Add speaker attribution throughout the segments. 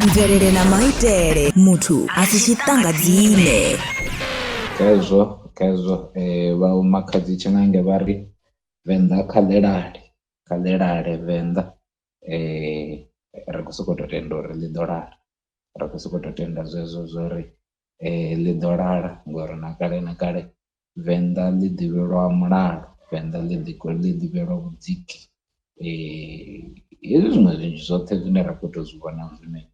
Speaker 1: Mvelele na maitele muthu a si tshiṱangadzime.
Speaker 2: Khezwo khezwo vha Makhadzi Tshinange vha ri venḓa kha ḽi lale kha ḽi lale venḓa ri khou sokou tou tenda uri ḽi ḓo lala ri khou sokou tou tenda zwezwo zwori ḽi ḓo lala ngori na kale na kale venḓa ḽi ḓivhelwa mulalo venḓa ḽi ḓi ḽi ḓivhelwa vhudziki. Hezwi zwiṅwe zwinzhi zwoṱhe zwine ra kho to zwi vhona zwine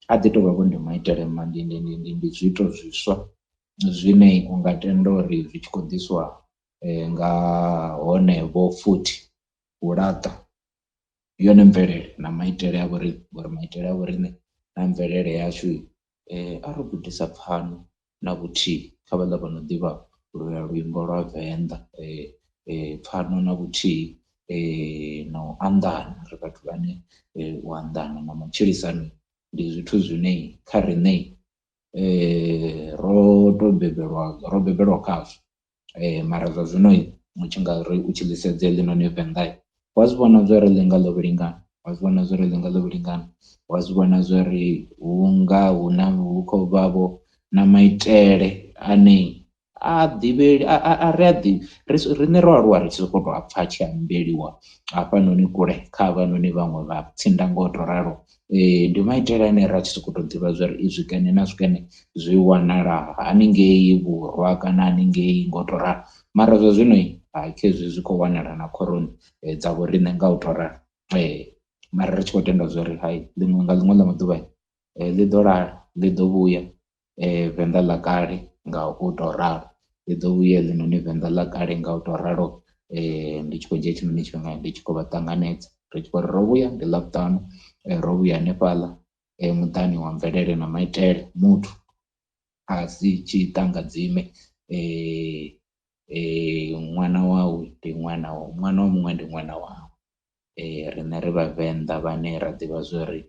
Speaker 2: a ḓi tovha vho ndi maitele ndi zwiito zwiswa zwine unga tenda uri zwi tshi khou ḓiswa nga hone vho futhi u laṱa yone mvelele na maitele a vhoriṋe ngori maitele a vhoriṋe na mvelele yashu a ri gudisa pfhano na vhuthihi kha vhaḽa vha no ḓivha luya luimbo lwa venḓa pfhano na vhuthihi na u anḓana ri vhathu vhane u anḓana na matshilisano ndi zwithu zwine kha riṋe ro to bebelwa ro bebelwa khazwo. Mara zwa zwino u tshi nga ri u tshi ḽi sedza heḽinoni venḓa wa zwi vhona zwori ḽi nga ḽo vhilingana wa zwi vhona zwori ḽi nga ḽo vhilingana wa zwi vhona zwori hunga hu na hu khou vha vho na maitele ane a ḓivheli a ri a ḓi riṋe ro aluwa ri tshi soko to apfha a tshi ambeliwa hafhanoni kule kha havhanoni vhaṅwe vha tsinda ngo to ralo. Ndi maitele ane ra tshi sokou tou ḓivha zwori zwikene na zwikene zwi wanala haningei vhurwa kana haningei ngo to ralo mara zwa zwino khezwi zwi khou wanala na khoroni dza vho riṋe nga u to ralo mara ri tshi khou tenda zwori hai ḽiṅwe nga ḽiṅwe ḽa maḓuvha ḽi ḓo lala ḽi ḓo vhuya venḓa ḽa kale nga u to ralo ḽi ḓo vhuya heḽinoni venḓa ḽa kale nga u to ralo ndi tshi khou dzhia tshinoni tshifhinga ndi tshi khou vha ṱanganedza ri tshi khou ri ro vhuya ndi ḽavhutanu ro vhuya hanefhaḽa muṱani wa mvelele na maitele muthu a si tshiṱangadzime ṅwana wawe ndi ṅwana wa ṅwana wa muṅwe ndi ṅwana wawe riṋe ri vhavenḓa vhane ra ḓivha zwori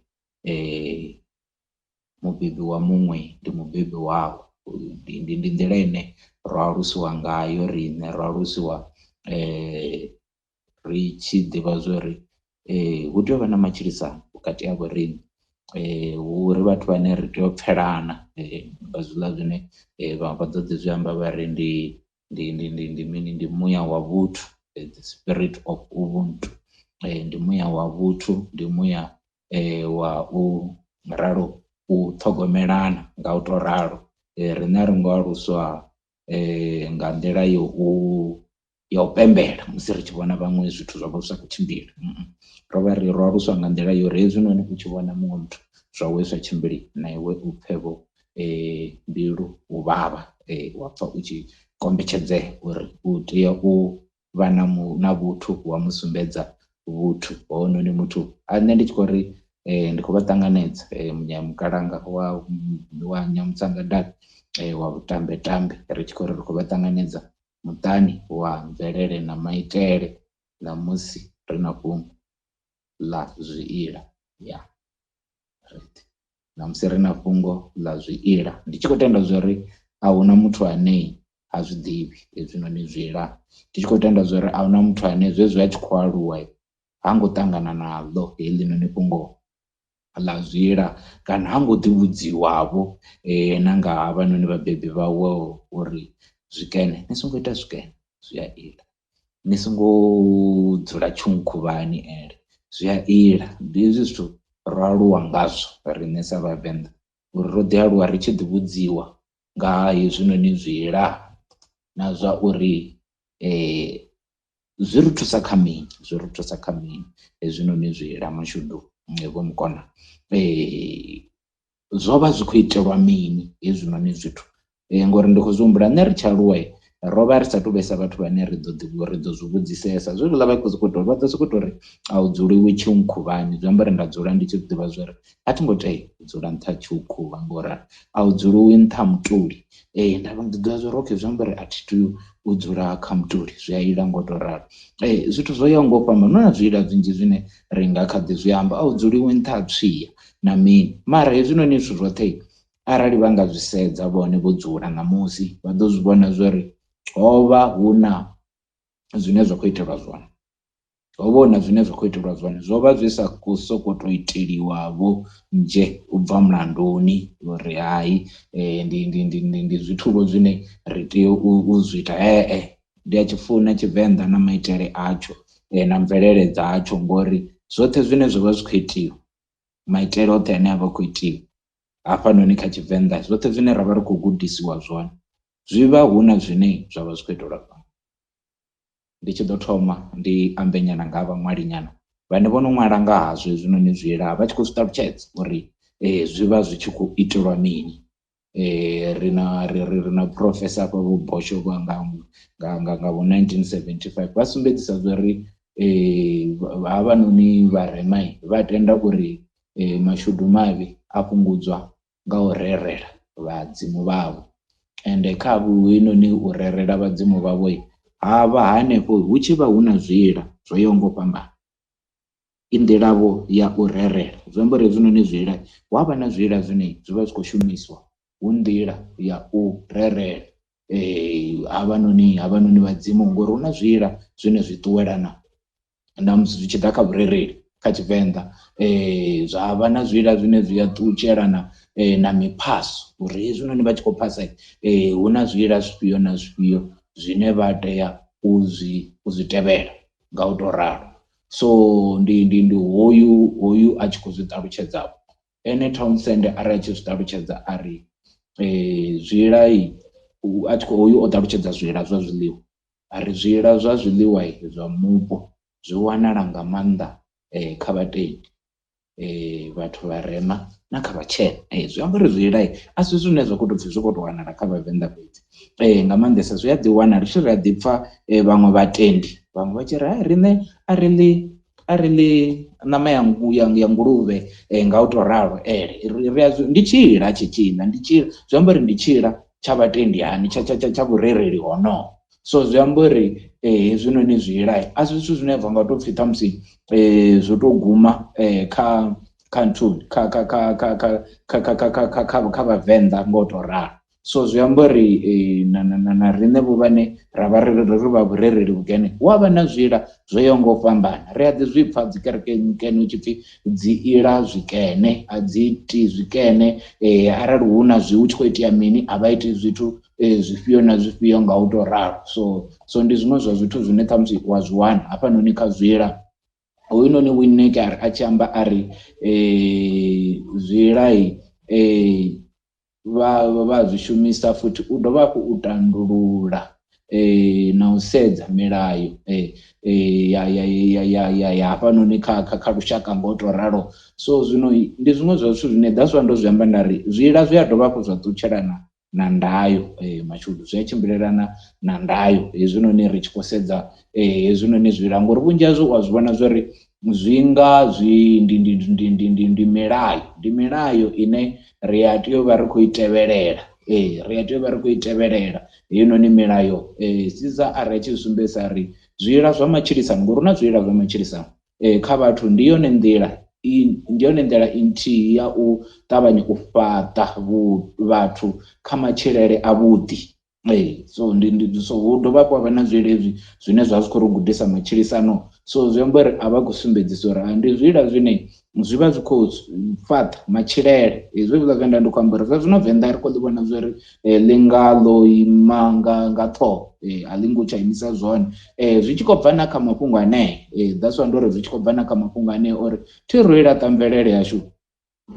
Speaker 2: mubebi wa muṅwe ndi mubebi wau ndi nḓila ine ro alusiwa ngayo riṋe ro alusiwa ri tshi ḓivha zwori hu tea u vha na matshilisano vhukati ha vho riṋe hu ri vhathu vhane ri tea u pfhelana nga zwiḽa zwine vhaṅwe vha ḓo ḓi zwi amba vha ri ndi ndi ndi ndi ndi mini ndi muya wa vhuthu the spirit of ubuntu ndi muya wa vhuthu ndi muya wa u ralo u ṱhogomelana nga u to ralo riṋe a ri ngo aluswa nga nḓila yo u ya u pembela musi ri tshi vhona vhaṅwe zwithu zwavho zwi sa khou tshimbila ro vha ri ro aluswa nga nḓila ya uri hezwinoni u tshi vhona muṅwe muthu zwawe zwi sa tshimbili na iwe u pfhe vho mbilu u vhavha wa pfha u tshi kombetshedzea uri u tea u vha na mu na vhuthu wa musumbedza vhuthu hounoni muthu. A nṋe ndi tshi khou ri ndi khou vha ṱanganedza mukalanga wa Nyamutsanga wa vhutambetambe ri tshi khou ri ri khou vha ṱanganedza muṱani wa mvelele na maitele ṋamusi ri na fhungo ḽa zwiila ya ṋamusi ri na fhungo ḽa zwiila ndi tshi khou tenda zwori ahuna muthu ane ha zwiḓivhi hezwinoni zwiila ndi tshi khou tenda zwori ahuna muthu ane zwezwi a tshi khou aluwa ha ngo ṱangana naḽo heḽinoni fhungo ḽa zwiila kana ha ngo ḓi vhudziwavho na nga havhanoni vhabebi vhawe uri zwikene ni songo ita zwikene zwi a ila ni songo dzula tshunkhuvhani ele zwi a ila. Ndi hezwi zwithu ro aluwa ngazwo riṋe sa vhavenḓa uri ro ḓi aluwa ri tshi ḓi vhudziwa nga ha hezwinoni zwiila na zwa uri zwi ri thusa kha mini zwi ri thusa kha mini hezwinoni zwiila mashudu vho mukona zwo vha zwi khou itelwa mini hezwinoni zwithu ngori ndi khou zwi humbula nṋe ri tshi aluwa ro vha ri sa tu vhesa vhathu vhane ri ḓo ḓi ri ḓo zwi vhudzisesa zwezwiḽa vha khou sokou tou vha ḓo sokou tou ri a u dzuliwi tshiunkhuvhani zwi amba uri nda dzula ndi tshi ḓivha zwori a thi ngo tea u dzula nṱha ha tshiukhuvha ngori a u dzuliwi nṱha ha mutuli. Ee nda ndi ḓivha zwori okay zwi amba uri a thi tei u dzula kha mutuli zwi a ila ngo to ralo. Zwithu zwo yaho nga u fhambana hu na zwiila zwinzhi zwine ri nga kha ḓi zwi amba a u dzuliwi nṱha ha tswia na mini mara hezwinoni zwithu zwoṱhe arali vha nga zwi sedza vhone vho dzula ṋamusi vha ḓo zwi vhona zwori ho vha hu na zwine zwa khou itelwa zwone. Ho vha hu na zwine zwa khou itelwa zwone, zwo vha zwi sa khou sokou tou iteliwa vho nzhe u bva mulanduni uri hayi ndi ndi ndi ndi ndi zwithu vho zwine ri tea u zwi ita he-e. Ndi a tshi funa Tshivenḓa na maitele atsho na mvelele dzatsho ngori zwoṱhe zwine zwavha zwi kho itiwa maitele oṱhe ane avha a khou itiwa hafhanoni kha Tshivenḓa zwoṱhe zwine ra vha ri khou gudisiwa zwone zwi vha hu na zwine zwavha zwi khou itelwa zwone. Ndi tshi ḓo thoma ndi ambe nyana nga ha vhaṅwali nyana vhane vho no ṅwala nga hazwo hezwinoni zwiila vha tshi khou zwi ṱalutshedza uri zwi vha zwi tshi khou itelwa mini. Ri na ri ri ri na phurofesa hafha Vho Bosho vha nga nga nga nga vho 1975 vha sumbedzisa zwori havhanoni vharema vha tenda uri mashudu mavhi a fhungudzwa nga u rerela vhadzimu vhavho ende kha heinoni u rerela vhadzimu vhavho havha hanefho hu tshi vha hu na zwiila zwo yaho nga u fhambana. I nḓila vho ya u rerela zwi amba uri hezwinoni zwiila hu avha na zwiila zwine zwi vha zwi khou shumiswa hu nḓila ya u rerela havhanoni havhanoni vhadzimu ngori hu na zwiila zwine zwi ṱuwelana na musi zwi tshi ḓa kha vhurereli kha Tshivenḓa zwa vha na zwiila zwine zwi a ṱutshelana na miphaso uri hezwinoni vha tshi khou phasa hu na zwiila zwifhio na zwifhio zwine vha tea u zwi tevhela nga u to ralo. So ndi ndi ndi hoyu hoyu a tshi khou zwi ṱalutshedza ene Townsend arali a tshi zwi ṱalutshedza a ri zwiila a tshi khou hoyu o ṱalutshedza zwiila zwa zwiḽiwa a ri zwiila zwa zwiḽiwa zwa mupo zwi wanala nga maanḓa kha vhatendi vhathu vharema na kha vhatshena. Zwi amba uri zwiila a si zwine zwa kho to pfhi zwi kho to wanala kha vhavenḓa fhedzi nga maanḓesa zwi a ḓi wanala ri ri a ḓi pfha vhaṅwe vhatendi vhaṅwe vha tshi ri hai riṋe a ri ḽi a ri ḽi ṋama ya ya nguluvhe nga u to ralo ri a ndi tshiila tshi tshiḽa ndi tshiila zwi amba uri ndi tshiila tsha vhatendi hani tsha tsha tsha tsha vhurereli honoho. So zwi amba uri hezwinoni zwiila a si zwithu zwine zwa nga to pfhi ṱhamusi zwo to guma kha kha nthuni kha kha kha kha kha kha kha kha kha kha kha kha vhavenḓa ngo to ralo. So zwi amba uri na na na na riṋe vho vhane ra vha ri ri vha vhurereli vhukene hu avha na zwiila zwo yaho nga u fhambana ri a ḓi zwi pfha dzi kerekeni nkene hu tshi pfhi dzi ila zwikene a dzi iti zwikene arali hu na zwi hu tshi khou itea mini a vha iti zwithu zwifhio na zwifhio nga u to ralo. So ndi zwiṅwe zwa zwithu zwine ṱhamusi wa zwi wana hafhanoni kha zwiila. Hoyunoni Winnie a tshi amba a ri zwiila vha zwi shumisa futhi u dovha hafhu u tandulula na u sedza milayo ya ya ya ya ya ya hafhanoni kha kha kha lushaka ngo to ralo. So zwino ndi zwiṅwe zwa zwithu zwine that's why ndo zwi amba nda ri zwiila zwi a dovha hafhu zwa ṱutshelana na ndayo mashudu zwi a tshimbilelana na ndayo hezwinoni ri tshi khou sedza hezwinoni zwiila ngori vhunzhi hazwo wa zwi vhona zwori zwi nga zwi ndi ndi ndi ndi ndi ndi milayo ndi milayo ine ri a tea u vha ri khou i tevhelela ri a tea u vha ri khou i tevhelela heinoni milayo. Caesar a ri tshi sumbedzisa ri zwiila zwa matshilisano ngori hu na zwiila zwa matshilisano kha vhathu ndi yone nḓila ndi yone nḓila nthihi ya u ṱavhanya u fhaṱa vhathu kha matshilele a vhuḓi. So ndi ndi so hu dovha hafhu havha na zwiila hezwi zwine zwa zwi khou ri gudisa matshilisano. So zwi amba uri a vha khou sumbedzisa uri ndi zwiila zwine zwi vha zwi khou fhaṱa matshilele hezwi zwiḽa zwe nda ndi khou amba uri zwa zwino Venḓa ri khou ḓi vhona zwori ḽi nga ḽo ima nga nga ṱhoho a ḽi ngo tsha imisa zwone zwi tshi khou bva na kha mafhungo anea that's why ndo ri zwi tshi khou bva na kha mafhungo anea uri thi ro i laṱa mvelele yashu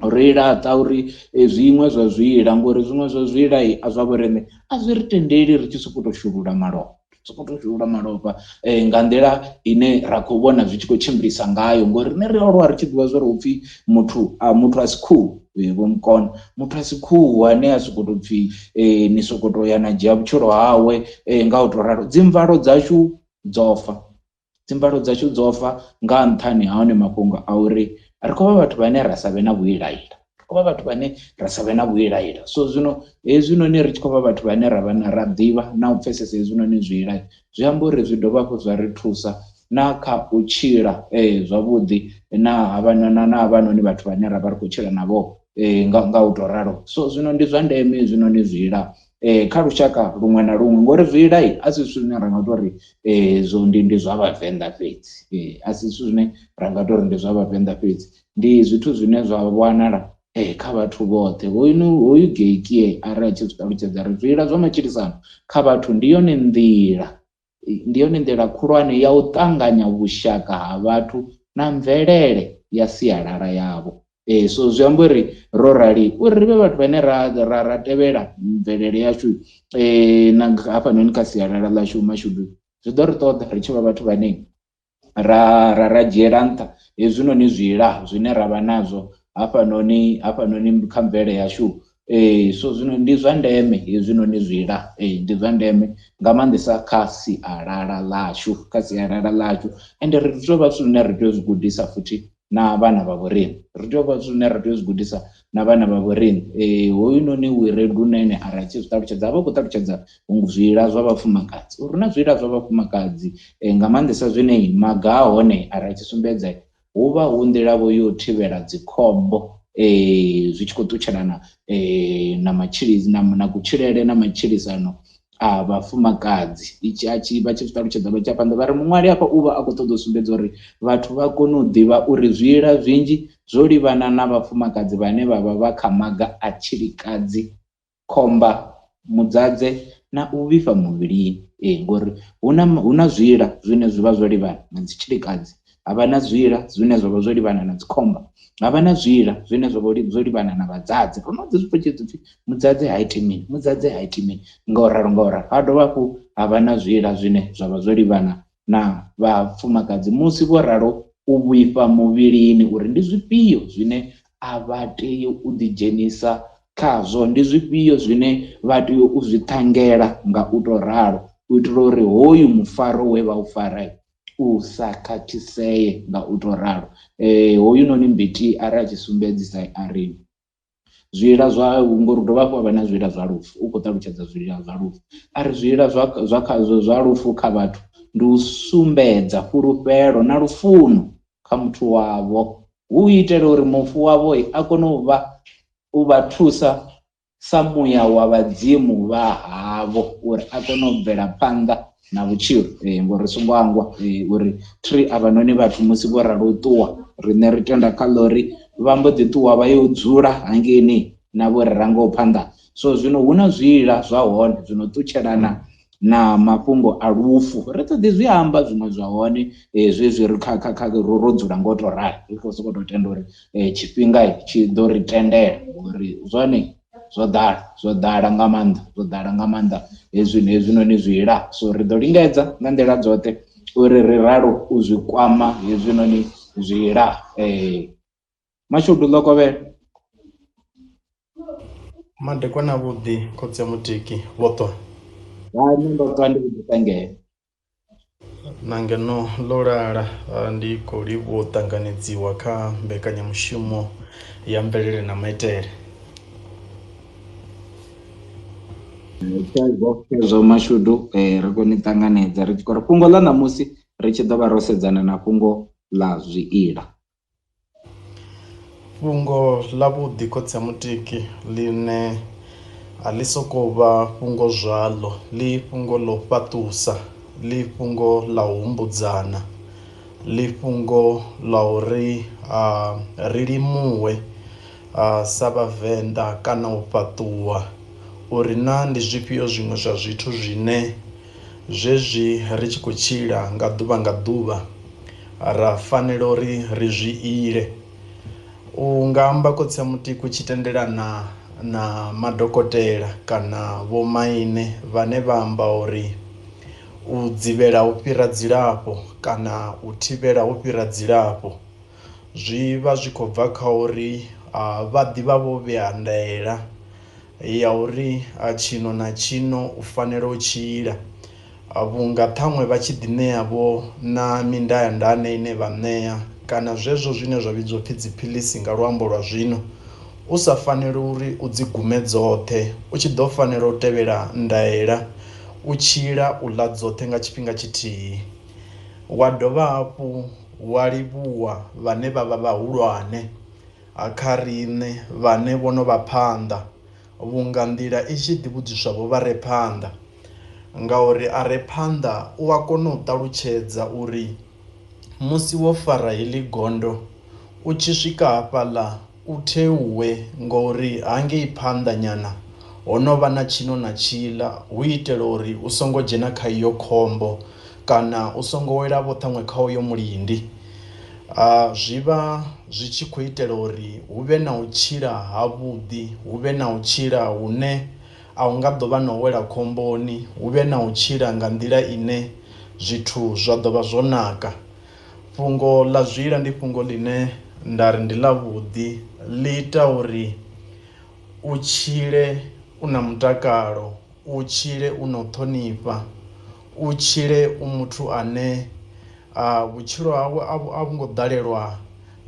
Speaker 2: ro i laṱa uri zwiṅwe zwa zwiila ngori zwiṅwe zwa zwiila a zwa vhoriṋe a zwi ri tendeli ri tshi sokou tou shulula malofha sokou tou shulula malofha nga nḓila ine ra khou vhona zwi tshi khou tshimbilisa ngayo ngori riṋe ri aluwa ri tshi ḓivha zwori hupfi muthu a muthu a si khuhu vho mukona muthu a si khuhu ane a sokou tou pfhi ni sokou tou ya na dzhia vhutshilo hawe nga u tou ralo. Dzimvalo dzashu dzo fa dzimvalo dzashu dzo fa nga nṱhani ha hone mafhungo a uri ri khou vha vhathu vhane ra sa vhe na vhuilaila ri khou vha vhathu vhane ra sa vhe na vhuilaila. So zwino hezwinoni ri tshi khou vha vhathu vhane ra vha na ra ḓivha na u pfesesa hezwinoni zwiila zwi amba uri zwi dovha hafhu zwa ri thusa na kha u tshila zwavhuḓi na havha na havhanoni vhathu vhane ra vha ri khou tshila navho nga u to ralo. So zwino ndi zwa ndeme hezwinoni zwiila Kha lushaka luṅwe na luṅwe, ngori zwiila a si zwithu zwine ra nga tori zwo ndi zwa vhavenḓa fhedzi, a si zwithu zwine ra nga tori ndi zwa vhavenḓa fhedzi, ndi zwithu zwine zwa wanala kha vhathu vhoṱhe. Hoyu Geikie arali a tshi zwi ṱalutshedza ri zwiila zwa matshilisano kha vhathu ndi yone nḓila ndi yone nḓila khulwane ya u ṱanganya vhushaka ha vhathu na mvelele ya sialala yavho. So zwi amba uri ro rali uri ri vhe vhathu vhane ra ra ra tevhela mvelele yashu na hafhanoni kha sialala ḽashu mashudu zwi ḓo ri ṱoḓa ri tshi vha vhathu vhane ra ra ra dzhiela nṱha hezwinoni zwiila zwine ra vha nazwo hafhanoni kha mvele yashu. So zwino ndi zwa ndeme hezwinoni zwiila, ndi zwa ndeme nga maanḓesa kha sialala ḽashu, kha sialala ḽashu ende ri tea u vha zwithu zwine ra tea u zwi gudisa futhi na vhana vha vhoriṋe, ri tea u vha zwithu zwine ra tea u zwi gudisa na vhana vha vhoriṋe. Hoyunoni Wiredu na ene arali tshi zwi ṱalutshedza avha a khou ṱalutshedza zwiila zwa vhafumakadzi, uri hu na zwiila zwa vhafumakadzi nga maanḓesa zwine maga a hone arali tshi sumbedza hu vha hu nḓila vho yo thivhela dzikhombo zwi tshi khou ṱutshelana na matshilisi na kutshilele na matshilisano a vhafumakadzi. Vha tshi zwi ṱalutshedza vha tshi ya phanḓa vha ri muṅwali hafha u vha a khou ṱoḓa u sumbedza uri vhathu vha kone u ḓivha uri zwiila zwinzhi zwo livhana na vhafumakadzi vhane vha vha vha kha maga a tshilikadzi, khomba, mudzadze na u vhifha muvhilini. Ngori hu na zwiila zwine zwi vha zwo livhana na dzi tshilikadzi, havha na zwiila zwine zwa vha zwo livhana na dzikhomba, havha na zwiila zwine zwa vha zwo livhana na vhadzadze. Ro no ḓi zwi pfha tshi pfi mudzadze ha iti mini, mudzadze ha iti mini, nga u ralo nga u ralo. Ha dovha hafhu ha vha na zwiila zwine zwa vha zwo livhana na vhafumakadzi musi vho ralo u vhifha muvhilini, uri ndi zwifhio zwine a vha tei u ḓi dzhenisa khazwo, ndi zwifhio zwine vha tea u zwi ṱangela nga u to ralo, u itela uri hoyu mufaro we vha u fara u sa khakhisee nga u to ralo. Hoyunoni Mbiti arali a tshi sumbedzisa a ri zwiila zwa, ngori hu dovha hafhu ha vha na zwiila zwa lufu, u khou ṱalutshedza zwiila zwa lufu, a ri zwiila zwa lufu kha vhathu ndi u sumbedza fhulufhelo na lufuno kha muthu wavho, hu itela uri mufu wavho a kone u vha thusa sa muya wa vhadzimu vha havho uri a kone u bvela phanḓa na vhutshilo. Ngori songo hangwa uri tri avhanoni vhathu musi vho ralo u ṱuwa, riṋe ri tenda kha ḽa uri vha mbo ḓi ṱuwa vha yo dzula hangeini na vho ri rangaho phanḓa. So zwino hu na zwiila zwa hone zwino ṱutshelana na mafhungo a lufu, ri ḓo ḓi zwi amba zwiṅwe zwa hone zwezwi ri kha kha kha ro dzula ngo to rali, ri khou sokou tou tenda uri tshifhinga tshi ḓo ri tendela uri zwone zwo ḓala nga maanḓa, zwo ḓala nga maanḓa hezwinoni zwiila. So ri ḓo lingedza nga nḓila dzoṱhe uri ri ralo u zwi kwama hezwinoni zwiila. Mashudu ḽo kovhela.
Speaker 3: Madekwana avhuḓi khotsi a Mutiki vho ṱwa.
Speaker 2: Hai nṋe ndo ṱwa ndi khou ḓi tangela.
Speaker 3: Na ngeno ḽo lala, ndi khou livhuwa u ṱanganedziwa kha mbekanyamushumo ya mvelele na maitele.
Speaker 2: Khezwo mashudu ri khou ni ṱanganedza ri tshi khou ri fhungo ḽa ṋamusi ri tshi ḓo vha ro sedzana na fhungo ḽa zwiila.
Speaker 3: Fhungo ḽa vhuḓi khotsi a Mutiki ḽine a ḽi sokou vha fhungo zwaḽo, ḽi fhungo ḽo fhaṱusa, ḽi fhungo ḽa u humbudzana, ḽi fhungo ḽa uri ri limuwe sa vhavenḓa kana u fhaṱuwa uri na ndi zwifhio zwiṅwe zwa zwithu zwine zwezwi ri tshi khou tshila nga ḓuvha nga ḓuvha ra fanela uri ri zwi ile. U nga amba khotsi a Mutiki u tshi tendelana na madokotela kana vhomaine vhane vha amba uri u dzivhela u fhira dzilafho kana u thivhela u fhira dzilafho zwi vha zwi khou bva kha uri vha ḓivha vho vhea ndaela ya uri tshino na tshino u fanela u tshila, vhunga ṱhaṅwe vha tshi ḓi ṋea vho na mindandane ine vha ṋea kana zwezwo zwine zwa vhidziwa upfhi dziphilisi nga luambo lwa zwino, u sa faneli uri u dzi gume dzoṱhe u tshi ḓo fanela u tevhela ndaela u tshila u ḽa dzoṱhe nga tshifhinga tshithihi. Wa dovha hafhu wa livhuwa vhane vha vha vhahulwane kha riṋe vhane vho no vha phanḓa vhunga nḓila i tshi ḓi vhudziswa vho vha re phanḓa ngauri a re phanḓa u a kona u ṱalutshedza uri musi wo fara heḽi gondo u tshi swika hafhaḽa u theuwe ngori hangei phanḓa nyana ho no vha na tshino na tshiḽa hu itela uri u songo dzhena kha iyo khombo kana u songo wela vho ṱhaṅwe kha uyo mulindi. Zwi vha zwi tshi khou itela uri hu vhe na u tshila havhuḓi hu vhe na u tshila hune a hu nga ḓo vha na u wela khomboni hu vhe na u tshila nga nḓila ine zwithu zwa ḓo vha zwo naka. Fhungo ḽa zwila ndi fhungo ḽine nda ri ndi ḽa vhuḓi ḽi ita uri u tshile u na mutakalo, u tshile u na u ṱhonifha, u tshile u muthu ane a vhutshilo hawe a vhu ngo ḓalelwa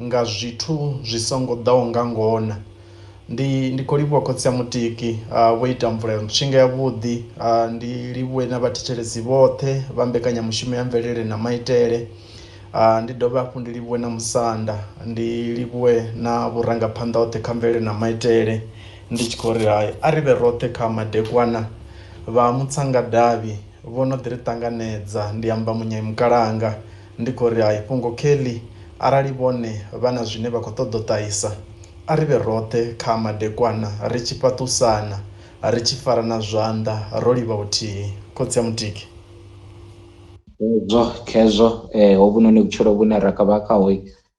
Speaker 3: nga zwithu zwi songo ḓaho nga ngona. Ndi khou livhuwa khotsi a mutiki vho ita mvula ya ntswinga ya vhuḓi ndi livhuwe na vhathetshelesi vhoṱhe vha mbekanyamushumo ya mvelele na maitele. Ndi dovhe hafhu ndi livhuwe na musanda ndi livhuwe na vhurangaphanḓa hoṱhe kha mvelele na maitele ndi tshi khou ri hai a ri vhe roṱhe kha madekwana vha mutsangadavhi vho no ḓi ri ṱanganedza ndi amba munyai mukalanga ndi khou ri hai fhungo kheḽi arali vhone vha na zwine vha khou ṱoḓa u ṱahisa a ri vhe roṱhe kha madekwana ri tshi fhaṱusana ri tshi farana zwanḓa ro livha huthihi. Khotsi a mutiki.
Speaker 2: Khezwo khezwo hovhunoni vhutshilo vhune ra kha vha khaho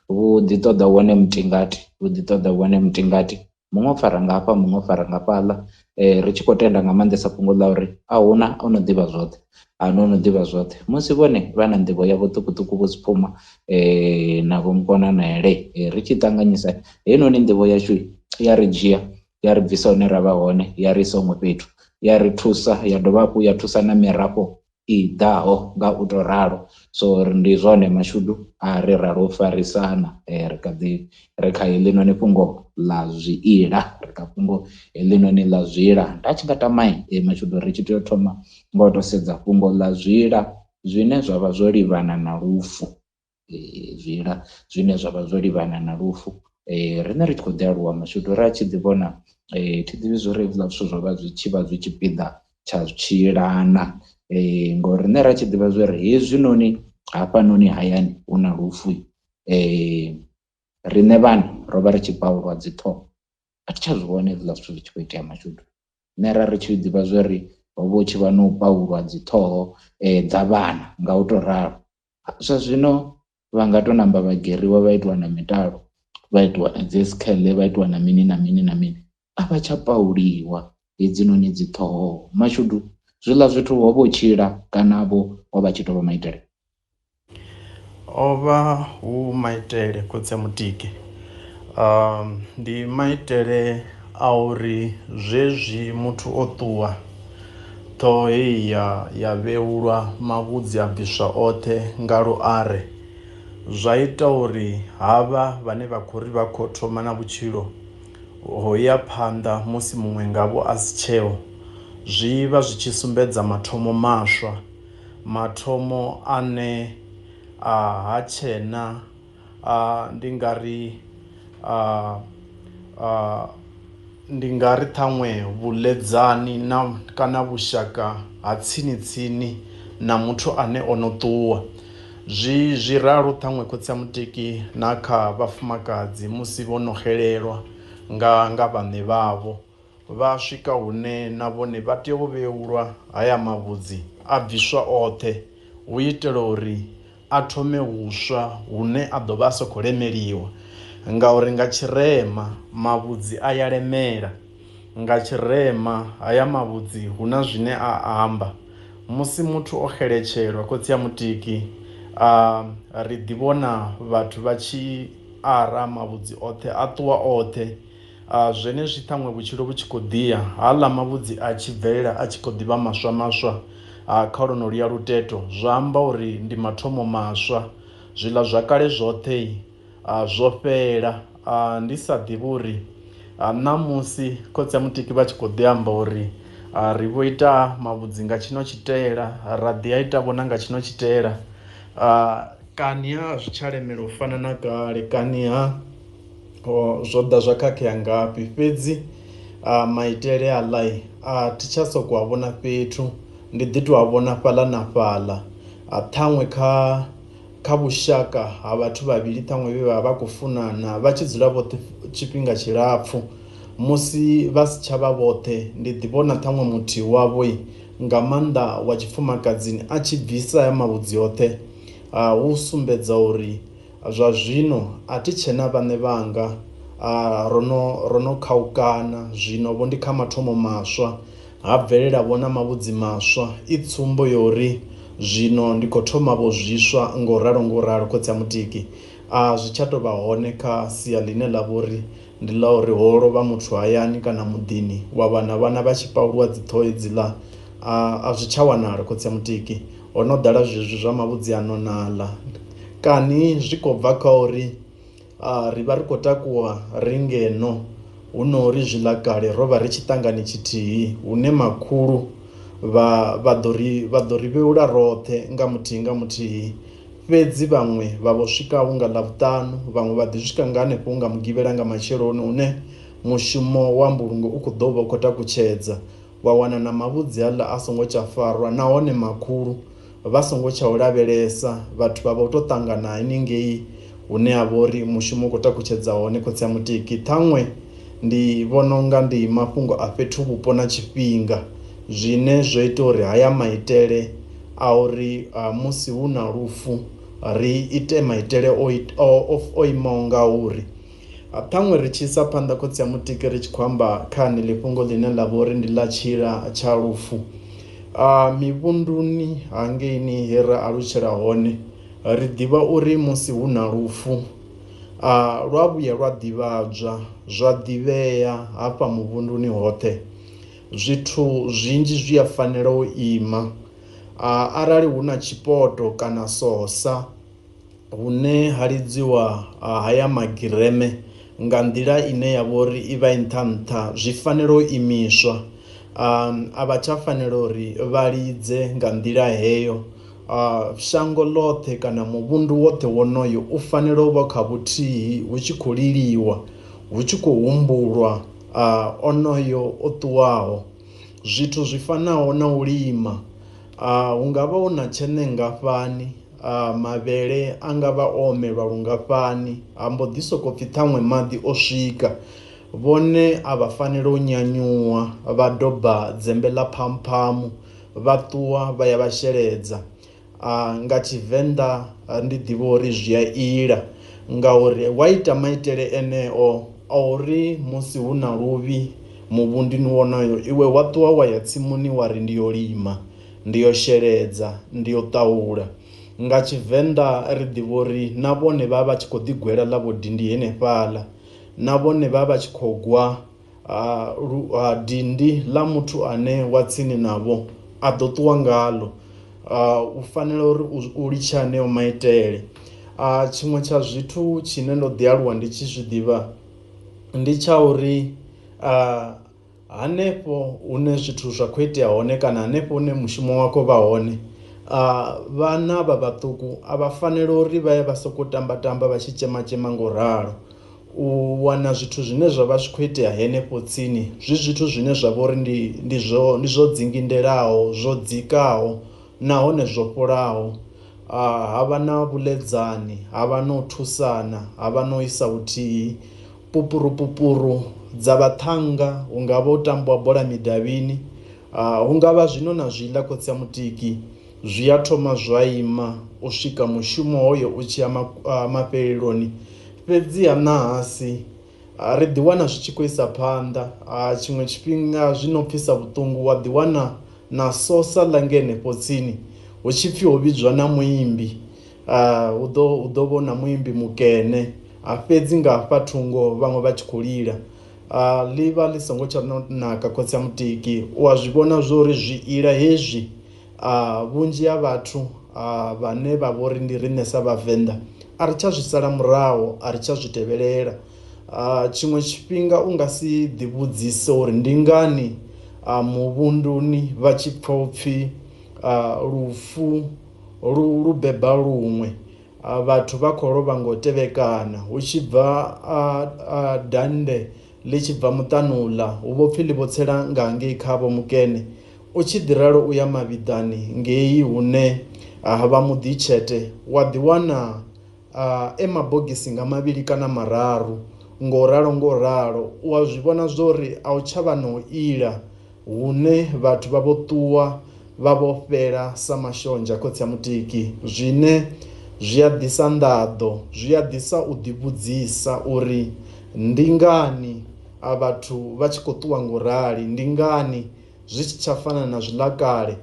Speaker 2: vhu ḓi ṱoḓa wone mutingati vhu ḓi ṱoḓa wone mutingati muṅwe o fara nga hafha muṅwe o fara nga fhaḽa ri tshi khou tenda nga maanḓesa fhungo ḽa uri a huna o no ḓivha zwoṱhe a no no ḓivha zwoṱhe musi vhone vha na nḓivho yavho ṱhukhuṱhukhu vho Siphuma na vho Mukonanaele ri tshi ṱanganyisa heinoni nḓivho yashu ya ri dzhia ya ri bvisa hune ra vha hone ya ri isa huṅwe fhethu ya ri thusa ya dovha hafhu ya thusa na mirafho i ḓaho nga u to ralo. So ndi zwone mashudu a ri ralo u farisana ri kha ḓi ri kha heḽinoni fhungo ḽa zwiila ri kha fhungo heḽinoni ḽa zwiila nda tshi nga tama mashudu ri tshi tea u thoma nga u to sedza fhungo ḽa zwiila zwine zwa vha zwo livhana na lufu zwiila zwine zwa vha zwo livhana na lufu riṋe ri tshi khou ḓi aluwa mashudu ra tshi ḓi vhona thi ḓivhi zwori hezwiḽa zwithu zwo vha zwi tshi vha zwi tshipiḓa tsha tshilana ngori riṋe ra tshi ḓivha zwori hezwinoni hafhanoni hayani hu na lufu riṋe vhana ro vha ri tshi paulwa dzi ṱhoho a thi tsha zwi vhona hezwiḽa zwithu zwi tshi khou itea mashudu. Nṋe ra ri tshi ḓivha zwori ho vha hu tshi vha no paulwa dzi ṱhoho dza vhana nga u to ralo zwa zwino vha nga to namba vha geriwa vha itiwa na mitalo vha itiwa na dzi skele vha itiwa na mini na mini na mini a vha tsha pauliwa hedzinoni dzi ṱhoho mashudu zwiḽa zwithu ho vha tshila kana vho o vha tshi tovha maitele.
Speaker 3: O vha hu maitele khotsi a mutiki ndi maitele a uri zwezwi muthu o ṱuwa ṱhoho heyi ya vheulwa mavhudzi a bviswa oṱhe nga luare zwa ita uri havha vhane vha khou ri vha khou thoma na vhutshilo ho ya phanḓa musi muṅwe ngavho a si tsheo zwi vha zwi tshi sumbedza mathomo maswa mathomo ane a ha tshena ndi nga ri ndi nga ri ṱhaṅwe vhuledzani na kana vhushaka ha tsini tsini na muthu ane ono ṱuwa zwi ralo ṱhaṅwe khotsi a mutiki na kha vhafumakadzi musi vho no xelelwa nga vhaṋe vhavho vha swika hune na vhone vha tea u vheulwa haya mavhudzi a bviswa oṱhe hu itela uri a thome huswa hune a ḓo vha a sa khou lemeliwa ngauri nga tshirema mavhudzi a ya lemela nga tshirema haya mavhudzi hu na zwine a amba musi muthu o xeletshelwa khotsi a mutiki ri ḓi vhona vhathu vha tshi ara mavhudzi oṱhe a ṱuwa oṱhe zwenezwi ṱhaṅwe vhutshilo vhu tshi khou ḓiya haḽa mavhudzi a tshi bvelela a tshi khou ḓivha maswa maswa kha lonoluya luteto zwa amba uri ndi mathomo maswa zwiḽa zwa kale zwoṱhe zwo fhela ndi sa ḓivhi uri ṋamusi khotsi a mutiki vha tshi khou ḓi amba uri ri vho ita mavhudzi nga tshino tshitaela ra ḓi a ita vhona nga tshino tshitaela kani ha zwi tsha lemela u fana na kale kani ha zwo ḓa zwa khakhea ngafhi fhedzi Maitele aḽa a thi tsha sokou a vhona fhethu ndi ḓi tou a vhona fhaḽa na fhaḽa, ṱhaṅwe kha vhushaka ha vhathu vhavhili ṱhaṅwe vhe vha vha khou funana vha tshi dzula vhoṱhe tshifhinga tshilapfhu musi vha si tshavha vhoṱhe ndi ḓi vhona ṱhaṅwe muthihi wavho nga maanḓa wa tshifumakadzini a tshi bvisa haya mavhudzi oṱhe hu sumbedza uri zwa zwino a thi tshena vhaṋe vhanga ro no khaukana zwino vho ndi kha mathomo maswa ha bvelela vho na mavhudzi maswa i tsumbo ya uri zwino ndi khou thoma vho zwiswa ngo ralo ngo ralo khotsi a mutiki. A zwi tsha tou vha hone kha sia ḽine ḽa vha uri ndi ḽa uri ho lovha muthu hayani kana muḓini wa wana vhana vha tshi pauluwa dzi ṱhoho hedziḽa a zwi tsha wanala khotsi a mutiki ho no ḓala zwezwi zwa mavhudzi ano na aḽa kani zwi khou bva kha uri ri vha ri khou takuwa ri ngeno hu no uri zwiḽa kale ro vha ri tshiṱangani tshithihi hune makhulu vha ḓo ri vheula roṱhe nga muthihi nga muthihi fhedzi vhaṅwe vha vho swika hu nga Ḽavhuṱanu vhaṅwe vha ḓi swika nga hanefho nga Mugivhela nga matsheloni hune mushumo wa mbulungo u khou ḓo vha u khou takutshedza wa wana na mavhudzi aḽa a songo tsha farwa nahone makhulu vha songo tsha u lavhelesa vhathu vha vho to ṱangana haningei hune ha vha uri mushumo u khou takutshedza hone khotsi a mutiki. Ṱhaṅwe ndi vhona unga ndi mafhungo a fhethu vhupo na tshifhinga zwine zwo ita uri haya maitele a uri musi hu na lufu ri ite maitele o imaho nga uri. Ṱhaṅwe ri tshi isa phanḓa khotsi a mutiki ri tshi khou amba kha heneḽi fhungo ḽine ḽa vha uri ndi ḽa tshila tsha lufu mivhunduni hangeini he ra alutshela hone ri ḓivha uri musi hu na lufu lwa vhuya lwa ḓivhadzwa zwa ḓivhea hafha muvhunduni hoṱhe zwithu zwinzhi zwi a fanela u ima. Arali hu na tshipoto kana sosa hune ha lidziwa haya magireme nga nḓila ine ya vha uri i vha i nṱha nṱha zwi fanela u imiswa, a vha tsha fanela uri vha lidze nga nḓila heyo. Shango ḽoṱhe kana muvhundu woṱhe wonoyo u fanela u vha kha vhuthihi hu tshi khou liliwa hu tshi khou humbulwa onoyo o ṱuwaho. Zwithu zwi fanaho na u lima hu ngavha hu na tsheṋe nngafhani mavhele a nga vha o omelwa lungafhani ha mbo ḓi soko pfhi ṱhaṅwe maḓi o swika vhone a vha fanela u nyanyuwa vha doba dzembe ḽa phamphamu vha ṱuwa vha ya vha sheledza. Nga tshivenḓa ndi ḓivha uri zwi a ila ngauri wa ita maitele eneo a uri musi hu na luvhi muvhunduni wonoyo iwe wa ṱuwa wa ya tsimuni wa ri ndi yo lima ndi yo sheledza ndi yo ṱaula nga tshivenḓa ri ḓivha uri na vhone vha vha tshi khou ḓi gwela ḽa vho dindi henefhaḽa na vhone vha vha tshi khou gwa dindi ḽa muthu ane wa tsini navho a ḓo ṱuwa ngalo. U fanela uri u litshe aneo maitele. Tshiṅwe tsha zwithu tshine ndo ḓi aluwa ndi tshi zwi ḓivha ndi tsha uri hanefho hune zwithu zwa kho itea hone kana hanefho hune mushumo wa khou vha hone vhana vha vhaṱuku a vha fanela uri vha ye vha soko tamba tamba vha tshi tzhema tzhema ngo ralo. U wana zwithu zwine zwa vha zwi kho itea henefho tsini zwi zwithu zwine zwa vha uri ndi zwo dzingindelaho zwo dzikaho nahone zwo fholaho. Ha vha na vhuḽedzani ha vha na u thusana ha vha na u isa vhuthihi pupuru pupuru dza vhaṱhannga hu nga vha u tambiwa bola midavhini hu ngavha zwino na zwiḽa khotsi a mutiki zwi a thoma zwa ima u swika mushumo hoyo u tshi ya mafheleloni. Fhedziha ṋahasi ri ḓi wana zwi tshi khou isa phanḓa tshiṅwe tshifhinga zwi no pfhisa vhuṱungu wa ḓi wana na sosa ḽa nga henefho tsini hu tshipfi ho vhidzwa na muimbi hu ḓo vha na muimbi mukene a fhedzi nga hafha thungo vhaṅwe vha tshi khou lila ḽi vha ḽi songo tsha naka khotsi a mutiki u a zwi vhona zwori zwi ila hezwi vhunzhi ha vhathu vhane vha vhori ndi riṋe sa vhavenḓa a ri tsha zwi sala murahu a ri tsha zwi tevhelela. Tshiṅwe tshifhinga u nga si ḓi vhudzise uri ndi ngani muvhunduni vha tshi pfha upfhi lufu lu beba luṅwe vhathu vha khou lovha ngo tevhekana hu tshi bva dande. Ḽi tshi bva muṱani uḽa hu vho pfi ḽi vho tsela nga hangei kha vho mukene. U tshi ḓi ralo u ya mavhiḓani ngei hune ha vha muḓi tshete wa ḓi wana e mabogisi nga mavhili kana mararu ngo ralo ngo ralo. U a zwi vhona zwa uri a u tsha vha na u ila hune vhathu vha vho ṱuwa vha vho fhela sa mashonzha khotsi a mutiki, zwine zwi a ḓisa nḓaḓo, zwi a ḓisa u ḓivhudzisa uri ndi ngani a vhathu vha tshi khou ṱuwa ngo rali, ndi ngani zwi tshi tsha fana na zwiḽa kale.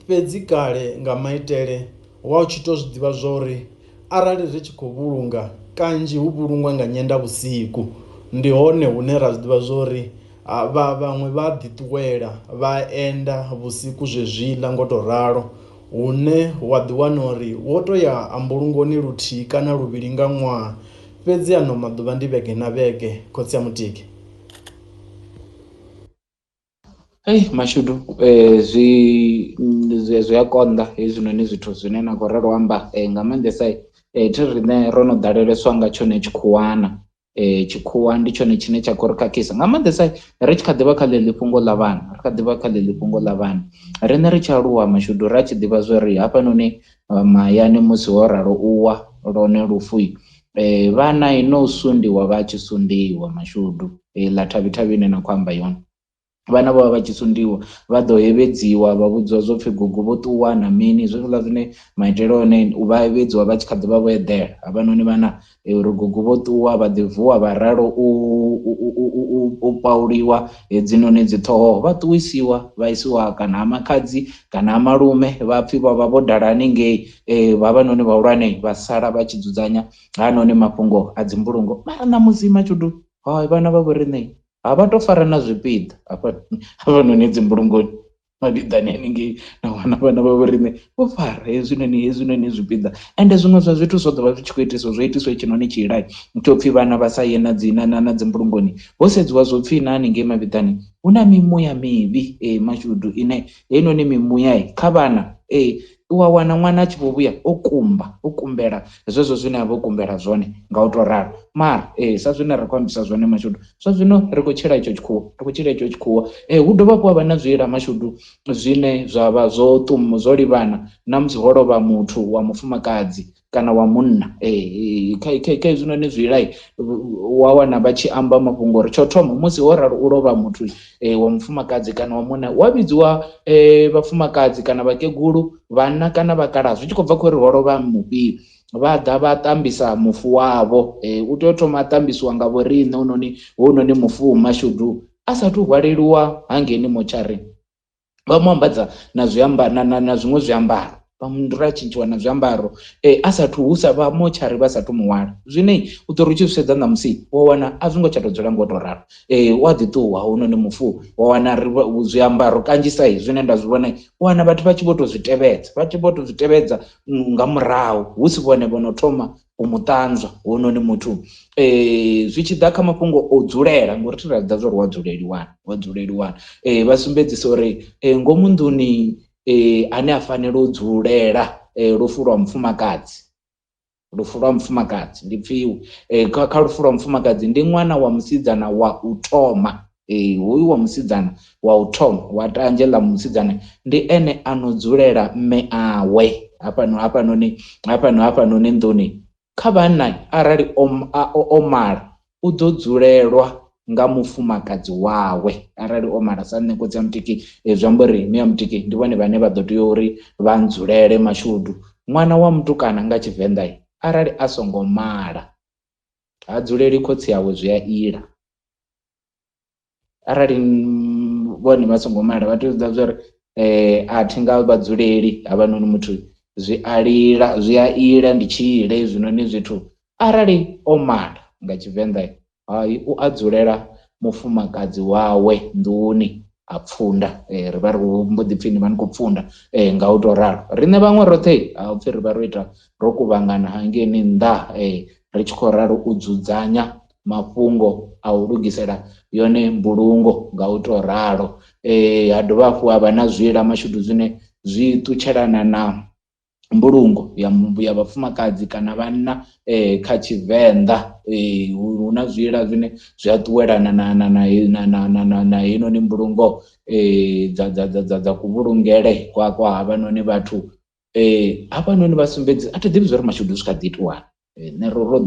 Speaker 3: Fhedzi kale nga maitele wa u tshi to zwi ḓivha zwa uri arali ri tshi khou vhulunga kanzhi hu vhulungwa nga nyenda vhusiku, ndi hone hune ra zwi ḓivha zwa uri vha vhaṅwe vha ḓi ṱuwela vha enda vhusiku zwezwiḽa ngo to ralo, hune wa ḓi wana uri wo to ya mbulungoni luthihi kana luvhili nga ṅwaha, fhedzi ano maḓuvha ndi vhege na vhege khotsi a mutiki.
Speaker 2: Ei mashudu zwi zwi a konḓa hezwinoni zwithu zwine na khou ralo amba nga maanḓesa thi riṋe ro no ḓaleleswa nga tshone tshikhuwana. Tshikhuwa ndi tshone tshine tsha khou ri khakhisa nga maanḓesa ri tshi kha ḓivha kha ḽeḽi fhungo ḽa vhana, ri kha ḓivha kha ḽeḽi fhungo ḽa vhana. Riṋe ri tshi aluwa mashudu ra tshi ḓivha zwori hafhanoni mahayani musi ho ralo u wa lwone lufu vhana no sundiwa vha tshi sundiwa mashudu heiḽa thavhi thavhi ine na khou amba yone. Vhana vho vha vha tshi sundiwa vha ḓo hevhedziwa vha vhudziwa zwo pfhi gugu vho ṱuwa na mini zwezwiḽa zwine maitele a hone vha hevhedziwa vha tshi kha ḓivha vho eḓela havhanoni vhana uri gugu vho ṱuwa vha ḓi vuwa vha ralo u pauliwa hedzinoni dzi ṱhoho vha ṱuwisiwa vha isiwa kana ha makhadzi kana ha malume vha pfhi vha vha vho dala haningei havhanoni vhahulwane vha sala vha tshi dzudzanya hanoni mafhungo a dzi mbulungo. Mara ṋamusi mashudu hai vhana vha vho riṋe ha vha to fara na zwipiḓa hafha hafhanoni dzi mbulungoni mavhiḓani haningei na wana vhana vha vho riṋe vho fara hezwinoni hezwinoni zwipiḓa ende zwiṅwe zwa zwithu zwo ḓovha zwi tshi khou itiswa zwo itiswa hetshinoni tshiila tsho pfhi vhana vha sa ye na dzi na na dzi mbulungoni ho sedziwa zwo pfhi na haningei mavhiḓani hu na mimuya mivhi mashudu ine heinoni mimuya kha vhana u a wana ṅwana a tshi vho vhuya o kumba o kumbela zwezwo zwine a vha o kumbela zwone nga u to ralo. Mara sa zwine ra khou ambisa zwone mashudu zwa zwino ri khou tshila itsho tshikhuwa ri khou tshila itsho tshikhuwa. Hu dovha hafhu ha vha na zwiila mashudu zwine zwa vha zwo zwo livhana na musi ho lovha muthu wa mufumakadzi kana wa munna kha hezwinoni zwiila wa wana vha tshi amba mafhungo uri tsho thoma musi ho ralo u lovha muthu wa mufumakadzi kana wa munna wa vhidziwa vhafumakadzi kana vhakegulu vhanna kana vhakalaha zwi tshi khou bva kha uri ho lovha mufhio vha ḓa vha ṱambisa mufu wavho u tea u thoma a ṱambisiwa nga vho riṋe hounoni hounoni mufu mashudu a sathu hwaleliwa hangeini motsharini vha mu ambadza na zwiambaro na zwiṅwe zwiambaro vha mu ra tshintshiwa na zwiambaro a sathu husa vha motshari vha sathu muhwala. Zwine u ḓo ri u tshi zwi sedza ṋamusi wa wana a zwi ngo tsha tou dzula ngo to ralo u a ḓi ṱuwa hounoni mufu wa wana ri zwiambaro kanzhisa zwine nda zwi vhona u wana vhathu vha tshi vho to zwi tevhedza vha tshi vho to zwi tevhedza nga murahu hu si vhone vho no thoma u mu ṱanzwa hounoni muthu. Zwi tshi ḓa kha mafhungo o dzulela ngori thi ra ḓa zwa uri wa dzuleliwana wa dzuleliwana vha sumbedzisa uri ngomu nḓuni ane a fanela u dzulela lufu lwa mufumakadzi lufu lwa mufumakadzi ndi pfhiwa kha lufu lwa mufumakadzi ndi ṅwana wa musidzana wa u thoma hoyu wa musidzana wa u thoma wa tanzhe ḽa musidzana ndi ene a no dzulela mme awe hafhano hafhanoni hafhano hafhanoni nḓuni. Kha vhanna arali o mala u ḓo dzulelwa nga mufumakadzi wawe arali o mala sa nṋe khotsi a mutiki zwi amba uri mme a mutiki ndi vhone vhane vha ḓo tea uri vha ndzulele mashudu. Ṅwana wa mutukana nga tshivenḓa arali a songo mala ha dzuleli khotsi awe zwi a ila arali vhone vha songo mala vha tea u ḓivha zwa uri a thi nga vha dzuleli havhanoni muthu zwi a lila zwi a ila ndi tshile hezwinoni zwithu. Arali o mala nga tshivenḓa hai u a dzulela mufumakadzi wawe nḓuni a pfunda ri vha ri mbo ḓi pfhi ni vha ni khou pfunda nga u to ralo. Riṋe vhaṅwe roṱhe ha upfhi ri vha ro ita ro kuvhangana hangeini nnḓa ri tshi khou ralo u dzudzanya mafhungo a u lugisela yone mbulungo nga u to ralo. Ha dovha hafhu ha vha na zwiila mashudu zwine zwi ṱutshelana na mbulungo ya vhafumakadzi kana vhanna kha Tshivenḓa, hu na zwiila zwine zwi a ṱuwelana na heinoni mbulungo dza kuvhulungele kwa havhanoni vhathu. Hafhanoni vha sumbedzi a thi ḓivhi zwori mashudu zwi kha ḓi itiwa, nṋe ro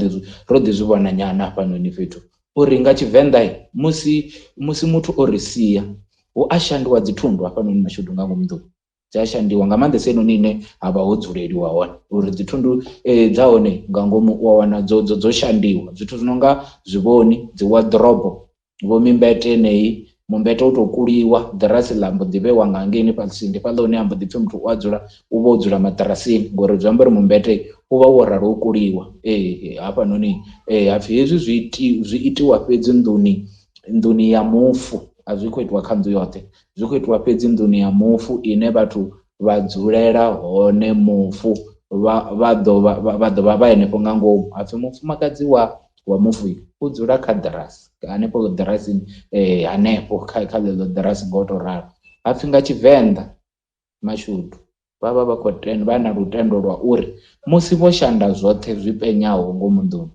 Speaker 2: ḓi zwi vhona nyana hafhanoni fhethu uri nga Tshivenḓa musi muthu o ri sia hu a shandiwa dzithundu hafhanoni mashudu nga ngomu nḓuni, dzi a shandiwa nga maanḓesa heinoni ine ha vha ho dzuleliwa hone, uri dzithundu dza hone nga ngomu u a wana dzo shandiwa zwithu zwi nonga zwivhoni, dzi wardrobe, vho mimbete yeneyi, mumbete u to kuliwa, ḓirasi ḽa mbo ḓi vhewa nga hangeini fhasi, ndi fhaḽa hune ha mbo ḓi pfhi muthu u a dzula, u vha o dzula maṱirasini ngori zwi amba uri mumbete u vha wo ralo wo kuliwa. Hafhanoni hapfhi hezwi zwi itiwa fhedzi nḓuni ya mufu, a zwi khou itiwa kha nnḓu yoṱhe, zwi khou itiwa fhedzi nḓuni ya mufu ine vhathu vha dzulela hone mufu, vha ḓo vha vha henefho nga ngomu. Hapfhi mufumakadzi wa mufu u dzula kha ḓirasi hanefho ḓirasini, hanefho kha ḽeḽo ḓirasi nga u to ralo. Hapfhi nga Tshivenḓa mashudu vha vha vha khou tenda, vha na lutendo lwa uri musi vho shanda zwoṱhe zwi penyaho ngomu nḓuni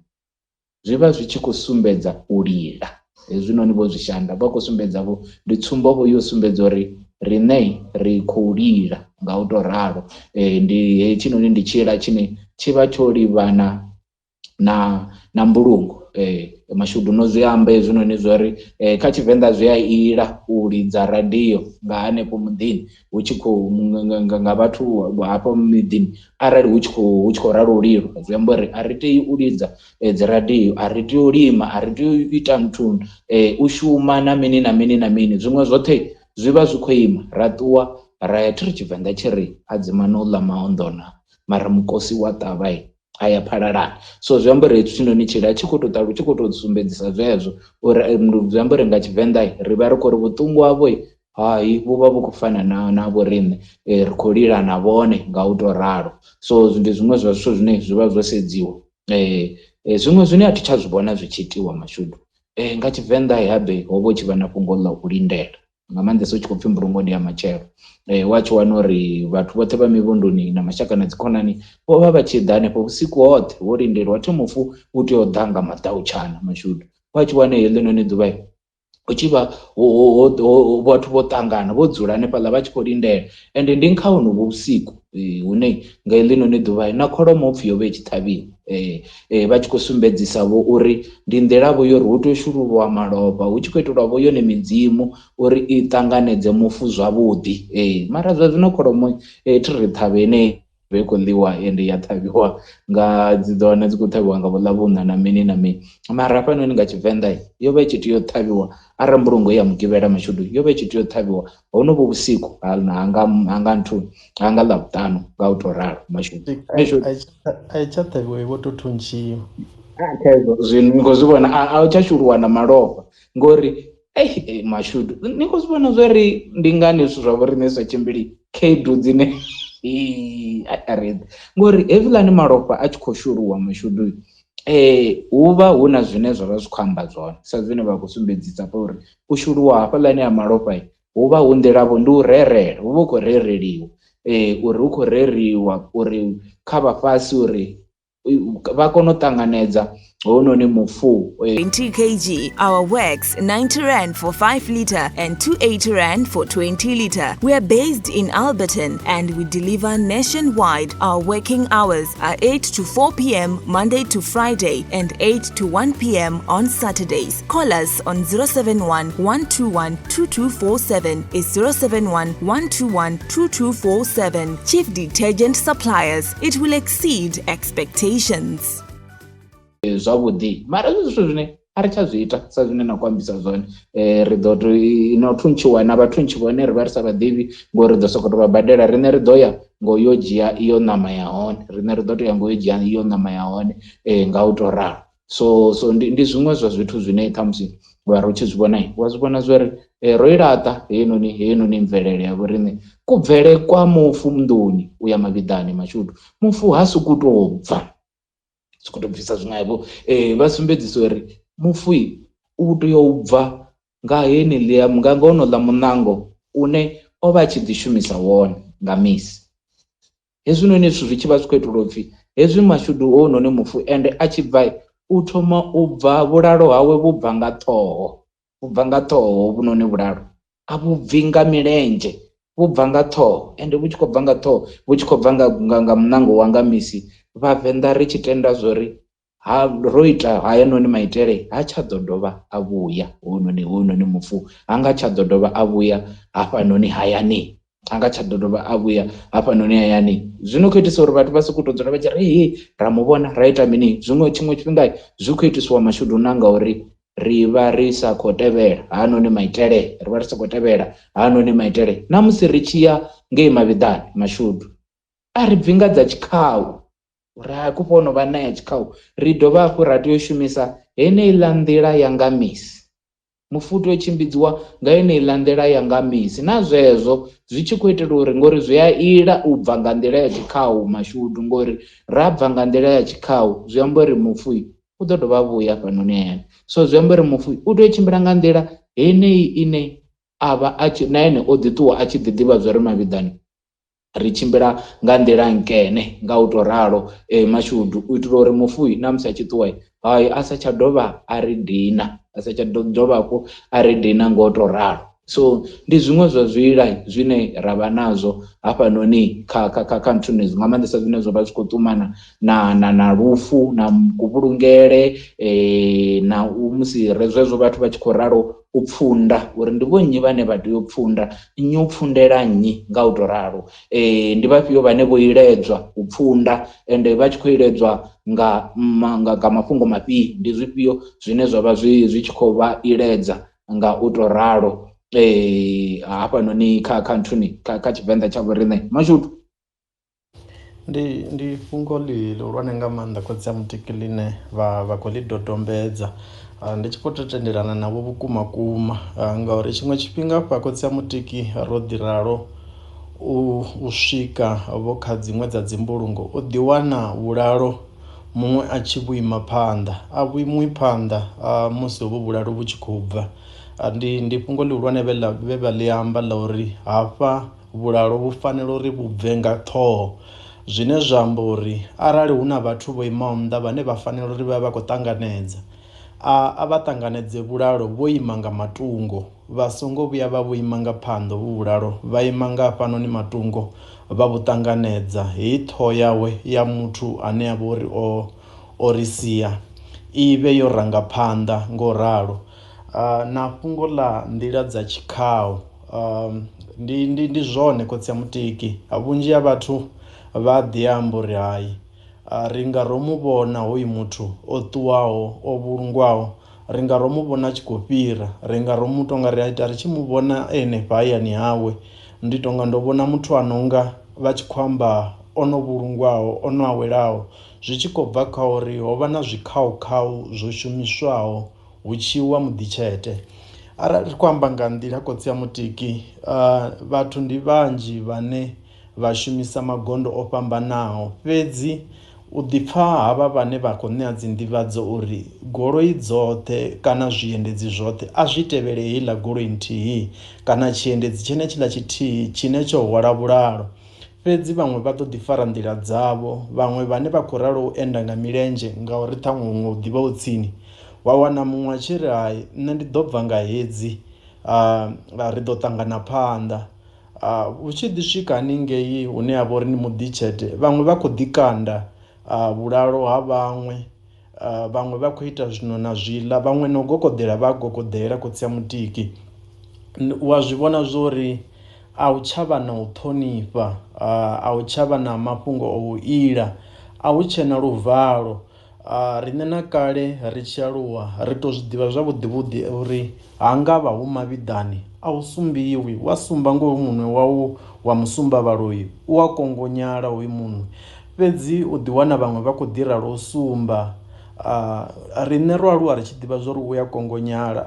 Speaker 2: zwi vha zwi tshi khou sumbedza u lila. Hezwinoni vho zwi shanda vha khou sumbedza vho ndi tsumbo vho yo sumbedza uri riṋe ri khou lila nga u to ralo. Ndi hetshinoni ndi tshiila tshine tshi vha tsho livhana na mbulungo. Mashudu no zwi amba hezwinoni zwori kha Tshivenḓa zwi a ila u lidza radio nga hanefho muḓini hu tshi khou nga vhathu hafho miḓini, arali hu tshi khou ralo u lilwa, zwi amba uri a ri tei u lidza dzi radio, a ri tei u lima, a ri tei u ita nthu, u shuma na mini na mini na mini, zwiṅwe zwoṱhe zwi vha zwi khou ima. Ra ṱuwa ra ya thiri Tshivenḓa tshi ri a dzima no ḽa maondona mara mukosi wa ṱavha a ya phalalana. So zwi amba uri hetshinoni tshila tshi khou tou tshi khou tou sumbedzisa zwezwo uri zwi amba uri nga Tshivenḓa ri vha ri khou ri vhuṱungu havho hai vhu vha vhu khou fana na vho riṋe, ri khou lila na vhone nga u to ralo. So ndi zwiṅwe zwa zwithu zwine zwi vha zwo sedziwa. Zwiṅwe zwine a thi tsha zwi vhona zwi tshi itiwa mashudu, nga Tshivenḓa habe ho vha hu tshi vha na fhungo ḽa u lindela, nga maanḓesa u tshi khou pfhi mbulungo ndi ya matshelo. Wa tshi wana uri vhathu vhoṱhe vha mivhunduni na mashaka na dzikhonani vho vha vha tshi ḓa hanefho vhusiku hoṱhe wo lindeliwa, thi mufu u tea u ḓa nga maḓautshana mashudu. Wa tshi wana heḽinoni ḓuvha hu tshi vha vhathu vho ṱangana vho dzula hanefhaḽa vha tshi khou lindela, ende ndi kha honovho vhusiku hune nga heḽinoni ḓuvha na kholomo upfhi yo vha i tshi ṱhavhiwa, vha tshi khou sumbedzisa vho uri ndi nḓila vho yo uri hu tea u shululwa malofha, hu tshi khou itelwa vho yone midzimu uri i ṱanganedze mufu zwavhuḓi. Mara zwa zwino kholomo thi ri ṱhavhe yeneyi vhe khou ḽiwa ende ya ṱhavhiwa nga dzi ḓo wana dzi khou ṱhavhiwa nga vho ḽavhuṋa na mini na mini, mara hafhanoni nga Tshivenḓa yo vha i tshi tea u ṱhavhiwa arali mbulungo ya Mugivhela mashudu yo vha i tshi tea u ṱhavhiwa honovho vhusiku ha nga nthu ha nga Ḽavhuṱanu nga u to ralo mashudu.
Speaker 3: A i tsha ṱhavhiwa vho to thuntshiwa.
Speaker 2: Zwino ni khou zwi vhona a u tsha shuluwa na malofha ngori mashudu ni khou zwi vhona zwori ndi ngani zwithu zwa vho riṋe zwi sa tshimbili, khaedu dzine ngori hezwiḽani malofha a tshi khou shuluwa mashudu hu vha hu na zwine zwa vha zwi khou amba zwone, sa zwine vha khou sumbedzisa hafha uri u shuluwa hafhaḽani ha malofha hu vha hu nḓila vho ndi u rerela, hu vha hu khou rereliwa uri hu khou reriwa uri kha vhafhasi uri vha kone u ṱanganedza hounoni mufu.
Speaker 1: 20 kg. Our wax 90 rand for 5 liter and 280 rand for 20 liter. We are based in Alberton and we deliver nationwide. Our working hours are 8 to 4 p.m. Monday to Friday and 8 to 1 p.m. on Saturdays. Call us on 071 121 2247. It's 071 121 2247. Chief Detergent Suppliers. It will exceed expectations.
Speaker 2: Zwavhuḓi mara zwi zwithu zwine a ri tsha zwi ita sa zwine na khou ambisa zwone, ri ḓo to no thuntshiwa na vhathuntshi vhone ri vha ri sa vhaḓivhi ngori ri ḓo sokou tou vha badela, riṋe ri ḓo ya ngo yo dzhia iyo ṋama ya hone, riṋe ri ḓo tou ya ngo yo dzhia iyo ṋama ya hone nga u to ralo. So ndi zwiṅwe zwa zwithu zwine ṱhamusi wa ri u tshi zwi vhona wa zwi vhona zwori ro i laṱa heinoni mvelele ya vhoriṋe. Kubvele kwa mufu nḓuni u ya mavhiḓani mashudu, mufu ha sokou tou bva sokou tou bvisa zwiṅwevho, vha sumbedzisa uri mufu u tea u bva nga heneḽia nga honouḽa muṋango une o vha a tshi ḓi shumisa wone nga misi. Hezwinoni zwithu zwi tshi vha zwi khou itelwa upfhi hezwi mashudu hounoni mufu ende a tshi bva u thoma u bva vhulalo hawe vhu bva nga ṱhoho, vhu bva nga ṱhoho hovhunoni vhulalo, a vhu bvi nga milenzhe, vhu bva nga ṱhoho ende vhu tshi khou bva nga ṱhoho vhu tshi khou bva nga muṋango wa nga misi. Vhavenḓa ri tshi tenda zwori ha ro ita hayanoni maitele ha tsha ḓo dovha a vhuya hounoni mufu, ha nga tsha ḓo dovha a vhuya hafhanoni hayani, ha nga tsha ḓo dovha a vhuya hafhanoni hayani. Zwino khou itisa uri vhathu vha sokou tou dzula vha tshi ri hei ra mu vhona ra ita mini, zwiṅwe tshiṅwe tshifhinga zwi khou itisiwa mashudu na ngauri ri vha ri sa khou tevhela hanoni maitele, ri vha ri sa khou tevhela hanoni maitele. Na musi ri tshi ya ngei mavhiḓani mashudu a ri bvi nga dza tshikhau, ra kufha ono vha na ya tshikhau, ri dovha hafhu ra tea u shumisa heneiḽa nḓila ya nga misi. Mufu u tea u tshimbidziwa nga yeneiḽa nḓila ya nga misi, na zwezwo zwi tshi khou itela uri ngori zwi a ila u bva nga nḓila ya tshikhau mashudu, ngori ra bva nga nḓila ya tshikhau zwi amba uri mufu u ḓo dovha vhuya hafhanoni hayani. So zwi amba uri mufu u tea u tshimbila nga nḓila heneyi ine a vha a tshi na ene o ḓi ṱuwa a tshi ḓi ḓivha zwa uri mavhiḓani ri tshimbila nga nḓila nkene nga u to ralo mashudu, u itela uri mufu na musi a tshi ṱuwa hai a sa tsha dovha a ri dina, a sa tsha dovha hafhu a ri dina ngo to ralo. So ndi zwiṅwe zwa zwiila zwine ra vha nazwo hafhanoni kha kha kha kha nthuni nga maanḓesa zwine zwa vha zwi khou ṱumana na lufu na kuvhulungele na musi zwezwo vhathu vha tshi khou ralo u pfunda uri ndi vho nnyi vhane vha tea u pfunda, nnyi u pfundela nnyi nga u to ralo, ndi vhafhio vhane vho iledzwa u pfunda ende vha tshi khou iledzwa nga nga mafhungo mafhio, ndi zwifhio zwine zwa vha zwi tshi khou vha iledza nga u to ralo hafhanoni kha kha nthuni kha Tshivenḓa tsha vhoriṋe mashudu.
Speaker 3: Ndi fhungo ḽihulwane nga maanḓa khotsi a mutiki ḽine vha khou ḽi dodombedza, ndi tshi khou tou tendelana navho vhukuma kuma ngauri tshiṅwe tshifhinga hafha khotsi a mutiki ro ḓi ralo u swika vho kha dziṅwe dza dzimbulungo u ḓi wana vhulalo muṅwe a tshi vhuima phanḓa a vhuimiwi phanḓa musi hovhu vhulalo vhu tshi khou bva. Ndi fhungo ḽihulwane vhe vha ḽi amba ḽa uri hafha vhulalo vhu fanela uri vhu bve nga ṱhoho, zwine zwa amba uri arali hu na vhathu vho imaho nnḓa vhane vha fanela uri vha vha khou ṱanganedza a vha ṱanganedze vhulalo vho ima nga matungo, vha songo vhuya vha vhuima nga phanḓa vhu vhulalo, vha ima nga hafhanoni matungo vha vhu ṱanganedza. Heyi ṱhoho yawe ya muthu ane a vha uri o ri sia i vhe yo ranga phanḓa ngo ralo. Na fhungo ḽa nḓila dza tshikhau ndi zwone khotsi a mutiki, vhunzhi ha vhathu vha ḓi amba uri hai ri nga ro mu vhona hoyu muthu o ṱuwaho o vhulungwaho, ri nga ro mu vhona a tshi khou fhira, ri nga ro mu tonga ri ita ri tshi mu vhona henefha hayani hawe, ndi tonga ndo vhona muthu a nonga vha tshi khou amba ono vhulungwaho ono awelaho, zwi tshi khou bva kha uri ho vha na zwikhaukhau zwo shumiswaho hu tshi wa muḓitshete. Arali ri khou amba nga nḓila khotsi a mutiki, vhathu ndi vhanzhi vhane vha shumisa magondo o fhambanaho, fhedzi u ḓipfa havha vhane vha khou ṋea dzi nḓivhadzo uri goloi dzoṱhe kana zwiendedzi zwoṱhe a zwi tevhele heiḽa goloi nthihi kana tshiendedzi tshenetshiḽa tshithihi tshine tsho hwala vhulalo, fhedzi vhaṅwe vha ḓo ḓi fara nḓila dzavho, vhaṅwe vhane vha khou ralo u enda nga milenzhe ngauri ṱhaṅwe huṅwe u ḓivha u tsini, wa wana muṅwe a tshi ri hai nṋe ndi ḓo bva nga hedzi ri ḓo ṱangana phanḓa. Hu tshi ḓi swika haningei hune ha vha uri ndi muḓitshete, vhaṅwe vha khou ḓi kanda vhulalo ha vhaṅwe, vhaṅwe vha khou ita zwino na zwiḽa, vhaṅwe na u gogoḓela vha gogoḓela khotsi a mutiki. Wa zwi vhona zwori a hu tsha vha na u ṱhonifha, a hu tsha vha na mafhungo o u ila, a hu tshena luvalo. Riṋe na kale ri tshi aluwa ri to zwi ḓivha zwavhuḓi vhuḓi uri ha nga vha hu mavhiḓani a hu sumbiwi, wa sumba ngoho munwe wau wa musumba vhaloi u a kongonyala hoyu munwe, fhedzi u ḓi wana vhaṅwe vha khou ḓi ralo u sumba. Riṋe ro aluwa ri tshi ḓivha zwori u ya kongonyala,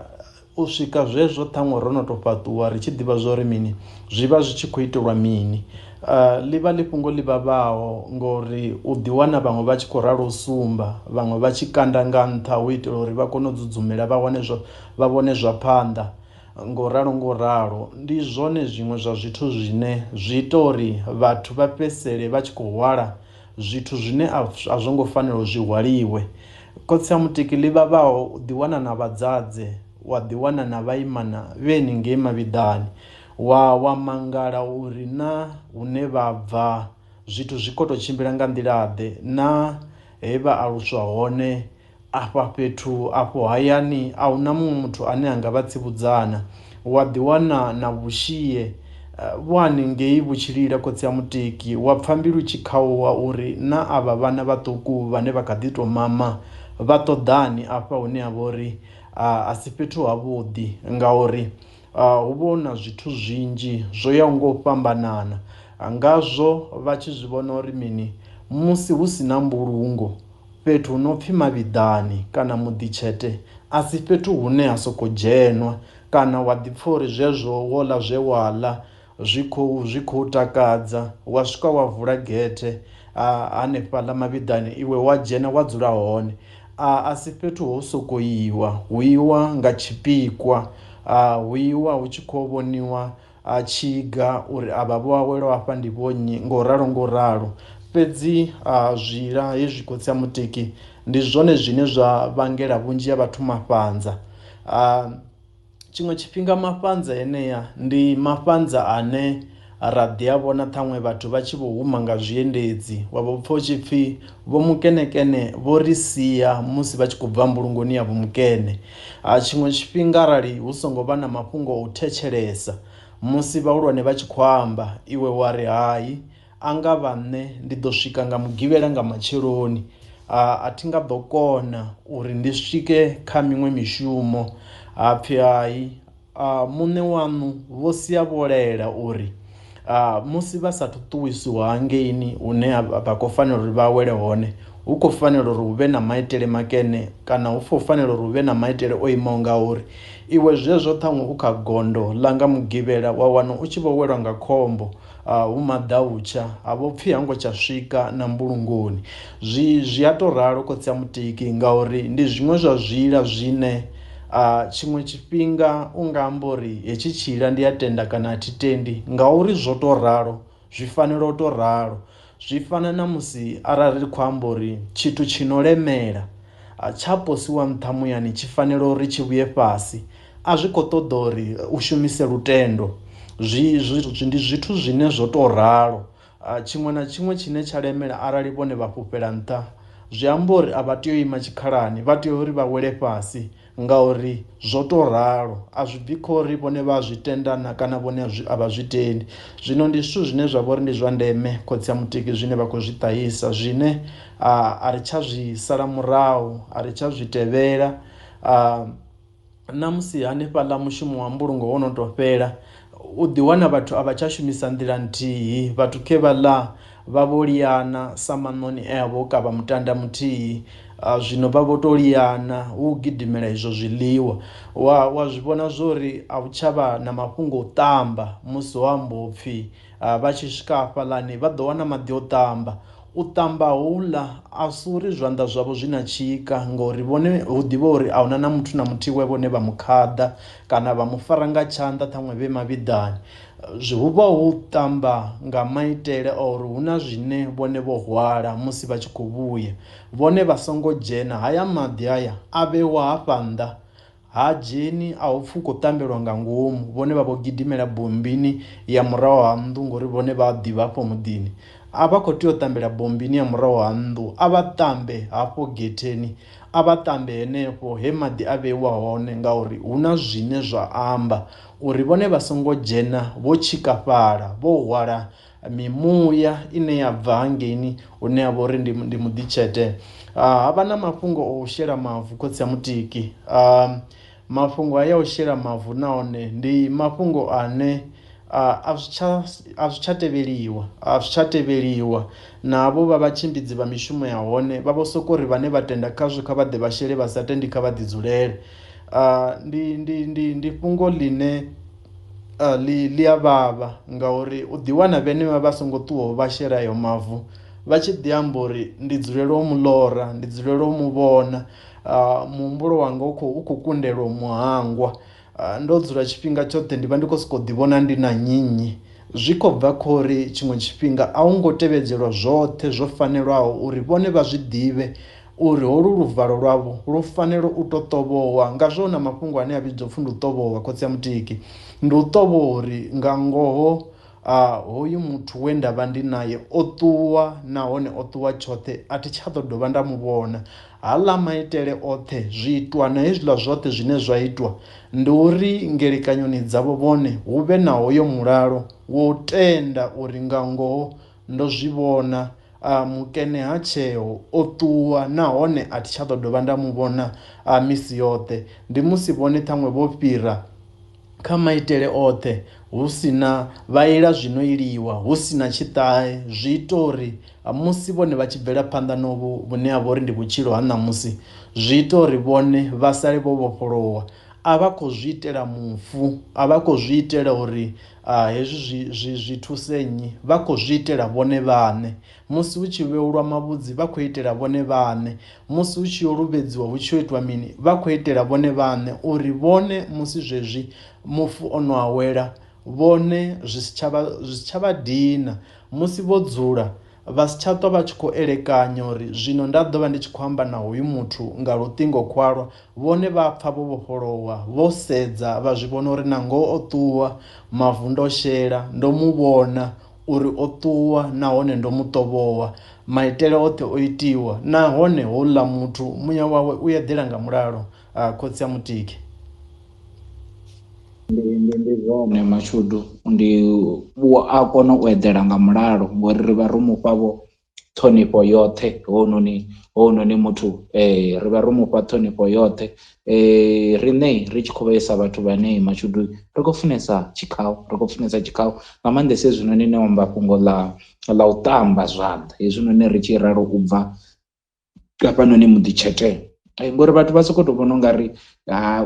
Speaker 3: u swika zwezwo ṱhaṅwe ro no to fhaṱuwa ri tshi ḓivha zwori mini zwi vha zwi tshi khou itelwa mini. Ḽi vha ḽi fhungo ḽi vhavhaho ngori u ḓi wana vhaṅwe vha tshi khou ralo u sumba, vhaṅwe vha tshi kanda nga nṱha hu itela uri vha kone u dzudzumela vha wane zwa vha vhone zwa phanḓa. Ngo ralo ngo ralo ndi zwone zwiṅwe zwa zwithu zwine zwi ita uri vhathu vha fhedzisele vha tshi khou hwala zwithu zwine a zwo ngo fanela u zwi hwaliwe. Khotsi a mutiki ḽi vhavhaho u ḓi wana na vhadzadze wa ḓi wana na vhaimana vhe haningei mavhiḓani wa mangala uri na hune vha bva zwithu zwi kho to tshimbila nga nḓila ḓe, na he vha aluswa hone afha fhethu afho hayani a huna muṅwe muthu ane anga vha tsivhudzana. Wa ḓi wana na vhushie vhu haningei vhu tshi lila khotsi a mutiki wa pfha mbilu tshi khauwa uri na avha vhana vhaṱuku vhane vha kha ḓi to mama vha ṱoḓani afha hune ha vha uri a si fhethu havhuḓi, ngauri hu vha hu na zwithu zwinzhi zwo yaho nga u fhambanana. Ngazwo vha tshi zwi vhona uri mini musi hu si na mbulungo fhethu hu no pfhi mavhiḓani kana muḓitshete a si fhethu hune ha soko dzhenwa kana wa ḓi pfha uri zwezwo wo ḽa zwe wa ḽa zwi khou takadza wa swika wa vula gethe hanefhaḽa mavhiḓani iwe wa dzhena wa dzula hone. A si fhethu ho soko iwa, hu iwa nga tshipikwa, hu iwa hu tshi khou vhoniwa tshiga uri avha vho awelaho afha ndi vho nnyi ngo ralo ngo ralo. Fhedzi zwiila hezwi khotsi a mutiki ndi zwone zwine zwa vhangela vhunzhi ha vhathu mafhanza. Tshiṅwe tshifhinga mafhanza enea ndi mafhanza ane ra ḓi a vhona ṱhaṅwe vhathu vha tshi vho huma nga zwiendedzi wa vho pfha hu tshi pfhi vho mukenekene vho ri sia musi vha tshi khou bva mbulungoni ya vho mukene. Tshiṅwe tshifhinga arali hu songo vha na mafhungo a u thetshelesa musi vhahulwane vha tshi khou amba iwe wa ri hai a nga vha nṋe ndi ḓo swika nga mugivhela nga matsheloni, a thi nga ḓo kona uri ndi swike kha miṅwe mishumo. Ha pfhi hai muṋe waṋu vho sia vho laela uri musi vha sathu ṱuwisiwa hangeini hune vha khou fanela uri vha awele hone hu khou fanela uri hu vhe na maitele makene kana hu khou fanela uri hu vhe na maitele o imaho nga uri iwe zwezwo ṱhaṅwe u kha gondo ḽa nga mugivhela wa wana u tshi vho welwa nga khombo hu maḓautsha ha vho pfhi ha ngo tsha swika na mbulungoni. Zwi a to ralo khotsi a mutiki ngauri ndi zwiṅwe zwa zwiila zwine tshiṅwe tshifhinga u nga amba uri hetshi tshiila ndi a tenda kana a thi tendi ngauri zwo to ralo zwi fanela u to ralo. Zwi fana na musi arali ri khou amba uri tshithu tshi no lemela tsha posiwa nṱha muyani tshi fanela uri tshi vhuye fhasi, a zwi khou ṱoḓa uri u shumise lutendo, zwi ndi zwithu zwine zwo to ralo. Tshiṅwe na tshiṅwe tshine tsha lemela arali vhone vha fhufhela nṱha zwi amba uri a vha tei u ima tshikhalani, vha tea uri vha wele fhasi ngauri zwo to ralo. A zwi bvi kha uri vhone vha zwi tenda na kana vhone a vha zwi tendi. Zwino ndi zwithu zwine zwa vha uri ndi zwa ndeme khotsi a mutiki zwine vha khou zwi ṱahisa zwine a ri tsha zwi sala murahu, a ri tsha zwi tevhela. Na musi hanefhaḽa mushumo wa mbulungo wo no to fhela u ḓi wana vhathu a vha tsha shumisa nḓila nthihi, vhathu khe vha ḽa vha vho liana sa maṋoni e a vha o kavha mutanda muthihi, zwino vha vho to liana hu gidimela izwo zwiḽiwa. Wa zwi vhona zwori a hu tshavha na mafhungo o ṱamba musi ho amba upfhi vha tshi swika hafhaḽani vha ḓo wana maḓi o ṱamba. U ṱamba houḽa a si uri zwanḓa zwavho zwi na tshika ngori vhone hu ḓivha uri a huna na muthu na muthihi we vhone vha mu khaḓa kana vha mu fara nga tshanḓa ṱhaṅwe vhe mavhiḓani. Hu vha hu ṱamba nga maitele a uri hu na zwine vhone vho hwala musi vha tshi khou vhuya, vhone vha songo dzhena haya maḓi haya a vheiwa hafha nnḓa ha dzheni a hu pfhi u khou ṱambelwa nga ngomu, vhone vha vho gidimela bommbini ya murahu ha nnḓu ngori vhone vha ḓivha hafho muḓini. A vha khou tea u ṱambela bommbini ya murahu ha nnḓu, a vha ṱambe hafho getheni, a vha ṱambe henefho he maḓi a vheiwa hone ngauri hu na zwine zwa amba uri vhone vha songo dzhena vho tshikafhala vho hwala mimuya ine ya bva hangeini hune ha vha uri ndi muḓitshete. Ha vha na mafhungo o shela mavu khotsi a mutiki. Mafhungo haya o shela mavu nahone ndi mafhungo ane a zwi tsha tevheliwa, a zwi tsha tevheliwa navho vha vhatshimbidzi vha mishumo ya hone vha vho soko ri vhane vha tenda khazwo kha vha ḓe vha shele, vha sa tendi kha vha ḓi dzulele. Ndi fhungo ḽine ḽi a vhavha ngauri u ḓi wana vhenevha vha songo ṱuwa vha shela ayo mavu vha tshi ḓi amba uri ndi dzulela u muḽora, ndi dzulela u mu vhona, muhumbulo wanga u khou kundelwa u muhangwa. Ndo dzula tshifhinga tshoṱhe ndi vha ndi khou sokou ḓivhona ndi na nnyi, zwi khou bva kha uri tshiṅwe tshifhinga a hu ngo tevhedzelwa zwoṱhe zwo fanelaho uri vhone vha zwi ḓivhe uri holu luvalo lwavho lu fanela u tou ṱovhowa. Ngazwo hu na mafhungo ane a vhidzwa upfhi ndi u ṱovhowa khotsi a mutiki, ndi u ṱovhowa uri nga ngoho hoyu muthu we nda vha ndi naye o ṱuwa nahone o ṱuwa tshoṱhe a thi tsha ḓo dovha nda mu vhona. Haḽa maitele oṱhe zwiitwa na hezwiḽa zwoṱhe zwine zwa itwa ndi uri ngelekanyoni dzavho vhone hu vhe na hoyo mulalo wo u tenda uri nga ngoho ndo zwi vhona mukene ha tsheo o ṱuwa nahone a thi tsha ḓo dovha nda mu vhona misi yoṱhe. Ndi musi vhone ṱhaṅwe vho fhira kha maitele oṱhe hu si na vha ila zwino iliwa hu si na tshiṱahe, zwi ita uri musi vhone vha tshi bvela phanḓa na uvhu vhune ha vha uri ndi vhutshilo ha ṋamusi zwi ita uri vhone vha sale vho vhofholowa. A vha khou zwi itela mufu, a vha khou zwi itela uri hezwi zwi zwi zwi thuse nnyi, vha khou zwi itela vhone vhaṋe. Musi hu tshi vheulwa mavhudzi vha khou itela vhone vhaṋe, musi hu tshi yo luvhedziwa hu tshi yo itwa mini vha khou itela vhone vhaṋe uri vhone musi zwezwi mufu o no awela vhone zwi si tshavha zwi si tshavha dina. Musi vho dzula vha si tsha ṱwa vha tshi khou elekanya uri zwino nda ḓo vha ndi tshi khou amba na hoyu muthu nga luṱingo khwalwa, vhone vha pfha vho vhofholowa vho sedza vha zwi vhona uri na ngoho o ṱuwa mavu ndo shela ndo mu vhona uri o ṱuwa nahone ndo mu ṱovhowa, maitele oṱhe o itiwa nahone houḽa muthu muya wawe u eḓela nga mulalo. Khotsi a mutiki.
Speaker 2: Ndi zwone mashudu ndi a kona u eḓela nga mulalo ngori ri vha ro mufha vho ṱhonifho yoṱhe hounoni muthu ri vha ro mufha ṱhonifho yoṱhe. Riṋe ri tshi khou vhaisa vhathu vhane mashudu ri khou funesa tshikhau ri khou funesa tshikhau nga maanḓesa hezwinoni no amba fhungo ḽa u ṱamba zwanḓa hezwinoni ri tshi ralo u bva hafhanoni muḓi tshete ngori vhathu vha sokou tou vhona ungari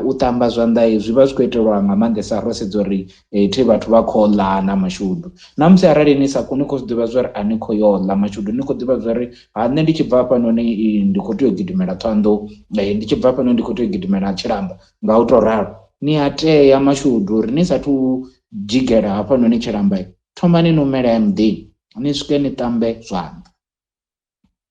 Speaker 2: u ṱamba zwanḓa zwi vha zwi khou itelwa nga maanḓesa ro sedza uri thi vhathu vha khou ḽa na mashudu. Na musi arali ni sa koni khou zwi ḓivha zwori a ni khou yo ḽa mashudu ni khou ḓivha zwori ha nṋe ndi tshi bva hafhanoni ndi khou tea u gidimela Ṱhohoyanḓou, ndi tshi bva hafhanoni ndi khou tea u gidimela Tshilamba nga u tou ralo ni a tea mashudu uri ni sathu dzhigela hafhanoni Tshilamba thomani ni humele muḓini ni swike ni ṱambe zwanḓa.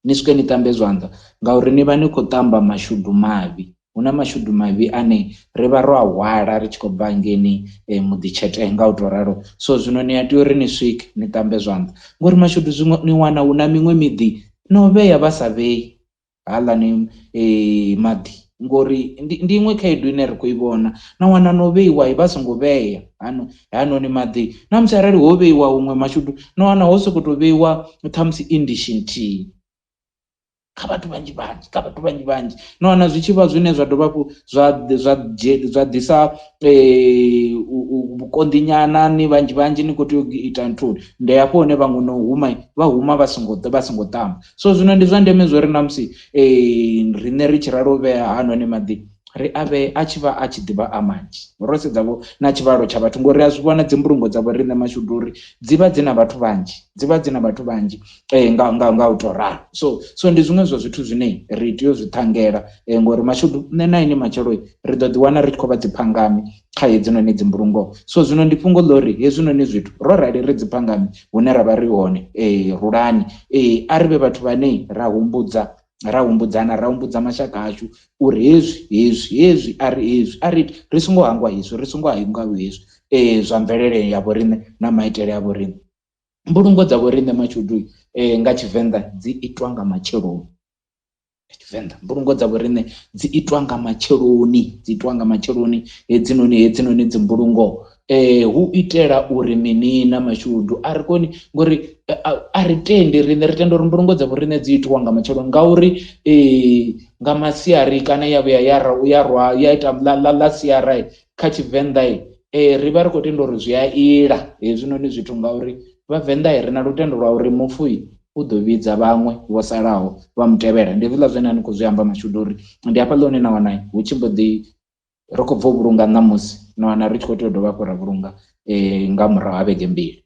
Speaker 2: Ni swike ni ṱambe zwanḓa ngauri ni vha ni khou ṱamba mashudu mavhi, hu na mashudu mavhi ane ri vha ro a hwala ri tshi khou bva hangeini muḓi tshete nga u tou ralo. So zwino ni a tea uri ni swike ni ṱambe zwanḓa ngori mashudu zwiṅwe ni wana hu na miṅwe miḓi no vhea vha sa vhei haaḽani maḓi ngori ndi iṅwe khaedu ine ri khou i vhona na wana no vheiwa vha songo vhea hanoni maḓi na musi arali ho vheiwa huṅwe mashudu na wana ho sokou tou vheiwa ṱhamusi i ndishi nthihi kha vhathu vhanzhi vhanzhi kha vhathu vhanzhi vhanzhi na wana zwi tshi vha zwine zwa dovha hafhu zwa ḓisa vhukonḓi nyana ni vhanzhi vhanzhi ni khou tea u ita nthuni ndi hafho hune vhaṅwe no huma vha huma vha songo ṱamba. So zwino ndi zwa ndeme zwo ri na musi riṋe ri tshi ralo vhea hanoni maḓi ri a vhe a tshi vha a tshi ḓivha a manzhi ro sedza vho na tshivhalo tsha vhathu ngori a zwi vhona dzi mbulungo dzavho riṋe mashudu uri dzi vha dzi na vhathu vhanzhi dzi vha dzi na vhathu vhanzhi nga u tou ralo. So ndi zwiṅwe zwa zwithu zwine ri tea u zwi ṱhangela ngori mashudu nṋe na ini matshelo ri ḓo ḓi wana ri tshi khou vha dzi phangami kha hedzinoni dzi mbulungo. So zwino ndi fhungo ḽa uri hezwinoni zwithu ro rali ri dzi phangami hune ra vha ri hone rulani a ri vhe vhathu vhane ra humbudza ra humbudzana ra humbudza mashaka ashu uri hezwi hezwi hezwi a ri hezwi a ri ri songo hangwa hezwi ri songo hangwa hezwi zwa mvelele ya vhoriṋe na maitele a vhoriṋe. Mbulungo dza vhoriṋe mashudu nga Tshivenḓa dzi itwa nga matsheloni. Tshivenḓa mbulungo dza vhoriṋe dzi itwa nga matsheloni dzi itwa nga matsheloni hedzinoni dzi mbulungo hu itela uri mini na mashudu a ri koni ngori a ri tendi riṋe ri tenda uri mbulungo dza vhoriṋe dzi itiwa nga matsheloni ngauri nga masiari kana ya vhuya ya rwa ya ita ḽa siara kha Tshivenḓa ri vha ri khou tenda uri zwi a ila hezwinoni zwithu ngauri Vhavenḓa ri na lutendo lwa uri mufu u ḓo vhidza vhaṅwe vho salaho vha mu tevhela. Ndi hezwiḽa zwine ni khou zwi amba mashudu uri ndi hafhaḽa hune na wana hu tshi mbo ḓi ri khou bva u vhulunga ṋamusi na wana ri tshi khou tea u dovha hafhu ra vhulunga nga murahu ha vhege mbili.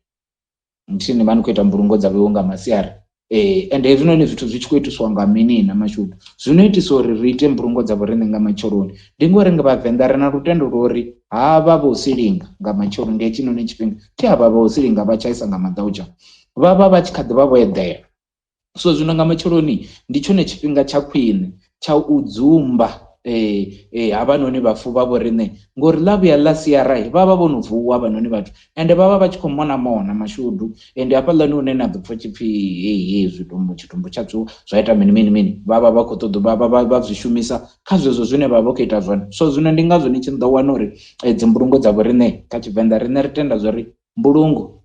Speaker 2: Nthini vha ni khou ita mbulungo dza vheiwa nga masiari Ende hezwinoni zwithu zwi tshi khou itiswa nga mini na mashudu, zwino itisa uri ri ite mbulungo dza vhoriṋe nga matsheloni ndi ngori nga vhavenḓa ri na lutendo lwa uri havha vho silinga nga matsheloni nga hetshinoni tshifhinga thi havha vho silinga vha tshaisa nga maḓautsha vha vha vha tshi kha ḓi vha vho eḓela. So zwino nga matsheloni ndi tshone tshifhinga tsha khwine tsha u dzumba havhanoni vhafu vha vho riṋe ngori ḽa vhuya ḽa siara vha vha vho no vuwa havhanoni vhathu ende vha vha vha tshi khou mona mona mashudu. Ende hafhaḽani hune na ḓo pfha tshipfi hei hei zwitumbu tshitumbu tsha tswiwa zwa ita mini mini mini vha vha vha khou ṱoḓa vha zwi shumisa kha zwezwo zwine vha vha khou ita zwone. So zwino ndi ngazwo ni tshi ḓo wana uri dzimbulungo dza vho riṋe kha Tshivenḓa riṋe ri tenda zwa uri mbulungo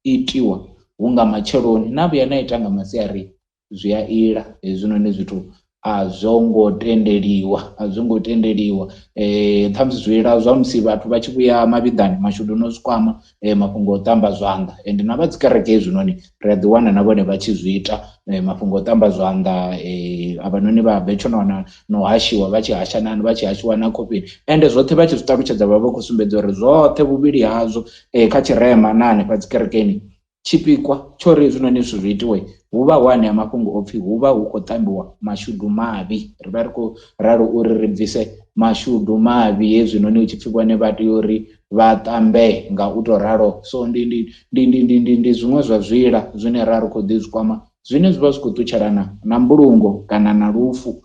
Speaker 2: itiwa hu nga matsheloni na vhuya na ita nga masiari zwi a ila. Hezwinoni zwithu a zwo ngo tendeliwa, a zwo ngo tendeliwa. Ṱhamusi zwiila zwa musi vhathu vha tshi vhuya mavhiḓani mashudu no zwi kwama mafhungo o ṱamba zwanḓa, ende na vha dzi kereke hezwinoni ri a ḓi wana na vhone vha tshi zwi ita mafhungo o ṱamba zwanḓa avhanoni vha betsho na no hashiwa vha tshi hasha na vha tshi hashiwa na khofheni, ende zwoṱhe vha tshi zwi ṱalutshedza vha vha khou sumbedza uri zwoṱhe vhuvhili hazwo kha tshirema na hanefha dzi kerekeni tshipikwa tsho ri hezwinoni zwithu zwi itiwe hu vha hu anea mafhungo o pfhi hu vha hu khou ṱambiwa mashudu mavhi. Ri vha ri khou ralo uri ri bvise mashudu mavhi hezwinoni hu tshi pfhi vhone vha tea uri vha ṱambe nga u to ralo. So ndi ndi ndi ndi ndi ndi ndi zwiṅwe zwa zwiila zwine ra ri khou ḓi zwi kwama zwine zwi vha zwi khou ṱutshelana na mbulungo kana na lufu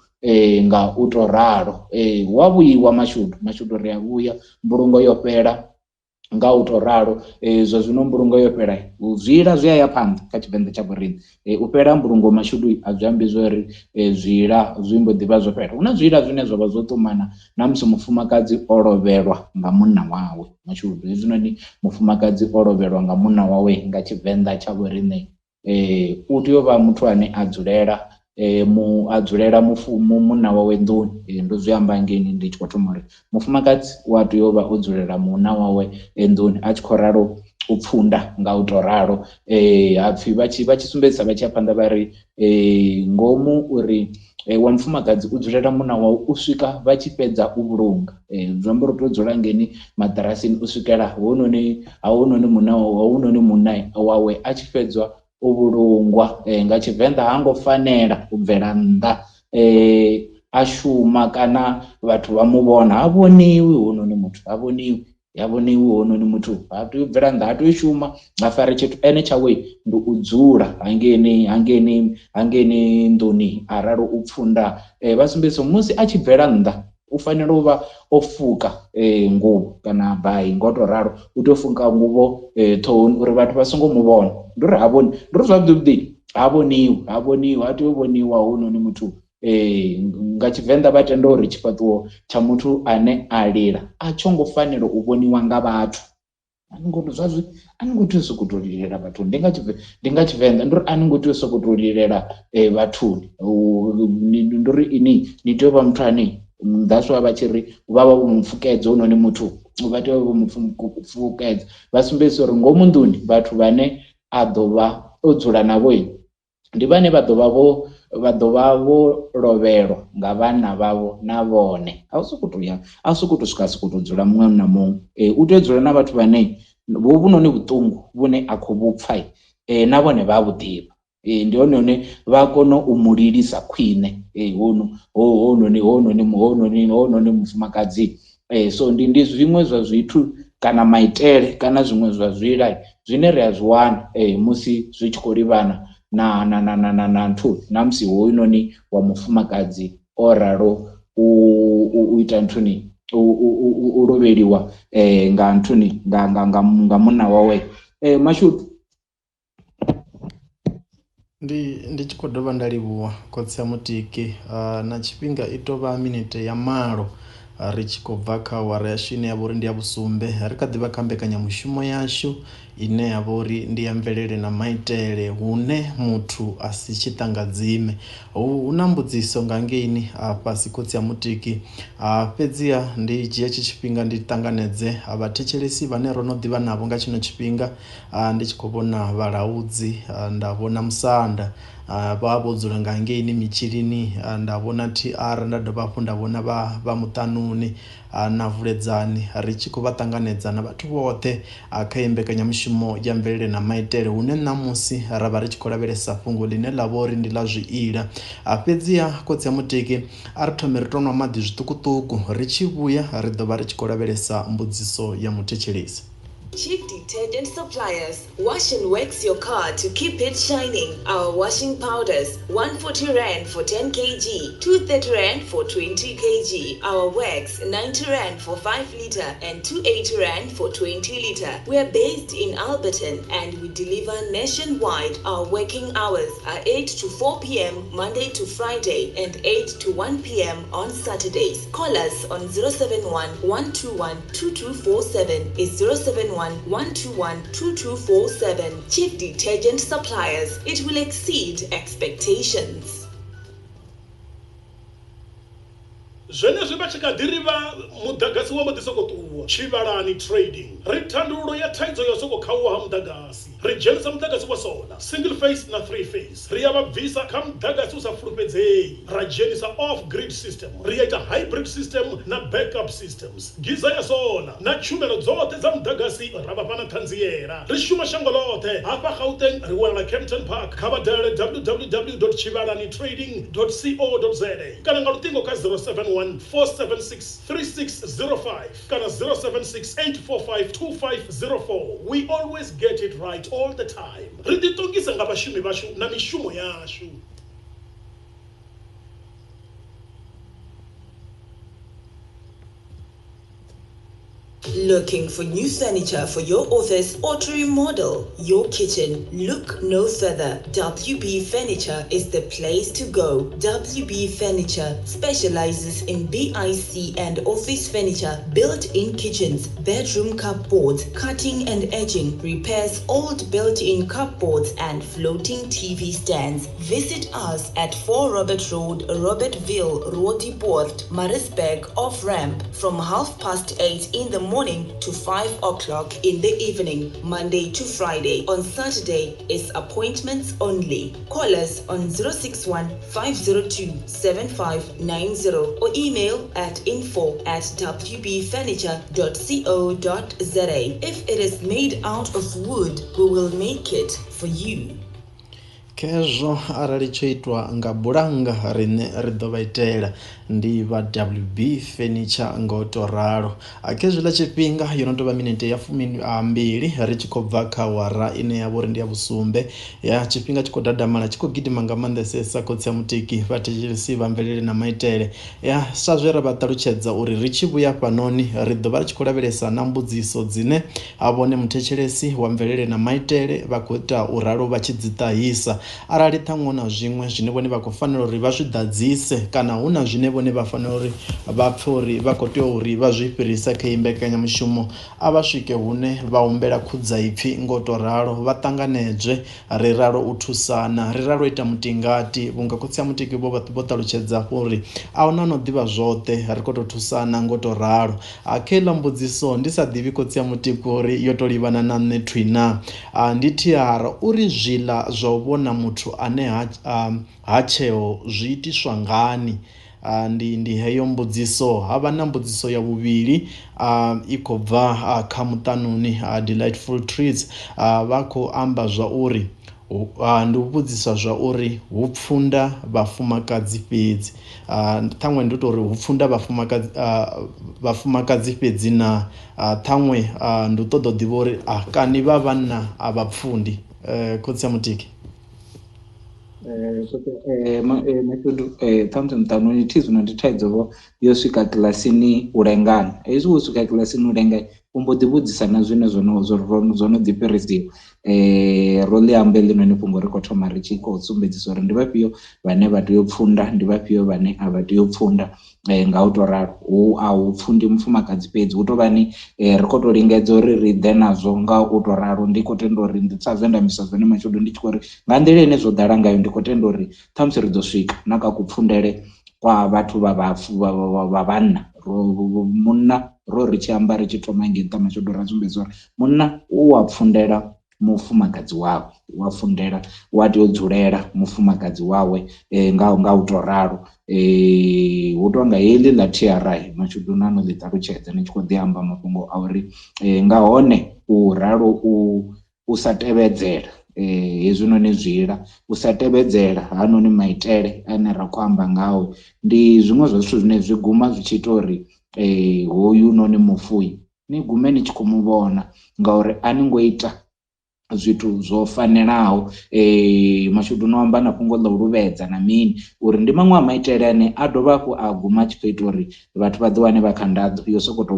Speaker 2: nga u to ralo. Hu a vhuyiwa mashudu, mashudu ri a vhuya mbulungo yo fhela nga u to ralo. Zwa zwino mbulungo yo fhela zwiila zwi a ya phanḓa kha Tshivenḓa tsha vhoriṋe. U fhela mbulungo mashudu a zwi ambi zwa uri zwiila zwi mbo ḓi vha zwo fhela. Hu na zwiila zwine zwa vha zwo ṱumana na musi mufumakadzi o lovhelwa nga munna wawe mashudu. Hezwinoni mufumakadzi o lovhelwa nga munna wawe nga Tshivenḓa tsha vhoriṋe u tea u vha muthu ane a dzulela a dzulela munna wawe nḓuni. Ndo zwi amba ngeini ndi tshi khou thoma uri mufumakadzi u a tea u vha o dzulela munna wawe nḓuni a tshi khou ralo u pfunda nga u to ralo. Hapfi vha tshi sumbedzisa vha tshi ya phanḓa vha ri ngomu uri wa mufumakadzi u dzulela munna wawe u swika vha tshi fhedza u vhulunga. Zwi amba uri u tea u dzula ngeni maḓirasini u swikela hounoni hounoni munna hounoni munna wawe a tshi fhedzwa u vhulungwa. Nga Tshivenḓa ha ngo fanela u bvela nnḓa a shuma kana vhathu vha mu vhona, ha vhoniwi hounoni muthu, ha vhoniwi ha vhoniwi hounoni muthu, ha tei u bvela nnḓa, ha tei u shuma, ha fare tshithu. Ene tshawe ndi u dzula hangeini hangeini hangeini nḓuni a ralo u pfunda. Vha sumbedzisa musi a tshi bvela nnḓa u fanela u vha o fuka nguvho kana bai ngo to ralo, u tea u fuka nguvho ṱhohoni uri vhathu vha songo mu vhona. Ndi uri ha vhoni, ndi uri zwavhuḓi vhuḓi ha vhoniwi, ha vhoniwi, ha tei u vhoniwa hounoni muthu. Nga Tshivenḓa vha tenda uri tshifhaṱuwo tsha muthu ane a lila a tsho ngo fanela u vhoniwa nga vhathu. A ni ngo zwazwi a ni ngo tea u sokou tou lilela vhathuni. Ndi nga Tshivenḓa ndi uri a ni ngo tea u sokou tou lilela vhathuni. Ndi uri ini ni tea u vha muthu ane that's why vha tshi ri vha vha vho mu fukedza hounoni muthu, vha tea u vha vho mu fukedza. Vha sumbedzisa uri ngomu nḓuni vhathu vhane a ḓo vha o dzula navho ndi vhane vha ḓo vha vho vha ḓo vha vho lovhelwa nga vhana vhavho na vhone. A u sokou tou ya, a u sokou tou swika a sokou tou dzula muṅwe na muṅwe. U tea u dzula na vhathu vhane hovhunoni vhuṱungu vhune a khou vhu pfha na vhone vha vhu ḓivha. Ndi hone hune vha kona u mu lilisa khwine hounoni hounoni hounoni hounoni mufumakadzi. So ndi zwiṅwe zwa zwithu kana maitele kana zwiṅwe zwa zwiila zwine ri a zwi wana musi zwi tshi khou livhana na na na na na na nthu na musi hounoni wa mufumakadzi o ralo u ita nthuni u lovheliwa nga nthuni nga nga nga nga munna wawe mashudu.
Speaker 3: Ndi tshi khou dovha nda livhuwa khotsi a Mutiki na tshifhinga i tou vha minete ya 8 ri tshi khou bva kha awara yashu ine ya vha uri ndi ya vhusumbe. Ri kha ḓi vha kha mbekanyamushumo yashu ine ya vha uri ndi ya mvelele na maitele hune muthu a si tshiṱangadzime. Hu na mbudziso nga ngeini fhasi khotsi a Mutiki, fhedziha ndi dzhia tshi tshifhinga ndi ṱanganedze vhathetshelesi vhane ro no ḓivha navho nga tshino tshifhinga. Ndi tshi khou vhona vhalaudzi, nda vhona musanda, Vha vho dzula nga hangeini Mitshilini, nda vhona TR, nda dovha hafhu nda vhona vha muṱanuni na Vuledzani, ri tshi khou vha ṱanganedza na vhathu vhoṱhe kha iyi mbekanyamushumo ya mvelele na maitele, hune ṋamusi ra vha ri tshi khou lavhelesa fhungo ḽine ḽa vha uri ndi ḽa zwiila. Fhedziha khotsi a Mutiki, a ri thome ri to nwa maḓi zwiṱukuṱuku, ri tshi vhuya ri ḓo vha ri tshi khou lavhelesa mbudziso ya muthetshelesi.
Speaker 1: Cheap detergent suppliers. Wash and wax your car to keep it shining. Our washing powders, 140 Rand for 10 kg, 230 Rand for 20 kg. Our wax, 90 Rand for 5 liter and 280 Rand for 20 liter. We are based in Alberton and we deliver nationwide. Our working hours are 8 to 4 p.m. Monday to Friday and 8 to 1 p.m. on Saturdays. Call us on 071 121 2247. It's 071 121 2247. Chief Detergent Suppliers. It will exceed expectations.
Speaker 4: Zwenezwi vha tshi kha ḓi ri vha muḓagasi wa mbo ḓi sokou ṱuwa. Tshivhalani Trading ri thandululo ya thaidzo ya u sokou khauwa ha muḓagasi. Ri dzhenisa muḓagasi wa solar, single phase na three phase. Ri a vha bvisa kha muḓagasi u sa fulufhedzei ra dzhenisa off grid system. Ri a ita hybrid system na backup systems, giza ya solar na tshumelo dzoṱhe dza muḓagasi ra vha fha na ṱhanziela. Ri shuma shango ḽoṱhe. Hafha Gauteng ri wanala Kempton Park. Kha vha dalele www.tshivhalanitrading.co.za kana nga luṱingo kha 071 476 3605 kana 076 845 2504. We always get it right all the time. Ri ḓiṱongisa nga vhashumi vhashu na mishumo yashu.
Speaker 1: Looking for new furniture for your office or to remodel your kitchen? Look no further. WB Furniture is the place to go. WB Furniture specializes in BIC and office furniture, built-in kitchens, bedroom cupboards, cutting and edging, repairs old built-in cupboards and floating TV stands. Visit us at 4 Robert Road, Robertville, Roodepoort, Maritzburg, off-ramp from 8:30 in the morning to 5 o'clock in the evening, Monday to Friday. On Saturday, it's appointments only. Call us on 061 502 7590 or email at info@wbfurniture.co.za. If it is made out of wood, we will make it for you.
Speaker 3: Khezwo arali tsho itwa nga bulanga riṋe ri ḓo vha itela, ndi vha WB Furniture nga u to ralo. Khezwiḽa tshifhinga yo no tou vha minete ya 12 ri tshi khou bva kha awara ine ya vha uri ndi ya vhusumbe, ya tshifhinga tshi khou dadamala tshi khou gidima nga maanḓesesa. Khotsi a Mutiki, vhathetshelesi vha mvelele na maitele, ya sa zwe ra vha ṱalutshedza uri ri tshi vhuya fhanoni ri ḓo vha ri tshi khou lavhelesa na mbudziso dzine a vhone muthetshelesi wa mvelele na maitele vha khou ita u ralo vha tshi dzi ṱahisa. Arali ṱhaṅwe na zwiṅwe zwine vhone vha khou fanela uri vha zwi ḓadzise kana hu na zwine vhone vha fanela uri vha pfhe uri vha khou tea uri vha zwi fhirisa kha iyi mbekanyamushumo, a vha swike hune vha humbela khudzaipfi ngo to ralo, vha ṱanganedzwe. Ri ralo u thusana, ri ralo ita mutingati, vhunga khotsi a Mutiki vho ṱalutshedza hafho uri a huna no ḓivha zwoṱhe, ri khou tou thusana ngo to ralo. Kha iḽa mbudziso ndi sa ḓivhi khotsi a Mutiki uri yo to livhana na nṋe thwi na, ndi thiara uri zwiḽa zwa u vhona muthu ane ha tsheo zwi itiswa ngani. Ndi heyo mbudziso. Havha na mbudziso ya vhuvhili i khou bva kha muṱanuni Delightful Treats. Vha khou amba zwa uri ndi u vhudzisa zwa uri hu pfunda vhafumakadzi fhedzi, ṱhaṅwe ndi tou uri hu pfunda vhafumakadzi fhedzi na, ṱhaṅwe ndi u ṱoḓa u ḓivha uri kani vha vhanna a vha pfundi. Khotsi a Mutiki.
Speaker 2: Mashudu, ṱhamusi muṱanuni thi zwino ndi thaidzo vho yo swika kilasini u lengana. Hezwi wo swika kilasini u lenga u mbo ḓi vhudzisa na zwine zwo no ḓi fhirisiwa. Ro ḽi amba heḽinoni fhungo ri khou thoma ri tshi khou sumbedzisa uri ndi vhafhio vhane vha tea u pfunda, ndi vhafhio vhane a vha tea u pfunda. Nga u to ralo hu a hu pfundi mufumakadzi fhedzi, hu tou vhani ri khou tou lingedza uri ri ḓe nazwo nga u to ralo. Ndi khou tenda uri ndi sa zwe nda ambisa zwone Mashudu, ndi tshi khou ri nga nḓila ine zwo ḓala ngayo ndi khou tenda uri ṱhamusi ri ḓo swika na kha kupfundele kwa vhathu vha vhanna. Munna ro ri tshi amba ri tshi thoma ngei nṱha Mashudu ra sumbedza uri munna u wa pfundela mufumakadzi wawe, wa fundela wa tea u dzulela mufumakadzi wawe nga u to ralo. Hu tonga heḽi ḽa TRI mashudu na no ḽi ṱalutshedza ni tshi khou ḓi amba mafhungo a uri nga hone u ralo u sa tevhedzela hezwinoni zwiila, u sa tevhedzela hanoni maitele ane ra khou amba ngao ndi zwiṅwe zwa zwithu zwine zwi guma zwi tshi ita uri hoyu noni mufuwi ni gume ni tshi khou mu vhona ngauri a ni ngo ita zwithu zwo fanelaho. Mashudu no amba na fhungo ḽa u luvhedza na mini uri ndi maṅwe a maitele ane a dovha hafhu a guma a tshi khou ita uri vhathu vha ḓi wane vha kha nḓaḓo yo sokou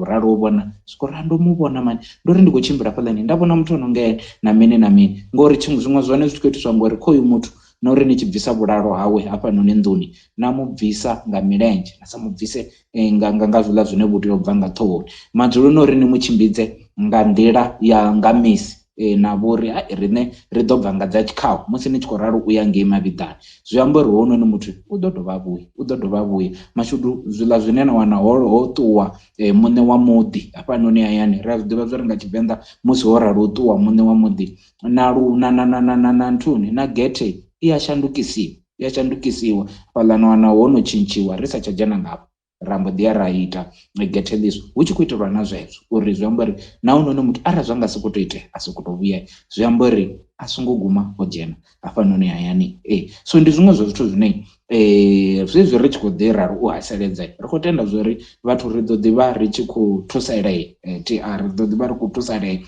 Speaker 2: ralo u vhona swika uri ndo mu vhona mani, ndo ri ndi khou tshimbila hafhaḽani nda vhona muthu ono nga ene na mini na mini, ngori zwiṅwe zwa hone zwi tshi khou itiswa ngori khoyu muthu na uri ni tshi bvisa vhulalo hawe hafhanoni nḓuni na mu bvisa nga milenzhe, na sa mu bvise nga zwiḽa zwine vhu tea u bva nga ṱhohoni, madzuloni uri ni mu tshimbidze nga nḓila ya nga misi na vhori riṋe ri ḓo bva nga dza tshikhaho musi ni tshi khou ralo uya ngei mavhiḓani, zwi amba uri hounoni muthu u ḓo dovha vhuya, u ḓo dovha vhuya. Mashudu zwiḽa zwine na wana ho ṱuwa muṋe wa muḓi hafhanoni hayani, ri a zwi ḓivha zwa uri nga Tshivenḓa musi ho ralo u ṱuwa muṋe wa muḓi na nthuni na gethe i ya shandukisiwa, fhaḽa na wana ho no tshintshiwa ri sa tsha dzhena ngafho, ra mbo ḓi ya ra ita gethe ḽiswa hu tshi khou itelwa na zwezwo uri zwi amba uri na hounoni muthu arali zwa nga sokou tou itea a sokou tou vhuya zwi amba uri a songo guma o dzhena hafhanoni hayani. So ndi zwiṅwe zwa zwithu zwine zwezwi ri tshi khou ḓi ralo u haseledza ri khou tenda zwa uri vhathu ri ḓo ḓivha ri tshi khou thusalea TR ri ḓo ḓivha ri khou thusalea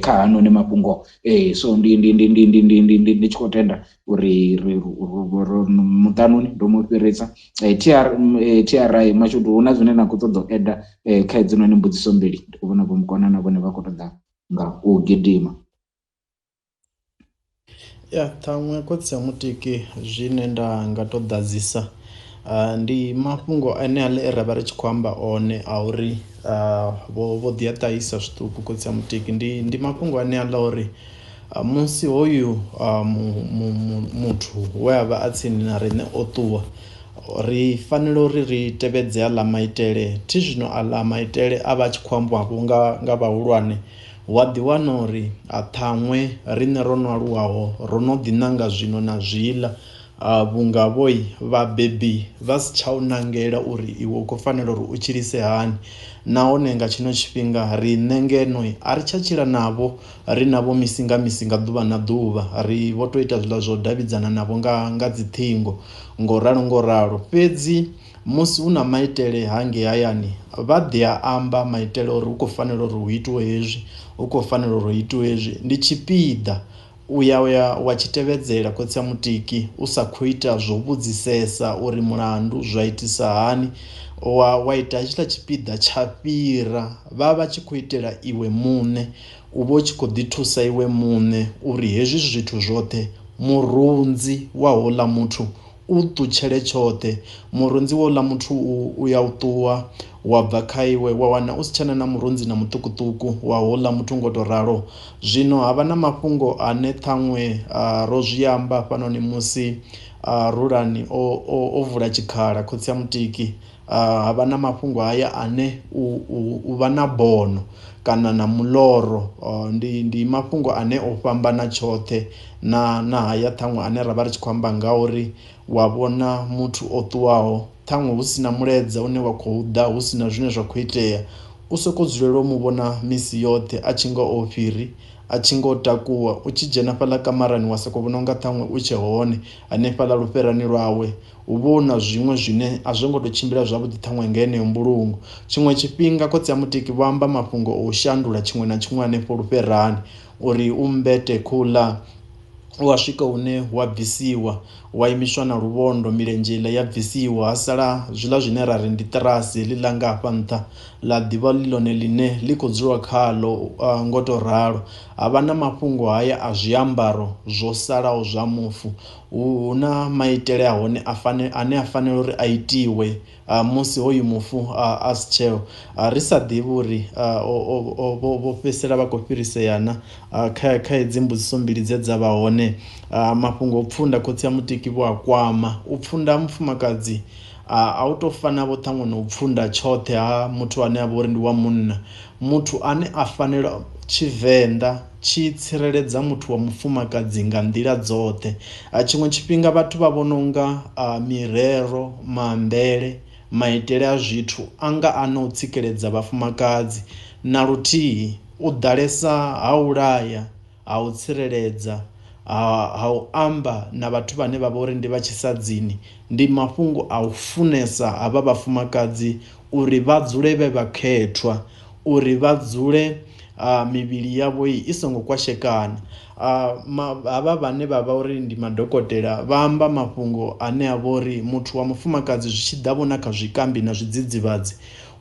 Speaker 2: kha hanoni mafhungo. So ndi tshi khou tenda uri muṱanuni ndo mu fhirisa TRI mashudu hu na zwine na khou ṱoḓa u eda kha hedzinoni mbudziso mbili, ndi khou vhona vho Mukona na vhone vha khou ṱoḓa nga u gidima.
Speaker 3: Ya ṱhaṅwe khotsi a Mutiki zwine nda nga to ḓadzisa ndi mafhungo ane aḽa e ra vha ri tshi khou amba one a uri vho ḓi a ṱahisa zwiṱuku khotsi a Mutiki, ndi mafhungo ane aḽa uri musi hoyu muthu we a vha a tsini na riṋe o ṱuwa, ri fanela uri ri tevhedze aḽa maitele thi zwino aḽa maitele a vha a tshi khou ambiwa vho nga vhahulwane. Wa ḓi wana uri a ṱhaṅwe riṋe ro no aluwaho ro no ḓi nanga zwino na zwiḽa vhunga vhoi vhabebi vha si tsha u nangela uri iwe u khou fanela uri u tshilise hani, nahone nga tshino tshifhinga riṋe ngeno a ri tsha tshila navho, ri navho misi nga misi nga ḓuvha na ḓuvha, ri vho to ita zwiḽa zwo davhidzana navho nga dzi ṱhingo ngo ralo ngo ralo. Fhedzi musi hu na maitele hangei hayani vha ḓi a amba maitele uri hu khou fanela uri hu itiwe hezwi, hu khou fanela uri hu itiwe hezwi, ndi tshipiḓa u ya wa tshi tevhedzela khotsi a Mutiki u sa khou ita zwo vhudzisesa uri mulandu zwa itisa hani, wa ita hetshiḽa tshipiḓa tsha fhira vha vha tshi khou itela iwe muṋe, u vha u tshi khou ḓi thusa iwe muṋe uri hezwi zwithu zwoṱhe murunzi wa houḽa muthu u ṱutshele tshoṱhe. Murunzi wa houḽa muthu u ya u ṱuwa wa bva kha iwe wa wana u si tshena na murunzi na muṱukuṱuku wa houḽa muthu ngo to ralo. Zwino havha na mafhungo ane ṱhaṅwe ro zwi amba hafhanoni musi Rulani o vula tshikhala khotsi a Mutiki, havha na mafhungo haya ane u vha na bono kana na muloro, ndi mafhungo ane o fhambana tshoṱhe na haya ṱhaṅwe ane ra vha ri tshi khou amba ngauri wa vhona muthu o ṱuwaho ṱhaṅwe hu sina mulaedza une wa khou ḓa, hu sina zwine zwa khou itea, u soko dzulela u mu vhona misi yoṱhe a tshi nga o fhiri, a tshi ngo takuwa, u tshi dzhena fhaḽa kamarani wa soko vhona unga ṱhaṅwe u tshe hone hanefhaḽa lufherani lwawe, hu vha hu na zwiṅwe zwine a zwo ngo to tshimbila zwavhuḓi ṱhaṅwe nga heneyo mbulungo. Tshiṅwe tshifhinga khotsi a Mutiki vho amba mafhungo o shandula tshiṅwe na tshiṅwe hanefho lufherani uri u mmbete khouḽa U a swika hune wa bvisiwa wa imiswa na luvhondo milenzhe iḽa ya bvisiwa ha sala zwiḽa zwine ra ri ndi ṱirasi heḽi ḽa nga hafha nṱha ḽa ḓivha ḽi ḽone ḽine ḽi khou dzulwa khaḽo ngo to ralo. Ha vha na mafhungo haya a zwiambaro zwo salaho zwa mufu hu na maitele a hone a fane ane a fanela uri a itiwe musi hoyu mufu a si tsheo ri sa ḓivhi uri vho fhedzisela vha khou fhirisea na kha kha hedzi mbudziso mbili dze dza vha hone. Mafhungo o pfunda khotsi a mutiki vho a kwama u pfunda ha mufumakadzi a u to fana vho ṱhaṅwe na u pfunda tshoṱhe ha muthu ane avha uri ndi wa munna muthu ane a fanela tshivenḓa tshi tsireledza muthu wa mufumakadzi nga nḓila dzoṱhe. Tshiṅwe tshifhinga vhathu vha vhona unga mirero, maambele, maitele a zwithu a nga a na u tsikeledza vhafumakadzi na luthihi. U ḓalesa ha u laya, ha u tsireledza, ha u amba na vhathu vhane vha vha uri ndi vha tshisadzini ndi mafhungo a u funesa havha vhafumakadzi uri vha dzule vhe vhakhethwa, uri vha dzule mivhili yavho i songo kwashekana. Havha vhane vha vha uri ndi madokotela vha amba mafhungo ane a vha uri muthu wa mufumakadzi zwi tshi ḓa vhona kha zwikambi na zwidzidzivhadzi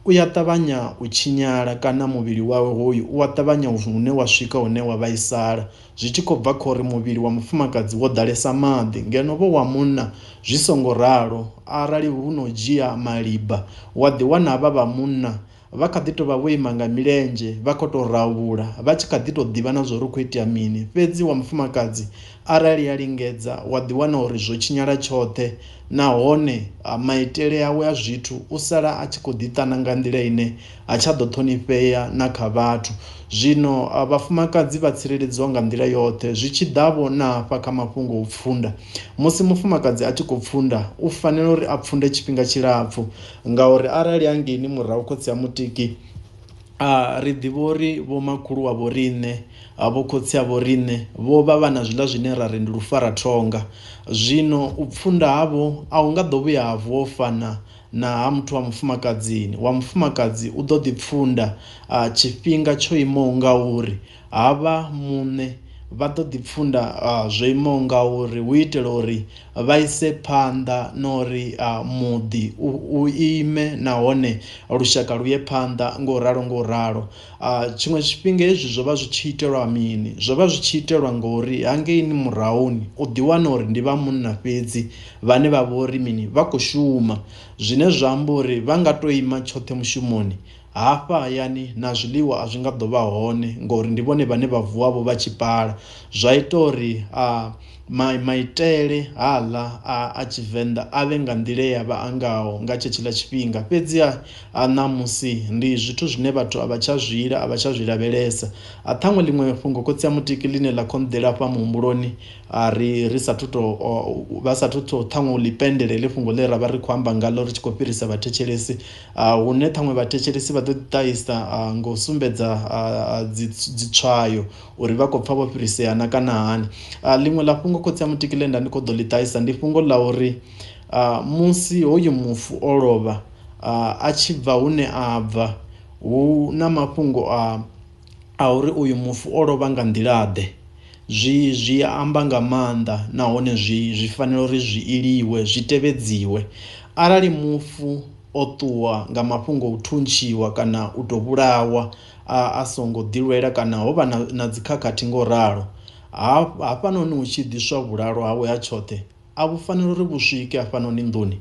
Speaker 3: u ya ṱavhanya u tshinyala kana muvhili wawe hoyu u a ṱavhanya hune wa swika hune wa vhaisala zwi tshi khou bva kha uri muvhili wa mufumakadzi wo ḓalesa maḓi ngeno vho wa munna zwi songo ralo. Arali hu no dzhia maliba wa ḓi wana havha vha munna vha kha ḓi tovha vho ima nga milenzhe vha khou tou ravhula vha tshi kha ḓi tou ḓivha na zwa uri hu khou itea mini fhedzi wa mufumakadzi arali a lingedza wa ḓi wana uri zwo tshinyala tshoṱhe nahone maitele awe a zwithu u sala a tshi khou ḓi ṱana nga nḓila ine ha tsha ḓo ṱhonifhea na kha vhathu. Zwino vhafumakadzi vha tsireledziwa nga nḓila yoṱhe zwi tshi ḓa vho na hafha kha mafhungo o pfunda musi mufumakadzi a tshi khou pfunda u fanela uri a pfunde tshifhinga tshilapfhu ngauri arali hangeini murahu khotsi a mutiki ri ḓivha uri vho makhulu wa vho riṋe vho khotsi a vho riṋe vho vha vha na zwiḽa zwine ra ri ndi lufarathonga. Zwino u pfunda havho a hu nga ḓo vhuya ha vuwa u fana na ha muthu wa mufumakadzini wa mufumakadzi u ḓo ḓi pfunda tshifhinga tsho imaho nga uri havha muṋe vha ḓo ḓi pfunda zwo imaho nga uri hu itela uri vha ise phanḓa na uri muḓi u ime nahone lushaka lu ye phanḓa ngo ralo ngo ralo. Tshiṅwe tshifhinga hezwi zwo vha zwi tshi itelwa mini zwo vha zwi tshi itelwa ngori hangeini murahuni u ḓi wana uri ndi vha munna fhedzi vhane vha vha uri mini vha khou shuma zwine zwa amba uri vha nga to ima tshoṱhe mushumoni hafha hayani na zwiḽiwa a zwi nga ḓo vha hone ngori ndi vhone vhane vha vuwa vho vha tshi pala zwa ita uri maitele haaḽa a tshivenḓa a vhe nga nḓila ye a vha a ngaho nga tshetshiḽa tshifhinga. Fhedziha a ṋamusi ndi zwithu zwine vhathu a vha tsha zwi ila a vha tsha zwi lavhelesa. A ṱhaṅwe ḽiṅwe fhungo khotsi a mutiki ḽine ḽa khou nḓela hafha muhumbuloni a ri ri sathu to vha sathu to ṱhaṅwe u ḽi pendela heḽi fhungo ḽe ra vha ri khou amba ngaḽo ri tshi khou fhirisa vhathetshelesi hune ṱhaṅwe vhathetshelesi vha ḓo ṱahisa nga u sumbedza dzi dzitswayo uri vha khou pfha vho fhirisea na kana hani. Ḽiṅwe ḽa fhungo khotsi a mutiki ḽe nda ndi khou ḓo ḽi ṱahisa ndi fhungo ḽa uri musi hoyu mufu o lovha a tshi bva hune a bva hu na mafhungo a uri uyu mufu o lovha nga nḓila ḓe zwi zwi amba nga maanḓa nahone zwi zwi fanela uri zwi iliwe zwi tevhedziwe. Arali mufu o ṱuwa nga mafhungo o thuntshiwa kana u to vhulawa a songo ḓi lwela kana ho vha na dzikhakhathi ngo ralo hafhanoni hu tshi ḓiswa vhulalo hawe ha tshoṱhe a vhu fanela uri vhu swike hafhanoni nḓuni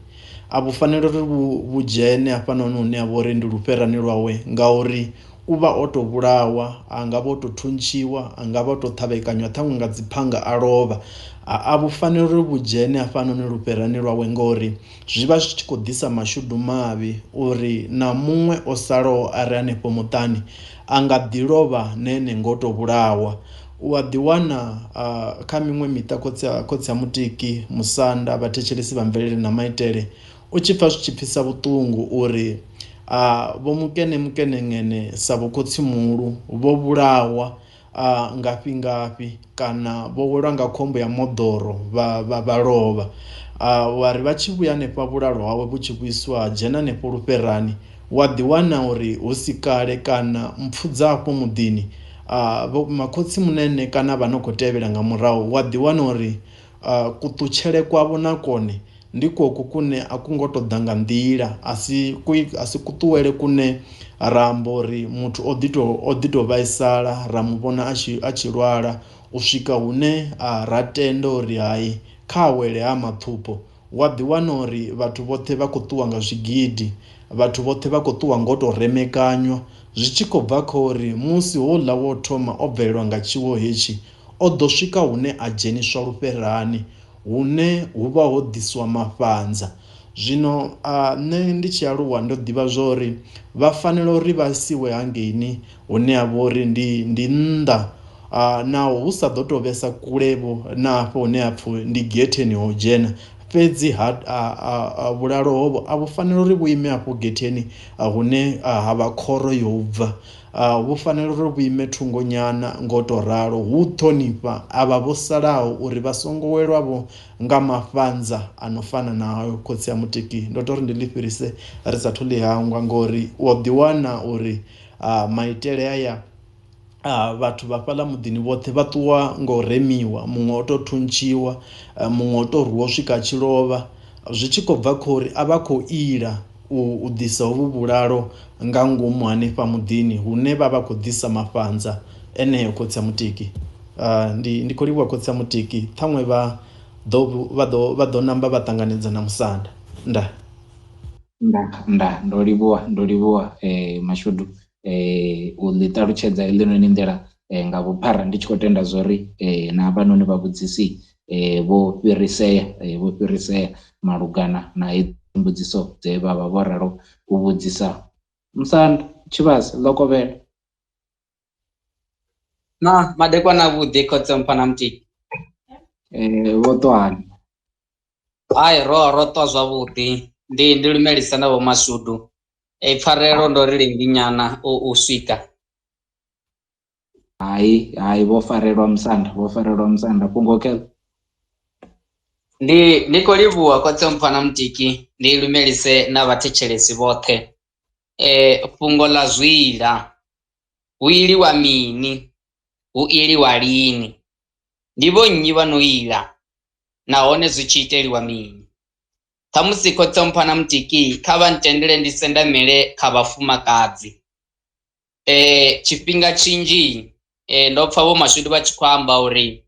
Speaker 3: a vhu fanela uri vhu dzhene hafhanoni hune ha vha uri ndi lufherani lwawe ngauri u vha o to vhulawa a nga vha o to thuntshiwa a nga vha o to ṱhavhekanywa ṱhaṅwe nga dzi phanga a lovha a vhu fanela uri vhu dzhene hafhanoni lufherani lwawe ngori zwi vha zwi tshi khou ḓisa mashudu mavhi uri na muṅwe o salaho a re hanefho muṱani a nga ḓi lovha na ene ngo to vhulawa. U a ḓi wana kha miṅwe miṱa khotsi a mutiki musanda vhathetshelesi vha mvelele na maitele u tshi pfha zwi tshi pfhisa vhuṱungu uri vho mukene mukenengene sa vho khotsimuhulu vho vhulawa ngafhi ngafhi kana vho welwa nga khombo ya moḓoro vha lovha. Wa ri vha tshi vhuya hanefha vhulalo hawe vhu tshi vhuisiwa ha dzhena hanefho lufherani wa ḓi wana uri hu si kale kana mpfu dza afho muḓini Vho makhotsimunene kana vha no khou tevhela nga murahu wa ḓi wana uri kuṱutshele kwavho na kone ndi koku kune a ku ngo to ḓa nga nḓila a si ku a si kuṱuwele kune ra amba uri muthu o ḓi to o ḓi to vhaisala ra mu vhona a tshi a tshi lwala u swika hune ra tenda uri hai kha awele ha maṱhupho. Wa ḓi wana uri vhathu vhoṱhe vha khou ṱuwa nga zwigidi vhathu vhoṱhe vha khou ṱuwa ngo to remekanywa zwi tshi khou bva kha uri musi houḽa wo thoma o bvelelwa nga tshiwo hetshi o ḓo swika hune a dzheniswa lufherani hune hu vha ho ḓiswa mafhanza. Zwino nṋe ndi tshi aluwa ndo ḓivha zwori vha fanela uri vha isiwe hangeini hune ha vha uri ndi ndi nnḓa naho hu sa ḓo to vhesa kule vho na hafho hune ha pfhi ndi getheni ho dzhena fhedzi ha vhulalo hovho a vhu fanela uri vhu ime afho getheni hune ha vha khoro yo bva vhu fanela uri vhu ime thungo nyana ngo to ralo hu ṱhonifha avha vho salaho uri vha songo welwa vho nga mafhanza a no fana na hayo khotsi a mutiki. Ndo to ri ndi ḽi fhirise ri sathu ḽi hangwa ngori u ḓi wana uri maitele aya vhathu vha fhaḽa muḓini vhoṱhe vha ṱuwa ngo remiwa muṅwe o to thuntshiwa muṅwe o to rwiwa u swika a tshi lovha zwi tshi khou bva kha uri a vha khou ila u ḓisa hovhu vhulalo nga ngomu hanefha muḓini hune vha vha khou ḓisa mafhanza eneo khotsi a mutiki. Ndi ndi khou livhuwa khotsi a mutiki ṱhaṅwe vha ḓo vha ḓo vha ḓo namba vha ṱanganedza na musanda nda.
Speaker 2: Nda nda ndo livhuwa ndo livhuwa Mashudu u ḽi ṱalutshedza heḽinoni nḓila nga vhuphara ndi tshi khou tenda zwori na havhanoni vhavhudzisi vho fhirisea vho fhirisea malugana na hedzi mbudziso dze vha vha vho ralo u vhudzisa. Musanda Tshivhase ḽo kovhela.
Speaker 5: Na madekwana avhuḓi khotsi mpha na mutiki.
Speaker 2: Vho ṱwa hani?
Speaker 5: Hai ro ro ṱwa zwavhuḓi ndi ndi lumelisa na vho Mashudu. E pfarelo ndo ri lengi nyana u swika.
Speaker 2: Hai hai vho farelwa musanda vho farelwa musanda fhungo kheḽo.
Speaker 5: Ndi ndi khou livhuwa khotsi mpha na mutiki ndi lumelise na vhathetshelesi vhoṱhe. Fhungo ḽa zwila hu iliwa mini hu iliwa lini ndi vho nnyi vha no ila nahone zwi tshi iteliwa mini. Ṱhamusi khotsi mpha na mutiki kha vha ntendele ndi sendamele kha vhafumakadzi. Tshifhinga tshinzhi ndo pfha vho Mashudu vha tshi khou amba uri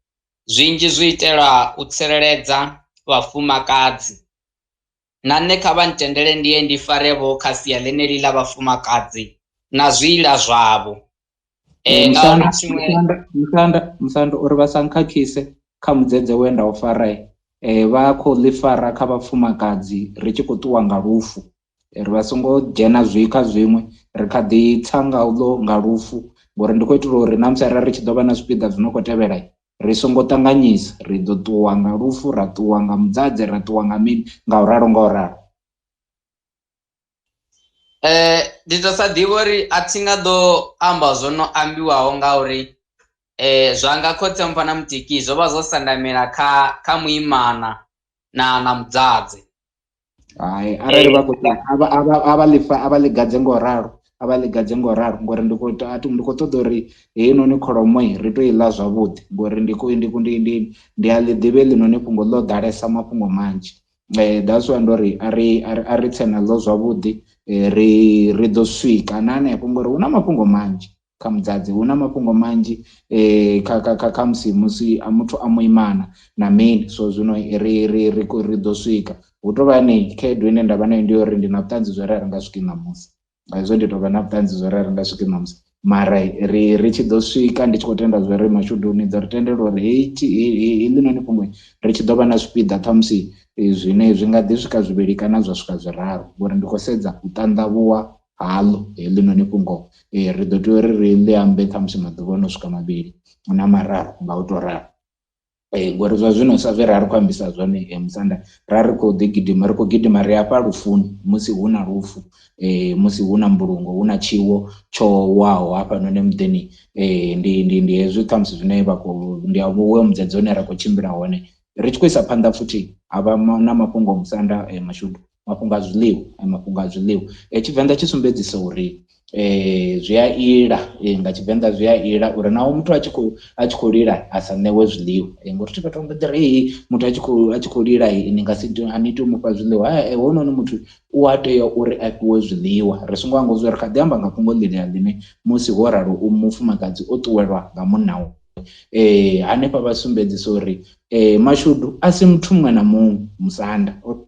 Speaker 5: zwinzhi zwi itelwa u tsireledza vhafumakadzi, na nṋe kha vha ntendele ndi ye ndi fare vho kha sia ḽeneḽi ḽa vhafumakadzi na zwiila zwavho.
Speaker 2: Musanda, musanda, musanda, musanda uri vha sa nkhakhise kha mudzedze we nda u fara vha khou ḽi fara kha vhafumakadzi ri tshi khou ṱuwa nga lufu ri vha songo dzhena zwi kha zwiṅwe ri kha ḓi tsa nga uḽo nga lufu ngori ndi khou itela uri na musi arali ri tshi ḓo vha na zwipiḓa zwi no khou tevhela ri songo ṱanganyisa ri ḓo ṱuwa nga lufu ra ṱuwa nga mudzadze ra ṱuwa nga mini nga u ralo nga u ralo.
Speaker 5: Ndi to sa ḓivha uri a thi nga ḓo amba zwo no ambiwaho ngauri zwanga khotsi mpha na mutiki zwo vha zwo sandamela kha kha muimana na na mudzadze.
Speaker 2: Hai arali vha khou a vha ḽi a vha ḽi gadze ngo ralo a vha ḽi gadze ngo ralo ngori ndi khou ndi khou ṱoḓa uri heinoni kholomo ri to i ḽa zwavhuḓi ngori ndi khou ndi ndi ndi ndi a ḽi ḓivha heḽinoni fhungo ḽo ḓalesa mafhungo manzhi. That's why ndo ri a ri a ri tse naḽo zwavhuḓi ri ri ḓo swika na hanefho ngori hu na mafhungo manzhi kha mudzadze hu na mafhungo manzhi kha kha kha kha musi musi a muthu a muimana na mini so zwino ri ri ri ri ḓo swika hu tovha ni khaedu ine nda vha nayo ndi uri ndi na vhuṱanzi zwo ri a ri nga swiki ṋamusi hezwo ndi tovha na vhuṱanzi zwo ri a ri nga swiki ṋamusi mara ri ri tshi ḓo swika ndi tshi khou tenda zwo ri mashudu ni ḓo ri tendela uri heyi heḽinoni fhungo ri tshi ḓo vha na zwipiḓa ṱhamusi zwine zwi nga ḓi swika zwivhili kana zwa swika zwiraru ngori ndi khou sedza u ṱanḓavhuwa haḽo heḽinoni fhungo ri ḓo tea uri ri ḽi ambe ṱhamusi maḓuvha o no swika mavhili na mararu nga u to ralo. Ngori zwa zwino sa zwe ra ri khou ambisa zwone musanda ra ri khou ḓi gidima ri khou gidima ri afha lufuni musi hu na lufu musi hu na mbulungo hu na tshiwo tsho waho hafhanoni muḓini ndi ndi ndi hezwi ṱhamusi zwine vha khou ndi vhuwe mudzedze une ra khou tshimbila hone ri tshi khou isa phanḓa futhi havha na mafhungo musanda mashudu mafhungo a zwiḽiwa mafhungo a zwiḽiwa. Tshivenḓa tshi sumbedzisa uri Zwi a ila nga Tshivenḓa zwi a ila uri naho muthu a tshi khou lila a sa ṋewe zwiḽiwa, ngori thi vhathu vha mbo ḓi ri muthu a tshi khou lila ni nga si a ni tea u mufha zwiḽiwa. Hounoni muthu u a tea uri a fhiwe zwiḽiwa, ri songo hangwa zwa uri kha ḓi amba nga fhungo ḽiḽia ḽine musi ho ralo u mufumakadzi o ṱuwelwa nga munna wawe. Hanefha vha sumbedzisa uri mashudu a si muthu muṅwe na muṅwe musanda o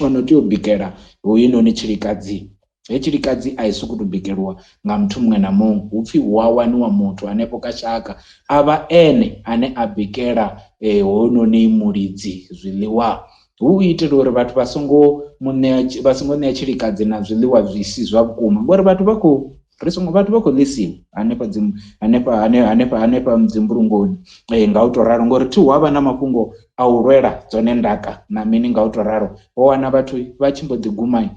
Speaker 2: no tea u bikela hoyunoni tshilikadzi. He tshilikadzi a i sokou tou bikeliwa nga muthu muṅwe na muṅwe, hu pfhi hu a waniwa muthu hanefho kha shaka a vha ene ane a bikela hounoni mulidzi zwiḽiwa, hu u itela uri vhathu vha songo mu ṋea, vha songo ṋea tshilikadzi na zwiḽiwa zwi si zwa vhukuma, ngori vhathu vha khou ri songo vhathu vha khou ḽisiwa hanefha dzi hanefha hanefha hanefha dzimbulungoni nga u to ralo, ngori thi hu avha na mafhungo a u lwela dzone ndaka na mini nga u to ralo, ho wana vhathu vha tshi mbo ḓi guma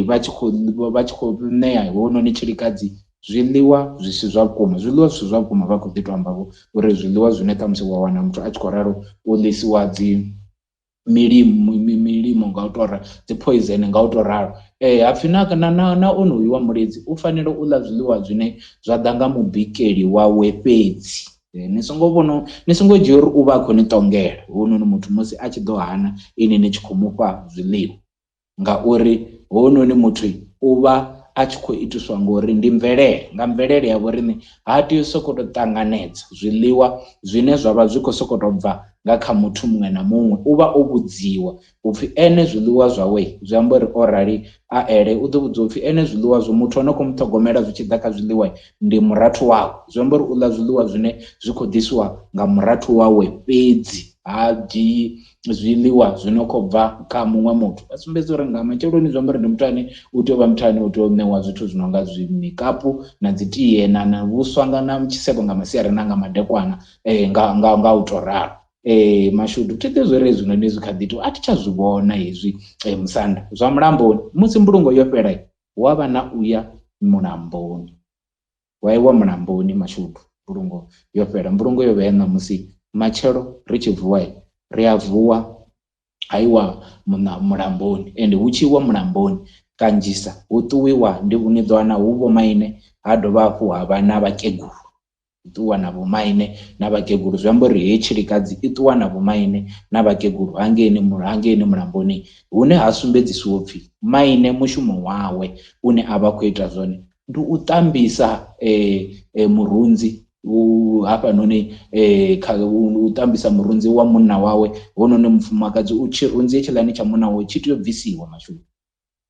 Speaker 2: vha tshi khou ṋea hounoni tshilikadzi zwiḽiwa zwi si zwa vhukuma. Zwiḽiwa zwi si zwa vhukuma vha khou ḓi to amba vho uri zwiḽiwa zwine ṱhamusi wa wana muthu a tshi khou ralo u ḽisiwa dzi milimo milimo nga u to ralo, dzi poison nga u to ralo. Hapfi na na na onoyu wa mulidzi u fanela u ḽa zwiḽiwa zwine zwa ḓa nga mubikeli wawe fhedzi. Ni songo vhona, ni songo dzhia uri u vha a khou ni ṱongela hounoni muthu musi a tshi ḓo hana ini ni tshi khou mufha zwiḽiwa, ngauri hounoni muthu u vha a tshi khou itiswa ngori ndi mvelele, nga mvelele ya vhoriṋe ha tea u sokou tou ṱanganedza zwiḽiwa zwine zwa vha zwi khou sokou tou bva nga kha muthu muṅwe na muṅwe. U vha o vhudziwa upfhi ene zwiḽiwa zwawe, zwi amba uri o rali a ele u ḓo vhudziwa upfhi ene zwiḽiwa zwo muthu ano khou muṱhogomela zwi tshi ḓa kha zwiḽiwa ndi murathu wawe, zwi amba uri u ḽa zwiḽiwa zwine zwi khou ḓisiwa nga murathu wawe fhedzi, ha dzhii zwiḽiwa zwi no khou bva kha muṅwe muthu. Vha sumbedza uri nga matsheloni zwi amba uri ndi muthu ane u tea u vha muthu ane u tea u ṋewa zwithu zwi no nga zwi mikapu na dzi tie na na vhuswa nga na tshisevho nga masiari na nga madekwana nga u to ralo. Mashudu thi ḓivhi zwori hezwinoni zwi kha ḓi itiwa, a thi tsha zwi vhona hezwi musanda zwa mulamboni. Musi mbulungo yo fhela hu avha na uya mulamboni, wa iwa mulamboni mashudu mbulungo yo fhela. Mbulungo yo vha ṋamusi, matshelo ri tshi vuwa ri a vuwa haiwa mulamboni, ende hu tshi iwa mulamboni kanzhisa hu ṱuwiwa ndi ni ḓo wana hu vhomaine ha dovha hafhu ha vha na vhakegulu, hu ṱuwa na vhomaine na vhakegulu, zwi amba uri heyi tshilikadzi i ṱuwa na vhomaine na vhakegulu hangeini mulamboni, hune ha sumbedzisiwa upfhi maine mushumo wawe une a vha khou ita zwone ndi u ṱambisa murunzi hafhanoni kha u ṱambisa murunzi wa munna wawe. Hounoni mufumakadzi u tshirunzi hetshiḽani tsha munna wawe tshi tea u bvisiwa mashudu,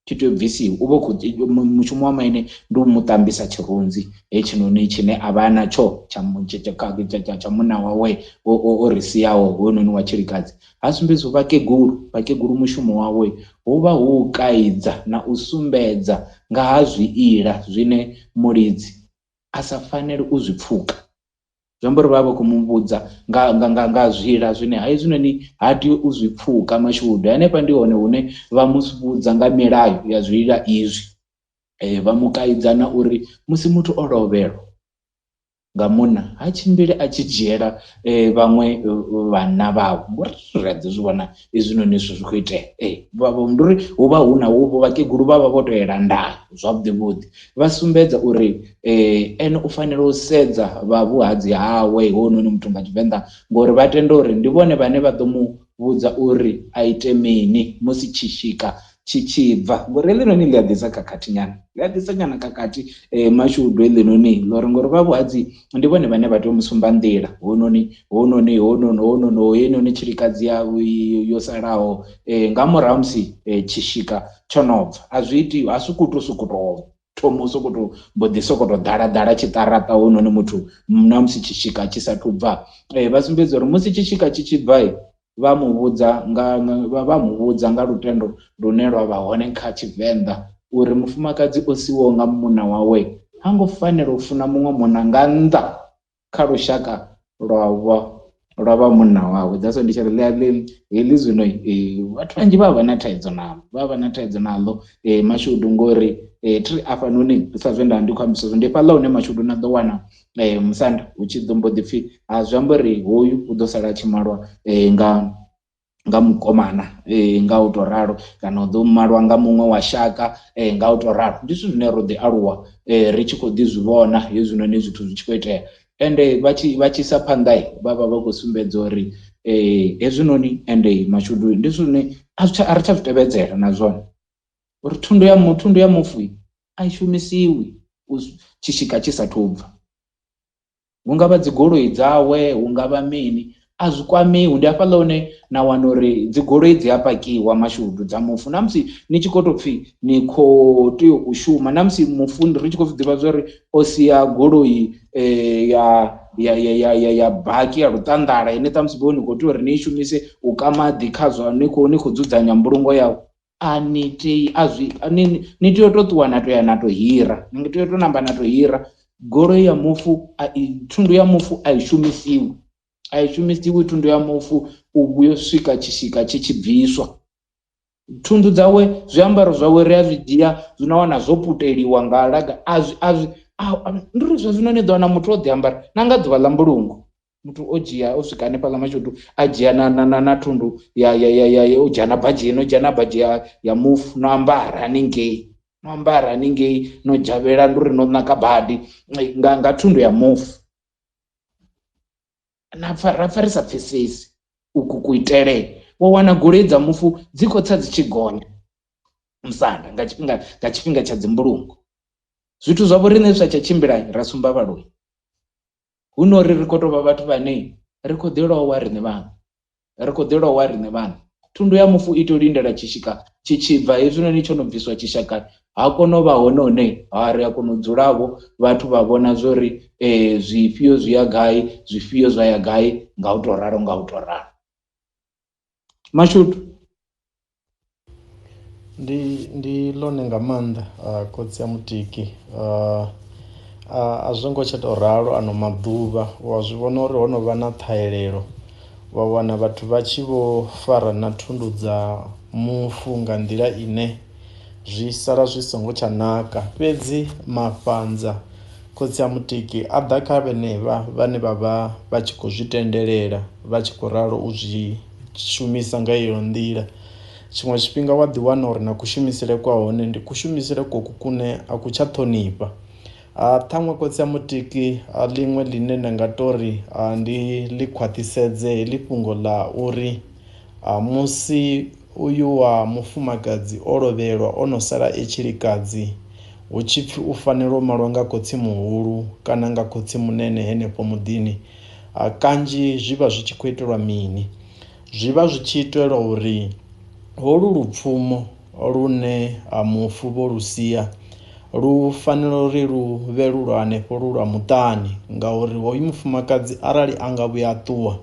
Speaker 2: tshi tea u bvisiwa. U vha u khou mushumo wa maine ndi u mu ṱambisa tshirunzi hetshinoni tshine a vha natsho tsha munna wawe o ri siaho hounoni wa tshilikadzi. Ha sumbedziwa vhakegulu, vhakegulu mushumo wawe hu vha hu u kaidza na u sumbedza nga ha zwiila zwine mulidzi a sa faneli u zwi pfuka. Zwi amba uri vha vha khou mu vhudza nga zwiila zwine hezwinoni ha tea u zwi pfuka mashudu. Hanefha ndi hone hune vha mu vhudza nga milayo ya zwiila izwi, vha mu kaidza na uri musi muthu o lovhelwa nga munna ha tshimbili a tshi dzhiela vhaṅwe vhanna vhawe, ngori ri a ḓi zwi vhona hezwinoni zwithu zwi khou itea. Ndi uri hu vha hu na vhakegulu vha vha vho to yela ndayo zwavhuḓi vhuḓi, vha sumbedza uri ene u fanela u sedza vha vhuhadzi hawe hounoni muthu nga Tshivenḓa, ngori vha tenda uri ndi vhone vhane vha ḓo mu vhudza uri a ite mini musi tshishika tshi tshi bva, ngori heḽinoni ḽi a ḓisa khakhathi nyana, ḽi a ḓisa nyana khakhathi mashudu heḽinoni ḽori ngori vha vhuhadzi ndi vhone vhane vha tea u mu sumba nḓila hounoni hounoni tshilikadzi ya yo salaho nga murahu musi tshishika tsho no bva. A zwi itiwi, a sokou tou thoma u sokou tou mbo ḓi sokou tou ḓala ḓala tshiṱaraṱa hounoni muthu na musi tshishika tshi sathu bva. Vha sumbedza uri musi tshishika tshi tshi bva vha mu vhudza nga vha mu vhudza nga lutendo lune lwa vha hone kha Tshivenḓa uri mufumakadzi o siwaho nga munna wawe ha ngo fanela u funa muṅwe munna nga nnḓa kha lushaka lwa vha munna wawe. That's why ndi tshi ri heḽi zwino vhathu vhanzhi vha vha na thaidzo naḽo, vha vha na thaidzo naḽo mashudu, ngori thi afhanoni sa zwe nda ndi khou ambisa ndi fhaḽa hune mashudu na ḓo wana musanda hu tshi ḓo mbo ḓi pfhi a zwi amba uri hoyu u ḓo sala a tshi malwa nga nga mukomana nga u to ralo, kana u ḓo malwa nga muṅwe wa shaka nga u to ralo. Ndi zwithu zwine ro ḓi aluwa ri tshi khou ḓi zwi vhona hezwinoni zwithu zwi tshi khou itea. Ende vha tshi isa phanḓa vha vha vha khou sumbedza uri hezwinoni ende mashudu ndi zwithu zwine a ri tsha zwi tevhedzela na zwone, uri thundu ya mufu a i shumisiwi tshishika tshi sathu bva. Hu nga vha dzi goloi dzawe, hu nga vha mini, a zwi kwamiwi. Ndi hafhaḽa hune na wana uri dzi goloi dzi a pakiwa mashudu dza mufu, na musi ni tshi khou tou pfhi ni khou tea u shuma, na musi mufu ri tshi khou zwi ḓivha zwa uri o sia goloi ya ya ya ya ya ya baki ya luṱanḓala ine ṱhamusi vho ni khou tea uri ni i shumise u ka maḓi kha zwa ni khou dzudzanya mbulungo yawe, a ni tei a zwi ni tea u tou ṱuwa na to ya na to hira, ni tea u tou namba na to hira. Goloi ya mufu a i, thundu ya mufu a i shumisiwi, a i shumisiwi thundu ya mufu u vhuya u swika tshishika tshi tshi bviswa. Thundu dzawe, zwiambaro zwawe ri a zwi dzhia zwino wana zwo puteliwa nga laga, a zwi a zwi ndi uri zwa zwino ni ḓo wana muthu o ḓi ambara na nga ḓuvha ḽa mbulungo, muthu o dzhia o swika hanefhaḽa mashudu a dzhia na na na na thundu ya ya ya ya o dzhia na badzhi ino dzhia na badzhi ya mufu no ambara haningei, no ambara haningei no dzhavhela, ndi uri no naka badi nga thundu ya mufu. Na pfa ra pfa ri sa pfesesi uku kuitele. Wo wana goloi dza mufu dzi khou tsa dzi tshi gonya musanda nga tshifhinga tsha dzimbulungo. Zwithu zwa vho riṋe zwi sa tsha tshimbila ra sumba vhaloi. Hu no uri ri khou tou vha vhathu vhane ri khou ḓi lowa riṋe vhaṋe, ri khou ḓi lowa riṋe vhaṋe. Thundu ya mufu i tea u lindela tshishika tshi tshi bva, hezwinoni tsho no bviswa tshishakani ha kona u vha hone hune ha ri a kona u dzulavho vhathu vha vhona zwori zwifhio zwi ya gai, zwifhio zwa ya gai, nga u to ralo nga u to ralo. Mashudu.
Speaker 3: Ndi ḽone nga maanḓa khotsi a Mutiki. A zwo ngo tsha tou ralo ano maḓuvha, wa zwi vhona uri ho no vha na ṱhahelelo, wa wana vhathu vha tshi vho fara na thundu dza mufu nga nḓila ine zwi sala zwi songo tsha naka. Fhedzi mafhanza khotsi a Mutiki a ḓa kha vhenevha vhane vha vha vha tshi khou zwi tendelela, vha tshi khou ralo u zwi shumisa nga iyo nḓila. Tshiṅwe tshifhinga wa ḓi wana uri na kushumisele kwa hone ndi kushumisele koku kune a ku tsha ṱhonifha. Ṱhaṅwe khotsi a Mutiki ḽiṅwe ḽine nda nga tori ndi ḽi khwaṱhisedze heḽi fhungo ḽa uri musi uyu wa mufumakadzi o lovhelwa o no sala e tshilikadzi, hu tshi pfhi u fanela u malwa nga khotsi muhulu kana nga khotsi munene henefho muḓini, kanzhi zwi vha zwi tshi khou itelwa mini? Zwi vha zwi tshi itelwa uri holu lupfumo lune mufu vho lu sia lu fanela uri lu vhe lu lwa hanefho lu lwa muṱani, ngauri hoyu mufumakadzi arali a nga vhuya a ṱuwa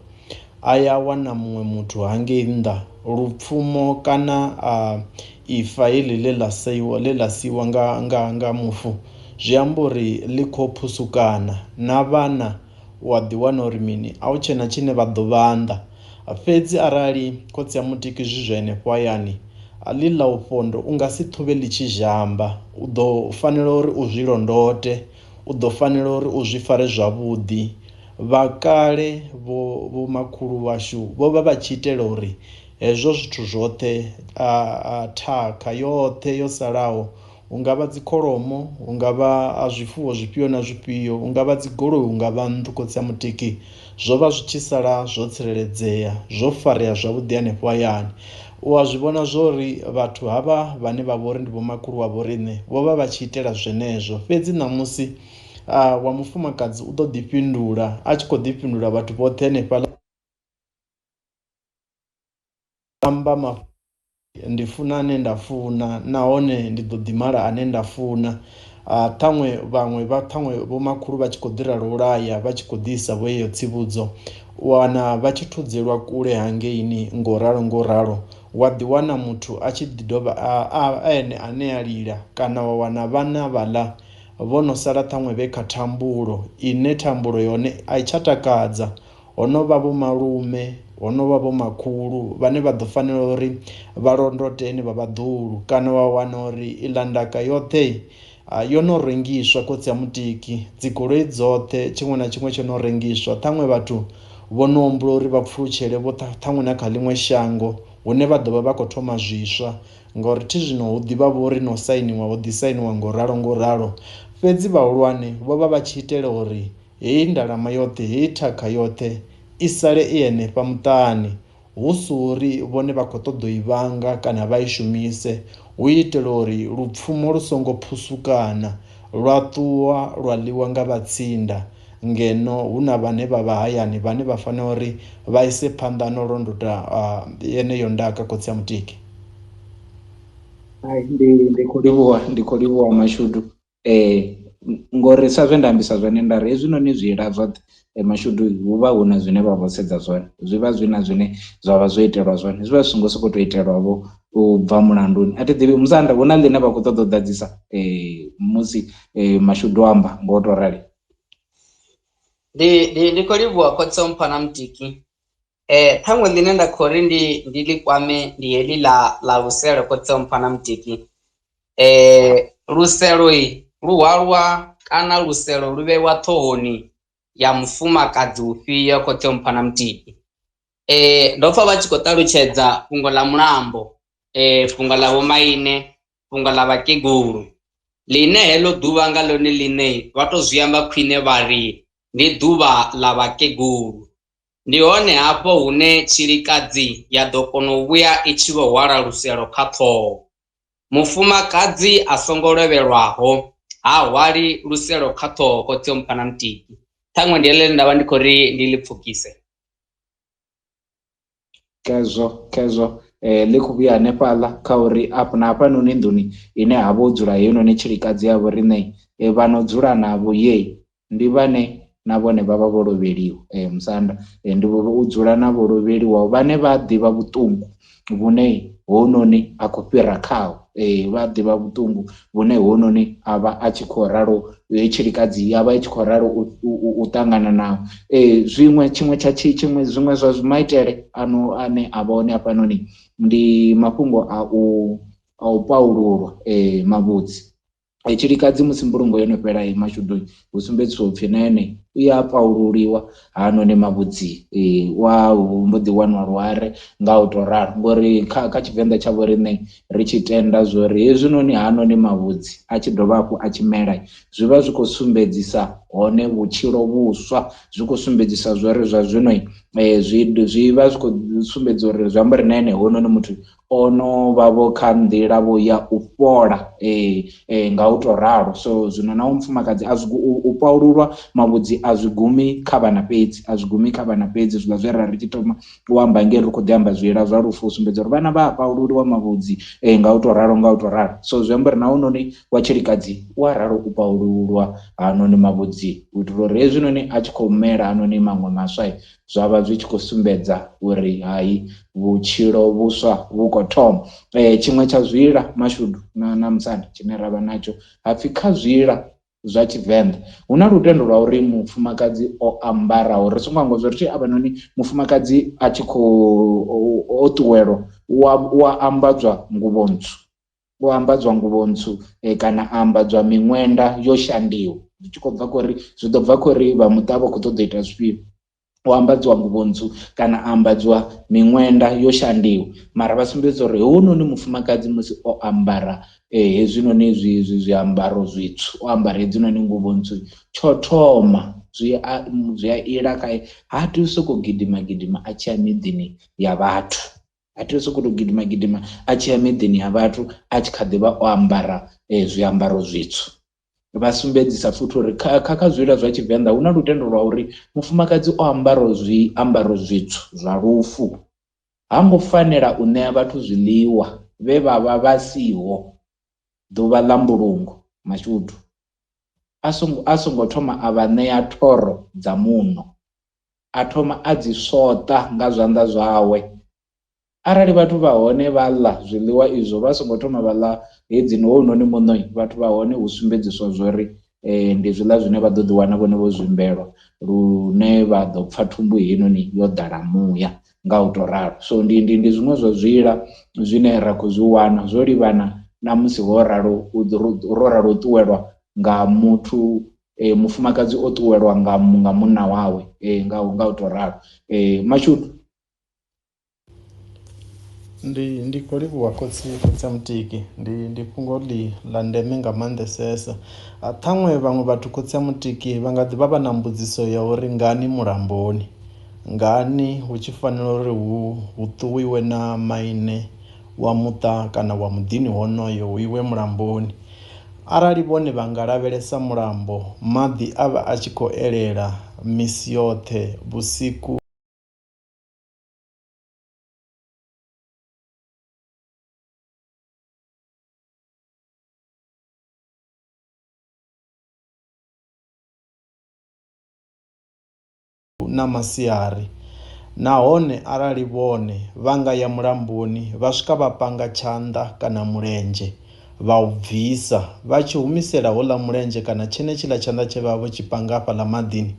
Speaker 3: a ya wana muṅwe muthu hangei nnḓa, lupfumo kana ifa heḽi ḽe ḽa seiwa ḽe ḽa siwa nga nga nga mufu, zwi amba uri ḽi khou phusukana na vhana wa ḓi wana uri mini a hu tshena tshine vha ḓo vhanḓa. Fhedzi arali khotsi a Mutiki zwi zwa henefho hayani, ḽi ḽa u fhondo u nga si ṱhuvhe ḽi tshi zhamba, u ḓo fanela uri u zwi londote, u ḓo fanela uri u zwi fare zwavhuḓi. Vhakale vho makhulu vhashu vho vha vha tshi itela uri hezwo zwithu zwoṱhe, thakha yoṱhe yo salaho, hu nga vha dzikholomo, hu nga vha zwifuwo zwifhio na zwifhio, hu nga vha dzigoloi, hu nga vha nnḓu, khotsi a Mutiki, zwo vha zwi tshi sala zwo tsireledzea, zwo farea zwavhuḓi hanefho hayani. U a zwi vhona zwo uri vhathu havha vhane vha vho uri ndi vhomakhulu wa vho riṋe vho vha vha tshi itela zwenezwo. Fhedzi ṋamusi wa mufumakadzi u ḓo ḓi fhindula a tshi khou ḓi fhindula vhathu vhoṱhe hanefhaḽa, amba ndi funa ane nda funa nahone ndi ḓo ḓi mala ane nda funa. Ṱhaṅwe vhaṅwe vha ṱhaṅwe vhomakhulu vha tshi khou ḓi ralo u laya vha tshi khou ḓisa vho yeyo tsivhudzo, u wana vha tshi thudzelwa kule hangeini ngo ralo ngo ralo, wa ḓi wana muthu a tshi ḓi dovha a ene ane a lila, kana wa wana vhana vhaḽa vho no sala ṱhaṅwe vhe kha thambulo ine thambulo yone a i tsha takadza. Ho no vha vho malume, ho no vha vho makhulu vhane vha ḓo fanela uri vha londote ene vha vhaḓuhulu, kana wa wana uri iḽa ndaka yoṱhe yo no rengiswa khotsi a Mutiki, dzigoloi dzoṱhe, tshiṅwe na tshiṅwe tsho no rengiswa. Ṱhaṅwe vhathu vho no humbula uri vha pfulutshele vho ṱhaṅwe na kha ḽiṅwe shango hune vha ḓo vha vha khou thoma zwiswa, ngauri thi zwino hu ḓivha vho uri no sainiwa ho ḓi sainiwa ngo ralo ngo ralo. Fhedzi vhahulwane vho vha vha tshi itela uri heyi ndalama yoṱhe, heyi thakha yoṱhe i sale i henefha muṱani, hu si uri vhone vha khou ṱoḓa u i vhanga kana vha i shumise, hu itela uri lupfumo lu songo phusukana lwa ṱuwa lwa ḽiwa nga vhatsinda, ngeno hu na vhane vha vha hayani vhane vha fanela uri vha ise phanḓa no londota yeneyo ndaka. Khotsi a Mutiki.
Speaker 2: Hai, ndi khou livhuwa, ndi khou livhuwa Mashudu. Ngori sa zwe nda ambisa zwone nda ri hezwinoni zwiila zwoṱhe Mashudu hu vha hu na zwine vha vho sedza zwone, zwi vha zwi na zwine zwa vha zwo itelwa zwone, zwi vha zwi songo sokou tou itelwa vho u bva mulanduni. A thi ḓivhi musanda hu na ḽine vha khou ṱoḓa u ḓadzisa musi Mashudu amba ngo to rali.
Speaker 5: Ndi khou livhuwa khotsi Mpho na Mutiki. Ṱhaṅwe ḽine nda khou ri ndi ḽi kwame ndi heḽi ḽa luselo khotsi Mpho na Mutiki. Luselo lu hwalwa kana luselo lu vhewa ṱhohoni ya mufumakadzi ufhio khotsi Mpho na Mutiki? Ndo pfa vha tshi khou ṱalutshedza fhungo ḽa mulambo, fhungo ḽa vhomaine, fhungo ḽa vhakegulu, ḽine heḽo ḓuvha nga ḽone ḽine vha to zwi amba khwine vha ri ndi ḓuvha ḽa vhakegulu. Ndi hone hafho hune tshilikadzi ya ḓo kona u vhuya i tshi vho hwala luselo kha ṱhoho. Mufumakadzi a songo lovhelwaho ha hwali luselo kha ṱhoho khotsi Mpho na Mutiki. Ṱhaṅwe ndi heḽo nda vha ndi khou ri ndi ḽi pfukise.
Speaker 2: Khezwo ḽi khou vhuya hanefhaḽa kha uri afha na hafhanoni nḓuni ine ha vha ho dzula heinoni tshilikadzi ya vho riṋe, vha no dzula navho ye ndi vhane na vhone vha vha vho lovheliwa. Musanda ndi u dzula na vho lovheliwa vhane vha ḓivha vhuṱungu vhune hounoni a khou fhira khaho, vha ḓivha vhuṱungu vhune hounoni a vha a tshi khou ralo, tshilikadzi ya vha i tshi khou ralo u ṱangana nao. Zwiṅwe tshiṅwe tsha tshiṅwe zwiṅwe zwa maitele ano ane a vha hone hafhanoni ndi mafhungo a u paululwa mavhudzi. Tshilikadzi musi mbulungo yo no fhela Mashudu hu sumbedziswa upfhi na ene u ya paululiwa hanoni mavhudzi, wa mbo ḓi wanwa luare nga u to ralo. Ngori kha Tshivenḓa tsha vho riṋe ri tshi tenda zwori hezwinoni hanoni mavhudzi a tshi dovha hafhu a tshi mela zwi vha zwi khou sumbedzisa hone vhutshilo vhuswa, zwi khou sumbedzisa zwori zwa zwino zwi vha zwi khou sumbedza uri zwi amba uri na ene hounoni muthu ono vha vho kha nḓila vho ya u fhola nga u to ralo. So zwino na mufumakadzi a zwi u paululwa mavhudzi a zwi gumi kha vhana fhedzi, a zwi gumi kha vhana fhedzi. Zwiḽa zwe ra ri tshi thoma u amba ngei ri khou ḓi amba zwiila zwa lufu, u sumbedza uri vhana vha a paululiwa mavhudzi nga u to ralo nga u to ralo. So zwi amba uri na hounoni wa tshilikadzi u a ralo u paululwa hanoni mavhudzi u itela uri hezwinoni a tshi khou mela hanoni maṅwe maswa zwa vha zwi tshi khou sumbedza uri hai vhutshilo vhuswa vhu khou thoma. Tshiṅwe tsha zwiila Mashudu na musanda tshine ra vha natsho hapfi kha zwiila zwa Tshivenḓa hu na lutendo lwa uri mufumakadzi o ambaraho, ri songo hangwa zwa uri avhanoni mufumakadzi a tshi khou o ṱuwelwa u ambadzwa nguvho ntswu, u ambadzwa nguvho ntswu kana ambadzwa miṅwenda yo shandiwa, zwi tshi khou bva khori zwi ḓo bva khori vha muṱa vha khou ṱoḓa ita zwifhio. U ambadziwa nguvho ntswu kana ambadziwa miṅwenda yo shandiwa, mara vha sumbedza uri hounoni mufumakadzi musi o ambara hezwinoni zwiambaro zwitswu, o ambara hedzinoni nguvho ntswu, tsho thoma zwi a ila khae, ha tei u sokou gidima gidima a tshi ya miḓini ya vhathu, ha tei u sokou gidima gidima a tshi ya miḓini ya vhathu a tshi kha ḓi vha o ambara zwiambaro zwitswu. Vha sumbedzisa futhi uri kha zwiila zwa Tshivenḓa hu na lutendo lwa uri mufumakadzi o ambara zwiambaro zwitswu zwa lufu ha ngo fanela u ṋea vhathu zwiḽiwa vhe vha vha vha siho ḓuvha ḽa mbulungo. Mashudu a songo thoma a vha ṋea thoro dza muṋo, a thoma a dzi swoṱa nga zwanḓa zwawe. Arali vhathu vha hone vha ḽa zwiḽiwa izwo vha songo thoma vha ḽa hedzini hounoni muṋo, vhathu vha hone hu sumbedziswa zwori ndi zwiḽa zwine vha ḓo ḓi wana vhone vho zwimbelwa lune vha ḓo pfa thumbu heinoni yo ḓala muya nga u to ralo. So ndi zwiṅwe zwa zwiila zwine ra khou zwi wana zwo livhana na musi ho ralo ro ralo u ṱuwelwa nga muthu Mufumakadzi o ṱuwelwa nga munna wawe nga u to ralo. Mashudu.
Speaker 3: Ndi khou livhuwa khotsi a Mutiki, ndi fhungo ḽi ḽa ndeme nga maanḓesesa. Ṱhaṅwe vhaṅwe vhathu khotsi a Mutiki vha nga ḓi vha vha na mbudziso ya uri ngani mulamboni, ngani hu tshi fanela uri hu ṱuwiwe na maine wa muṱa kana wa muḓini honoyo hu iwe mulamboni. Arali vhone vha nga lavhelesa mulambo, maḓi a vha a tshi khou elela misi yoṱhe vhusiku na masiari, nahone arali vhone vha nga ya mulamboni vha swika vha panga tshanḓa kana mulenzhe vha u bvisa vha tshi humisela houḽa mulenzhe kana tshenetshiḽa tshanḓa tshe vha vha vho tshi panga hafhaḽa maḓini,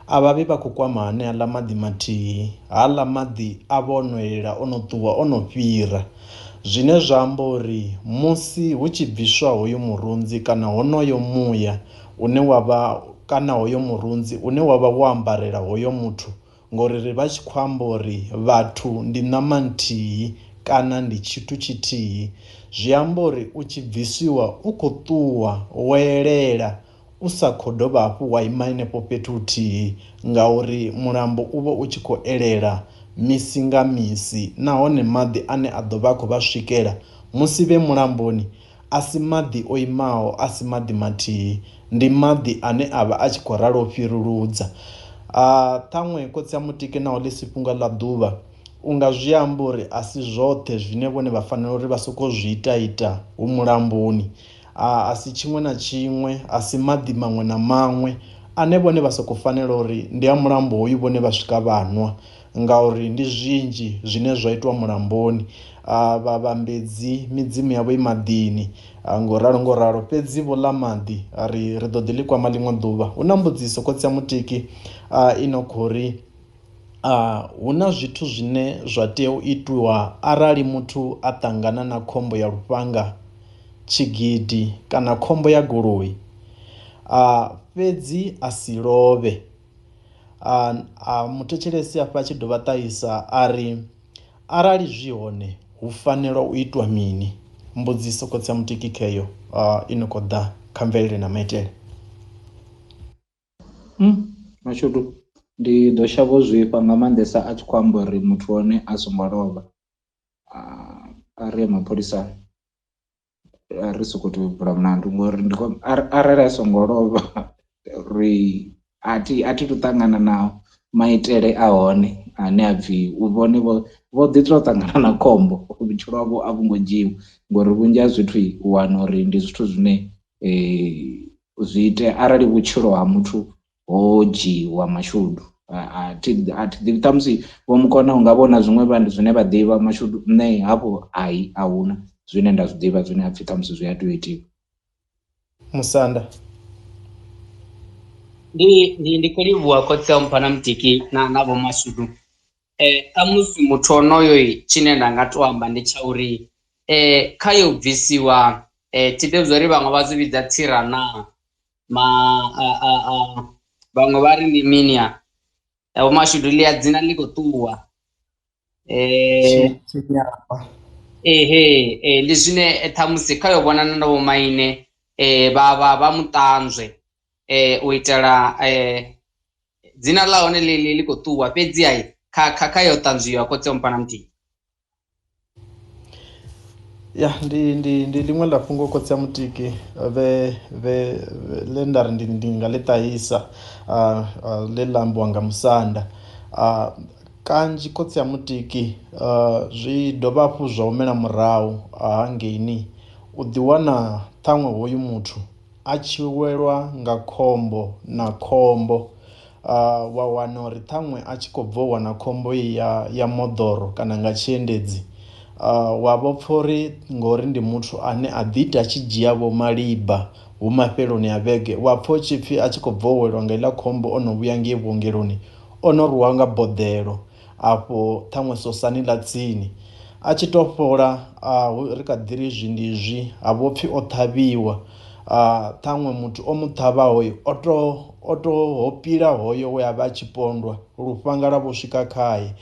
Speaker 3: a vha vhi vha khou kwama haneaḽa maḓi mathihi, haaḽa maḓi a vha o no elela o no ṱuwa o no fhira. Zwine zwa amba uri musi hu tshi bviswa hoyu murunzi kana honoyo muya une wa vha kana hoyo murunzi une wa vha wo ambarela hoyo muthu, ngori ri vha tshi khou amba uri vhathu ndi ṋama nthihi kana ndi tshithu tshithihi, zwi amba uri u tshi bvisiwa u khou ṱuwa wo elela u sa khou dovha hafhu wa ima henefho fhethu huthihi, ngauri mulambo u vha u tshi khou elela misi nga misi, nahone maḓi ane a ḓo vha a khou vha swikela musi vhe mulamboni a si maḓi o imaho, a si maḓi mathihi, ndi maḓi ane a vha a tshi khou ralo fhiruludza. Ṱhaṅwe khotsi a Mutiki naho ḽi si fhungo ḽa ḓuvha, u nga zwi amba uri a si zwoṱhe zwine vhone vha fanela uri vha sokou zwi ita ita hu mulamboni, a si tshiṅwe na tshiṅwe, a si maḓi maṅwe na maṅwe ane vhone vha sokou fanela uri ndi a mulambo hoyu vhone vha swika vha nwa, ngauri ndi zwinzhi zwine zwa itwa mulamboni. Vha vhambedzi midzimu yavho i maḓini, ngo ralo ngo ralo, fhedzi vho ḽa maḓi ri ḓo ḓi ḽi kwama ḽiṅwe ḓuvha. Hu na mbudziso khotsi a Mutiki i no khou ri hu na zwithu zwine zwa tea u itiwa arali muthu a ṱangana na khombo ya lufhanga, tshigidi kana khombo ya goloi, fhedzi a si lovhe. Muthetshelesi afha a tshi dovha ṱahisa a ri arali zwi hone hu fanela u itwa mini? Mbudziso khotsi a Mutiki kheyo i no khou ḓa kha mvelele na maitele.
Speaker 2: Mashudu, ndi ḓo shavha u zwifha nga maanḓesa a tshi khou amba uri muthu hone a songo lovha, a ri ye mapholisani, a ri sokou tou vula mulandu ngori ndi arali a songo lovha ri a thi tu ṱangana na maitele a hone ane a pfhi u vhone vho ḓi tou ṱangana na khombo vhutshilo havho a vhu ngo dzhiiwa, ngori vhunzhi ha zwithu u wana uri ndi zwithu zwine zwi itea arali vhutshilo ha muthu ho dzhiiwa. Mashudu a thi ḓivhi ṱhamusi vho mukona unga vhona zwiṅwe zwine vha ḓivha. Mashudu nṋe hafho ai ahuna zwine nda zwi ḓivha zwine hapfhi ṱhamusi zwi a tea u itiwa.
Speaker 3: Musanda.
Speaker 5: Ndi khou livhuwa khotsi a mpha na Mutiki na vho Mashudu. Khamusi muthu onoyo tshine nda nga to amba ndi tsha uri kha yo bvisiwa, thi ḓivhi zwa uri vhaṅwe vha zwi vhidza tsira na, ma vhaṅwe vha ri ndi mini ya vho Mashudu ḽi a dzina ḽi khou ṱuwa. Ehe ndi zwine ṱhamusi kha yo vhonana na vho maine vha muṱanzwe u itela dzina ḽa hone ḽi khou ṱuwa, fhedzi ai kha yo ṱanzwiwa khotsi a mpha na Mutiki.
Speaker 3: Ya ndi ḽiṅwe ḽa fhungo khotsi a Mutiki vhe vhe ḽe nda ri ndi nga ḽi ṱahisa ḽe ḽa ambiwa nga musanda. Kanzhi khotsi a Mutiki zwi dovha hafhu zwa humela murahu hangeini u ḓi wana ṱhaṅwe hoyu muthu a tshi welwa nga khombo na khombo, wa wana uri ṱhaṅwe a tshi khou bva u wana khombo ya moḓoro kana nga tshiendedzi, wa vho pfha uri ngori ndi muthu ane a ḓi ita a tshi dzhia vho maliba hu mafheloni a vhege, wa pfha u tshi pfhi a tshi khou bva u welwa nga iḽa khombo o no vhuya ngei vhuongeloni o no rwiwa nga boḓelo afho ṱhaṅwe sosani ḽa tsini, a tshi to fhola ri kha ḓi ri izwi ndi izwi ha vho pfhi o ṱhavhiwa. Ṱhaṅwe muthu o mu ṱhavhaho o to o to hopila hoyo we a vha a tshi pondwa lufhanga lwa vho swika khae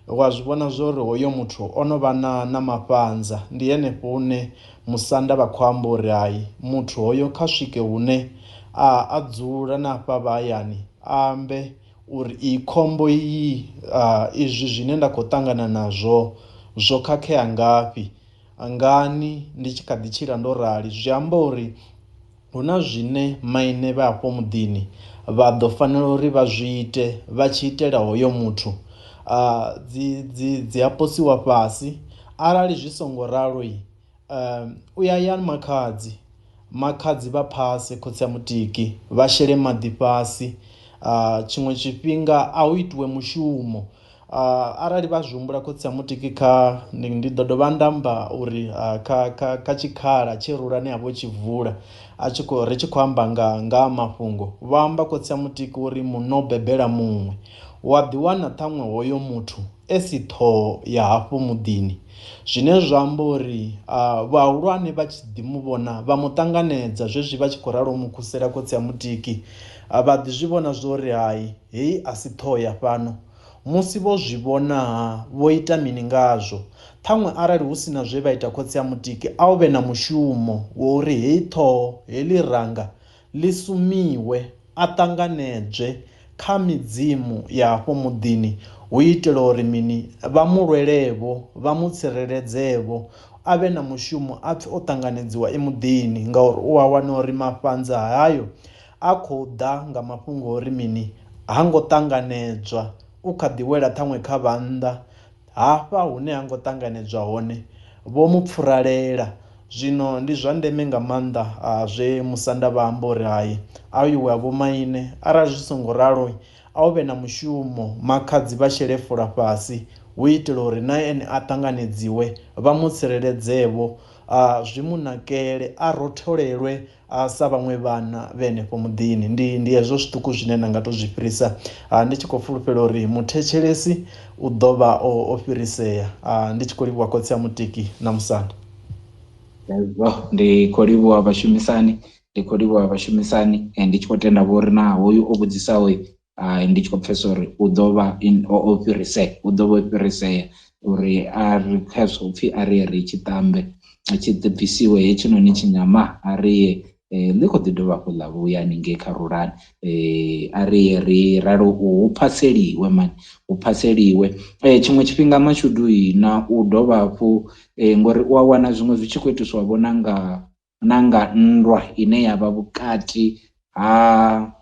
Speaker 3: wa zwi vhona zwori hoyo muthu o no vha na na mafhanza ndi henefho hune musanda vha khou amba uri hai muthu hoyo kha swike hune a a dzula na hafha vha hayani a ambe uri iyi khombo iyi izwi zwine nda khou ṱangana nazwo zwo khakhea ngafhi ngani ndi tshi kha ḓi tshila ndo rali zwi amba uri hu na zwine maine vha afho muḓini vha ḓo fanela uri vha zwi ite vha tshi itela hoyo muthu dzi dzi dzi a posiwa fhasi arali zwi songo ralo u ya ya makhadzi makhadzi vha phase khotsi a mutiki vha shele maḓi fhasi tshiṅwe tshifhinga a hu itiwe mushumo. Arali vha zwi humbula khotsi a mutiki kha ndi ḓo dovha nda amba uri kha kha kha tshikhala tshe Rulani a vha o tshi vula a tshi khou ri tshi khou amba nga nga ha mafhungo vha amba khotsi a mutiki uri munna u bebela muṅwe wa ḓi wana ṱhaṅwe hoyo muthu e si ṱhoho ya hafho muḓini zwine zwa amba uri vhahulwane vha tshi ḓi mu vhona vha mu ṱanganedza zwezwi vha tshi khou ralo mu khusela khotsi a mutiki vha ḓi zwi vhona zwori hai heyi a si ṱhoho ya fhano. Musi vho zwi vhona-ha, vho ita mini ngazwo? Ṱhaṅwe arali hu si na zwe vha ita khotsi a Mutiki a u vhe na mushumo wa uri heyi ṱhoho, heḽi ranga, ḽi sumiwe, a ṱanganedzwe kha midzimu ya hafho muḓini hu itela uri mini, vha mu lwele-vho, vha mu tsireledze-vho, a vhe na mushumo a pfe o ṱanganedziwa e muḓini ngauri u a wana uri mafhanza hayo a khou ḓa nga mafhungo a uri mini, ha ngo ṱanganedzwa, u kha ḓi wela ṱhaṅwe kha vhannḓa, hafha hune ha ngo ṱanganedzwa hone vho mu pfuralela. Zwino ndi zwa ndeme nga maanḓa zwe musanda vha amba uri hai a iwe ha vhomaine arali zwi songo ralo a hu vhe na mushumo makhadzi vha shele fola fhasi hu itela uri na ene a ṱanganedziwe vha mu tsireledze-vho zwi mu nakele a rotholelwe a sa vhaṅwe vhana vhe henefho muḓini ndi ndi hezwo zwiṱuku zwine nda nga to zwi fhirisa ndi tshi khou fulufhela uri muthetshelesi u ḓo vha o o fhirisea ndi tshi khou livhuwa khotsi a mutiki na musanda.
Speaker 2: Hezwo ndi khou livhuwa vhashumisani ndi khou livhuwa vhashumisani ndi tshi khou tenda vho uri na hoyu o vhudzisaho ndi tshi khou pfhesesa uri u ḓo vha o fhirisea u ḓo vha o fhirisea uri a ri khezwo upfhi a ri ye ri tshi ṱambe tshi bvisiwe hetshinoni tshinyama a ri ye ḽi kho ḓi dovha hafhu ḽa vhuya haningei kha Rulani a ri ye ri ralo hu phaseliwe mani hu phaseliwe. Tshiṅwe tshifhinga mashudu na u dovha hafhu ngori u a wana zwiṅwe zwi tshi khou itiswa vho na nga na nga nndwa ine yavha vhukati ha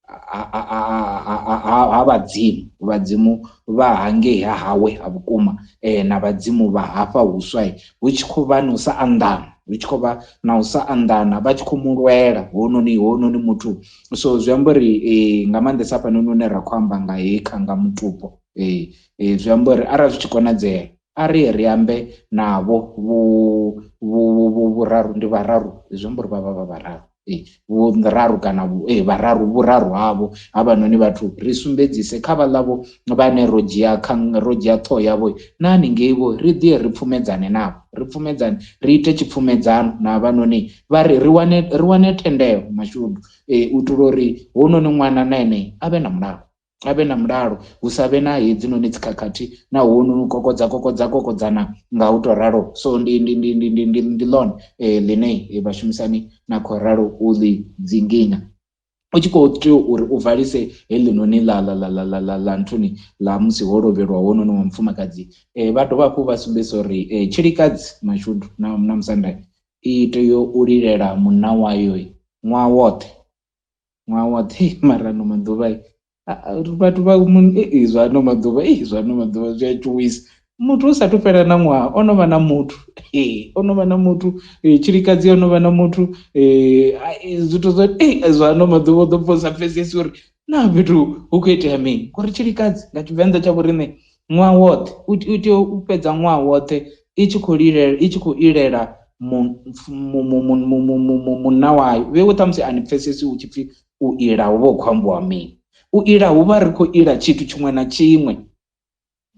Speaker 2: ha vhadzimu vhadzimu vha hangei ha hawe ha vhukuma na vhadzimu vha hafha huswa hu tshi khou vha na u sa anḓana hu tshi khou vha na u sa anḓana vha tshi khou mu lwela hounoni hounoni muthu so zwi amba uri nga maanḓesa hafhanoni hune ra khou amba nga he kha nga mutupo zwi amba uri arali zwi tshi konadzea a ri ye ri ambe navho vhu vhu vhuraru ndi vhararu zwi amba uri vha vha vha vhararu. Vhuraru kana vhararu vhuraru havho havhanoni vhathu ri sumbedzise kha vhaḽa vho vhane ro dzhia kha ro dzhia ṱhoho yavho na haningei vho ri ḓi ri pfumedzane navho ri pfumedzane ri ite tshipfumedzano na havhanoni vha ri ri wane ri wane thendelo mashudu u itela uri hounoni ṅwana na ene a vhe na mulalo. A vhe na mulalo hu sa vhe na hedzinoni dzikhakhathi na hounoni u kokodza kokodza kokodzana nga u to ralo so ndi ndi ndi ndi ndi ndi ndi ḽone ḽine vhashumisani na khou ralo u ḽi dzinginya u tshi khou tea uri u valise heḽinoni ḽa ḽa ḽa ḽa ḽa ḽa ḽa nthuni ḽa musi ho lovhelwa hounoni wa mufumakadzi vha dovha hafhu vha sumbedzisa uri tshilikadzi mashudu na na musanda i tea u lilela munna wayo ṅwaha woṱhe. Ṅwaha woṱhe mara ano maḓuvha vhathu vha zwa ano maḓuvha zwa ano maḓuvha zwi a tshuwisa muthu hu sathu fhela na ṅwaha o no vha na muthu o no vha na muthu tshilikadzi yo no vha na muthu zwithu zwa zwa ano maḓuvha u ḓo pfha u sa pfhesesi uri na fhethu hu khou itea mini ngori tshilikadzi nga tshivenḓa tsha vhoriṋe ṅwaha woṱhe u tea u fhedza ṅwaha woṱhe i tshi khou lilela i tshi khou ilela munna wayo vheiwe ṱhamusi a ni pfhesesi hu tshipfi u ila hu vha hu khou ambiwa mini u ila hu vha ri khou ila tshithu tshiṅwe na tshiṅwe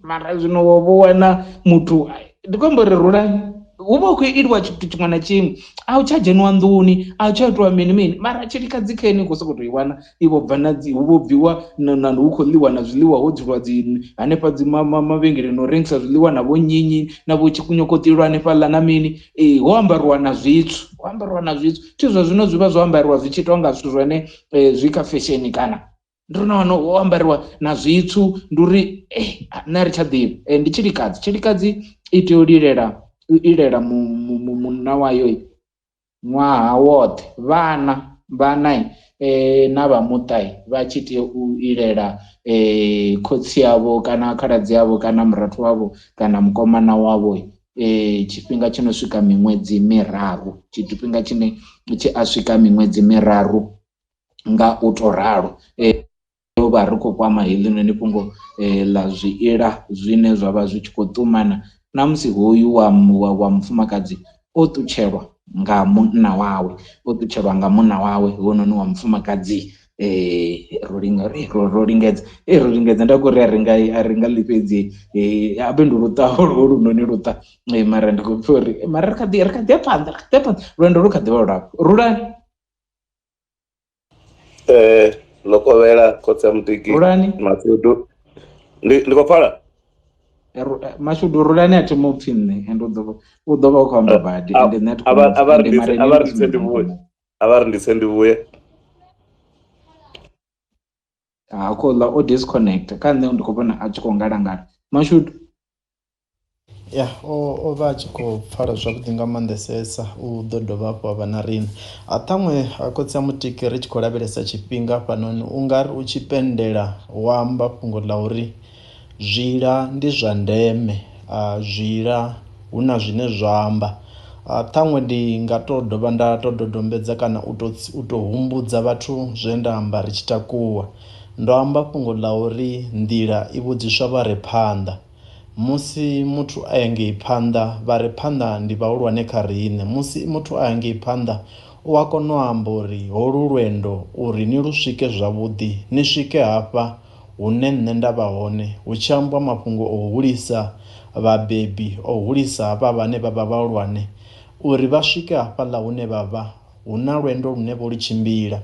Speaker 2: mara zwino wo vho wana muthu ndi khou amba uri rulani Hu vha hu khou itiwa tshithu tshiṅwe na tshiṅwe, a hu tsha dzheniwa nḓuni, a hu tsha itiwa mini mini, mara tshilikadzi kheni khou sokou tou i wana i vho bva na dzi, hu vho bviwa na hu khou ḽiwa na zwiḽiwa, ho dzulwa dzi hanefha dzi mavhengeleni o rengisa zwiḽiwa na vho nyinyi na vho tshikunyokoṱilwa hanefhaḽa na mini. Ho ambariwa na zwitswu, ho ambariwa na zwitswu. Thi zwa zwino zwi vha zwo ambariwa zwi tshi tonga zwithu zwine zwi kha fesheni kana ndi uri na wana ho ambariwa na zwitswu, ndi uri nṋe a ri tsha ḓivha. Ndi tshilikadzi, tshilikadzi i tea u lilela u ilela munna wayo ṅwaha woṱhe, vhana vhana na vha muṱa vha tshi tea u ilela khotsi avho kana khaladzi avho kana murathu wavho kana mukomana wavho tshifhinga tshi no swika miṅwedzi miraru, tshifhinga tshine tshi a swika miṅwedzi miraru nga u to ralo. Vha ri khou kwama heḽinoni fhungo ḽa zwiila zwine zwa vha zwi tshi khou ṱumana na musi hoyu wa mufumakadzi o ṱutshelwa nga munna wawe, o ṱutshelwa nga munna wawe hounoni wa mufumakadzi. Ro lingedza ro lingedza nda khou ri a ri nga ḽi fhedzi, habe ndi luṱa holunoni luṱa, mara ndi khou pfha uri mara ri kha ḓi ya phanḓa, ri kha ḓi ya phanḓa, lwendo lu kha ḓi vha lulapfhu. Rulani
Speaker 6: ḽo kovhela khotsi a Mutiki
Speaker 2: Rulani
Speaker 6: Mashudu, ndi khou pfala.
Speaker 2: Mashudu Rulani a thi mu pfi nṋe, ende u ḓo vha u khou amba badi, ende nṋe a thi
Speaker 6: A vha ri ndise ndi vhuye.
Speaker 2: Ha khou ḽa o disconnect kha nṋe, ndi khou vhona a tshi khou ngalangala. Mashudu
Speaker 3: ya o vha a tshi khou pfala zwavhuḓi nga maanḓesesa, u ḓo dovha hafhu a vha na riṋe. A ṱhaṅwe khotsi a Mutiki ri tshi khou lavhelesa tshifhinga hafhanoni, u nga ri u tshi pendela wa amba fhungo ḽa uri zwiila ndi zwa ndeme, zwiila hu na zwine zwa amba. Ṱhaṅwe ndi nga to dovha nda to dodombedza kana u to humbudza vhathu zwe nda amba ri tshi takuwa. Ndo amba fhungo ḽa uri nḓila i vhudziswa vha re phanḓa. Musi muthu a ngei phanḓa, vha re phanḓa ndi vhahulwane kha riṋe. Musi muthu a ngei phanḓa u a kona u amba uri holu lwendo uri ni lu swike zwavhuḓi, ni swike hafha hune nṋe nda vha hone, hu tshi ambwa mafhungo o hulisa vhabebi, o hulisa hafha vhane vha vha vhahulwane, uri vha swike hafhaḽa hune vha vha, hu na lwendo lune vho lu tshimbila.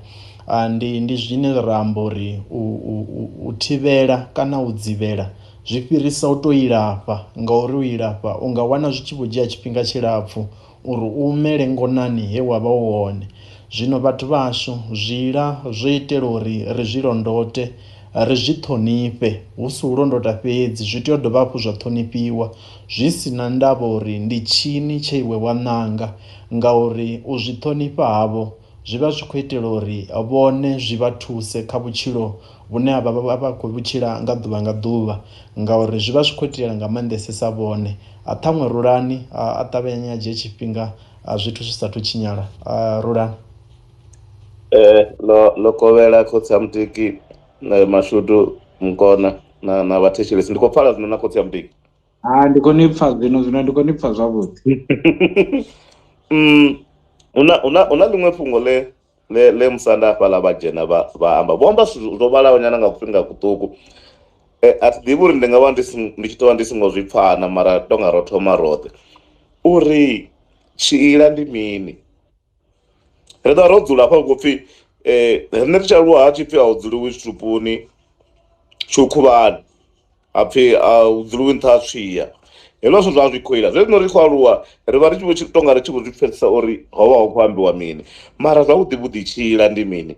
Speaker 3: Ndi zwine ra amba uri u thivhela kana u dzivhela zwi fhirisa u to ilafha, ngauri u ilafha u nga wana zwi tshi vho dzhia tshifhinga tshilapfhu uri u humele ngonani he wa vha u hone. Zwino vhathu vhashu zwiila zwo itela uri ri zwi londote, ri zwi ṱhonifhe, hu si u londota fhedzi, zwi tea u dovha hafhu zwa ṱhonifhiwa, zwi si na ndavha uri ndi tshini tshe iwe wa ṋanga, ngauri u zwi ṱhonifha havho zwi vha zwi khou itela uri vhone zwi vha thuse kha vhutshilo vhune vha vha khou vhutshila nga ḓuvha nga ḓuvha, ngauri zwi vha zwi khou itela nga maanḓesesa vhone. A ṱhaṅwe Rulani a ṱavhanye a dzhie tshifhinga zwithu zwi sathu tshinyala. Rulani
Speaker 6: ḽo kovhela khotsi a Mutiki Mashudu Mukona na vhathetshelesi. Ndi khou pfala zwino na khotsi a Mutiki?
Speaker 2: Ndi khou ni pfha zwino, ndi khou ni pfha zwavhuḓi.
Speaker 6: Huna ḽiṅwe fhungo ḽe musanda hafhaḽa vha dzhena vha amba, vho amba zwithu zwo vhalaho nyana nga kufhinga kuṱuku. A thi ḓivhi uri ndi nga vha ndi tshi tou vha ndi songo zwi pfana, mara tonga ro thoma roṱhe uri tshiila ndi mini. Ri ḓo ro dzula hafha hu khou pfhi riṋe ri tshi aluwa ha tshi pfhi a hu dzuliwi zwitupuni tshiukhuvhani, ha pfhi a hu dzuliwi nṱha ha tswia. Hezwiḽa zwithu zwa zwi khou ila zwezwino ri khou aluwa ri vha ri tshi vho tonga ri tshi vho zwi pfhesesa uri ho vha hu khou ambiwa mini, mara zwavhuḓi vhuḓi tshiila ndi mini?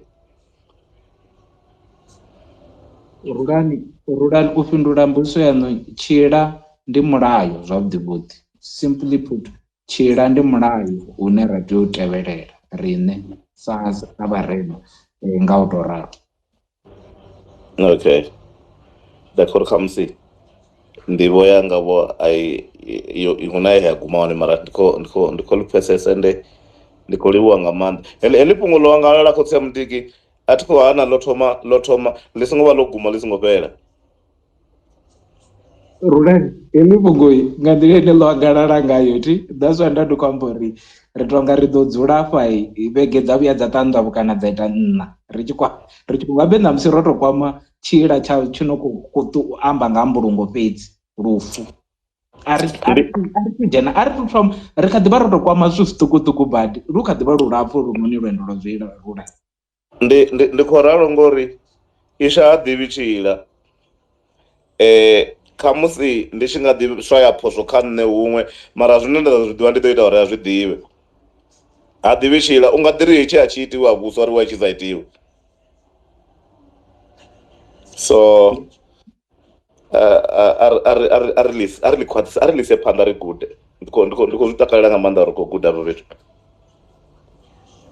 Speaker 2: Rulani u fhindula mbudziso yaṋu, tshiila ndi mulayo zwavhuḓi vhuḓi, simply put, tshiila ndi mulayo une ra tea u tevhelela riṋe sa vharema nga u to ralo.
Speaker 6: Okay, nda khou ri khamusi nḓivho yanga vho ai huna ya guma hone, mara ndi khou ḽi pfhesesa ende ndi khou livhuwa nga maanḓa. Heḽi fhungo ḽo angalala khotsi a Mutiki, a thi khou hana, ḽo thoma ḽi songo vha ḽo guma ḽi songo fhela.
Speaker 2: Rulani heḽi fhungo nga nḓila ine ḽo angalala ngayo thi, that's why nda ndi khou amba uri ri tonga ri ḓo dzula hafha vhege dza vhuya dza ṱanḓavhu kana dza ita nṋa ri tshi khou habe ṋamusi ro to kwama tshiila tsha tshi no khou amba nga mbulungo fhedzi, lufu. A ri a ri a ri dzhena a ri tu thoma ri kha ḓivha ro to kwama zwithu zwiṱukuṱuku badi lu kha ḓivha lulapfu lunoni lwendo lwa zwi lula.
Speaker 6: Ndi ndi ndi khou ralo ngori isha ha ḓivhi tshila khamusi ndi tshi nga ḓi swaya phoswo kha nṋe huṅwe mara zwine nda zwi ḓivha ndi ḓo ita uri a zwi ḓivhe. Ha ḓivhi tshila u nga ḓi ri hetshi a tshi itiwa vhuswa uri wa tshi sa itiwe so a ri a ri khwaṱhise a ri lise phanḓa ri gude ndi khou ndi khou ndi khou zwi takalela nga maanḓa uri khou guda hafha fhethu.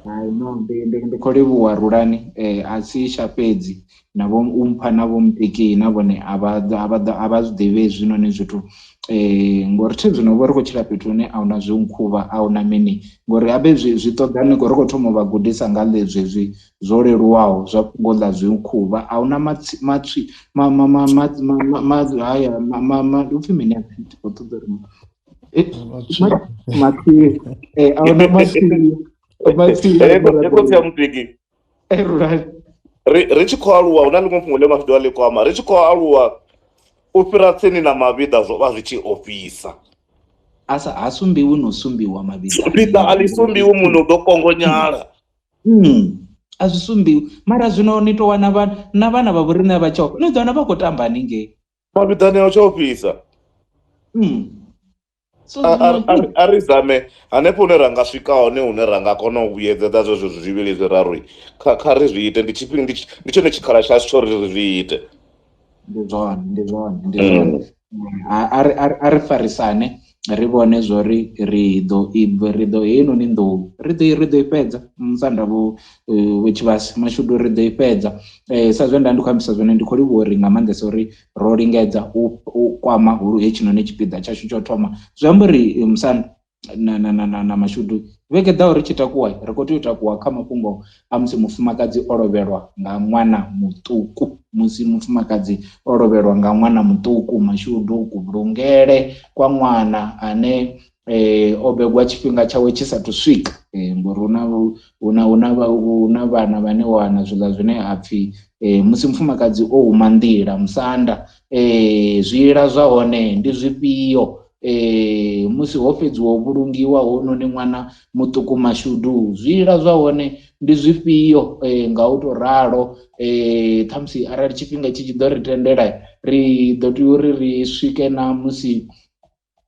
Speaker 2: Hai no ndi ndi ndi khou livhuwa Rulani a si sha fhedzi na vho umpha na vho Mutiki na vhone a vha a vha a vha zwi ḓivhi hezwinoni zwithu ngori thi zwino vho ri khou tshila fhethu hune a huna zwinkhuvha a huna mini ngori habe zwi zwi ṱoḓa ni ri khou thoma u vha gudisa nga zwezwi zwo leluwaho zwa fhungo ḽa zwinkhuvha a huna matswi matswi ma ma ma ma ma ma haya ma ma ma upfi mini ndi khou ṱoḓa uri matswi a huna matswi matswi
Speaker 6: khotsi ya Mutiki ri ri tshi khou aluwa hu na ḽiṅwe fhungo ḽe Mashudu a ḽi kwama ri tshi khou aluwa u fhira tsini na mavhiḓa zwo vha zwi tshi ofhisa.
Speaker 2: A sa ha sumbiwi no sumbiwa mavhiḓa.
Speaker 6: Vhiḓa a ḽi sumbiwi muno u ḓo kongonyala.
Speaker 2: A zwi sumbiwi mara zwino ni to wana vha na vhana vha vhoriṋe vha tsho ni ḓo wana vha khou tamba haningei.
Speaker 6: Mavhiḓani a tsha ofhisa.
Speaker 2: So zwino
Speaker 6: A ri zame hanefho hune ra nga swika hone hune ra nga kona u vhuyedzedza zwezwo zwivhili zwiraru kha kha ri zwi ite ndi tshifhinga ndi tshone tshikhala tshashu tsho ri ri zwi ite.
Speaker 2: Ndi zwone ndi zwone ndi zwone a ri a ri farisane ri vhone zwori ri ḓo ri ḓo heinoni nḓou ri ḓo ri ḓo i fhedza musanda vho vho Tshivhase Mashudu ri ḓo i fhedza sa zwe nda ndi khou ambisa zwone ndi khou livhuwa uri nga maanḓesa uri ro lingedza u kwama hulu hetshinoni tshipiḓa tshashu tsho thoma zwi amba uri musanda na na na na na Mashudu vhege ḓaho ri tshi takuwa ri khou tea u takuwa kha mafhungo a musi mufumakadzi o lovhelwa nga ṅwana muṱuku musi mufumakadzi o lovhelwa nga ṅwana muṱuku Mashudu kuvhulungele kwa ṅwana ane o begwa tshifhinga tshawe tshi sathu swika ngori huna huna huna huna vhana vhane wana zwiḽa zwine ha pfhi musi mufumakadzi o huma nḓila musanda zwiila zwa hone ndi zwifhio musi ho fhedziwa u vhulungiwa hounoni ṅwana muṱuku Mashudu zwiila zwa hone ndi zwifhio nga u to ralo ṱhamusi arali tshifhinga tshi tshi ḓo ri tendela ri ḓo tea uri ri swike na musi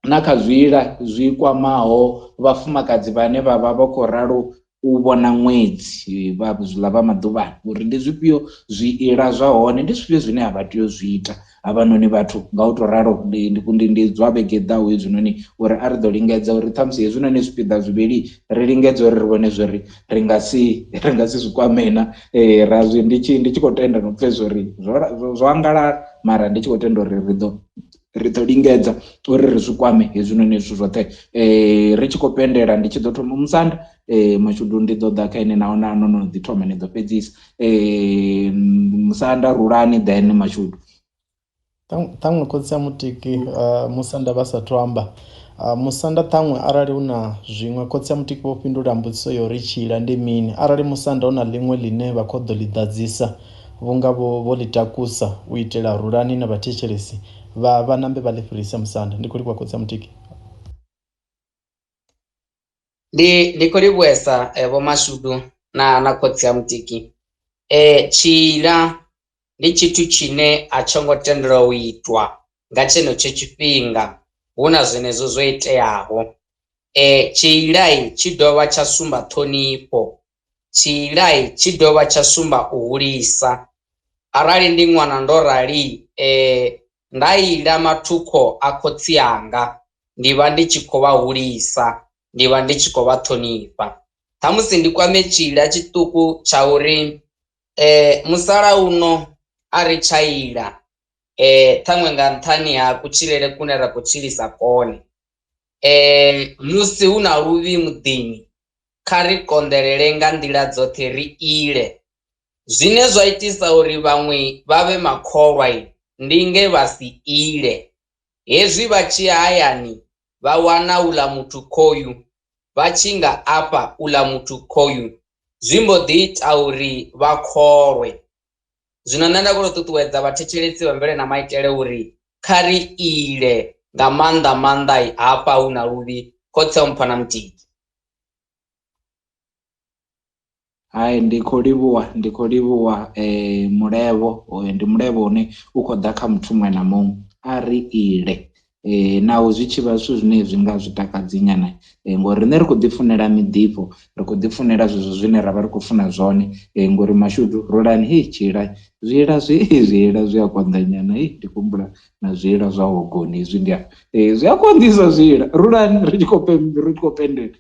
Speaker 2: na kha zwiila zwi kwamaho vhafumakadzi vhane vha vha vha khou ralo u vhona ṅwedzi vha zwiḽa vha maḓuvhani uri ndi zwifhio zwiila zwa hone ndi zwifhio zwine a vha tea u zwi ita havhanoni vhathu nga u to ralo ndi ndi ndi zwa vhege ḓaho hezwinoni uri a ri ḓo lingedza uri ṱhamusi hezwinoni zwipiḓa zwivhili ri lingedze uri ri vhone zwori ri nga si ri nga si zwi kwame na ra zwi ndi tshi ndi tshi khou tenda no pfhe zwori zwo zwo angalala mara ndi tshi khou tenda uri ri ḓo ri ḓo lingedza uri ri zwi kwame hezwinoni zwithu zwoṱhe ri tshi khou pendela ndi tshi ḓo thoma musanda Mashudu ndi ḓo ḓa kha ene naho na no no ḓi thoma ni ḓo fhedzisa musanda Rulani then Mashudu.
Speaker 3: Ṱhaṅwe khotsi a Mutiki musanda vha sathu amba musanda ṱhaṅwe arali hu na zwiṅwe khotsi a Mutiki vho fhindula mbudziso ya uri tshila ndi mini arali musanda hu na ḽiṅwe ḽine vha khou ḓo ḽi ḓadzisa vhunga vho vho ḽi takusa u itela Rulani na vhathetshelesi vha vha nambe vha ḽi fhirise musanda ndi khou livhuwa khotsi a Mutiki.
Speaker 5: Ndi ndi khou livhuwesa vho Mashudu na na khotsi a Mutiki. Tshila ndi tshithu tshine a tsho ngo tendelwa u itwa nga tshenetsho tshifhinga hu na zwenezwo zwo iteaho. Tshila tshi dovha tsha sumba ṱhonifho, tshila tshi dovha tsha sumba u hulisa. Arali ndi ṅwana ndo rali nda ila mathukho a khotsi anga ndi vha ndi tshi khou vha hulisa, ndi vha ndi tshi khou vha ṱhonifha. Ṱhamusi ndi kwame tshila tshiṱuku tsha uri musalauno a ri tsha ila ṱhaṅwe nga nṱhani ha kutshilele kune ra khou tshilisa kone. Musi hu na luvhi muḓini kha ri konḓelele nga nḓila dzoṱhe ri ile. Zwine zwa itisa uri vhaṅwe vha vhe makholwa ndi nge vha si ile. Hezwi vha tshi ya hayani vha wana uḽa muthu khoyu, vha tshi nga afha uḽa muthu khoyu, zwi mbo ḓi ita uri vha kholwe. Zwino nṋe nda khou tou ṱuṱuwedza vhathetshelesi vha mvelele na maitele uri kha ri ile Nga maanḓa maanḓa hafha hu na luvhi khotsi a Mphwana Mutiki.
Speaker 2: Hai, ndi khou livhuwa mulevho, ndi mulevho une u khou ḓa kha muthu muṅwe na muṅwe a ri ile naho zwi tshi vha zwithu zwine zwi nga zwi takadzi nyana ngori riṋe ri khou ḓi funela miḓifho ri khou ḓi funela zwezwo zwine ra vha ri khou funa zwone ngori mashudu rulani hei tshiila zwiila zwi zwiila zwi a konḓa nyana hei ndi khou humbula na zwiila zwa hogoni hezwi ndi zwi a konḓisa zwiila rulani ri tshi khou ri tshi khou pendela.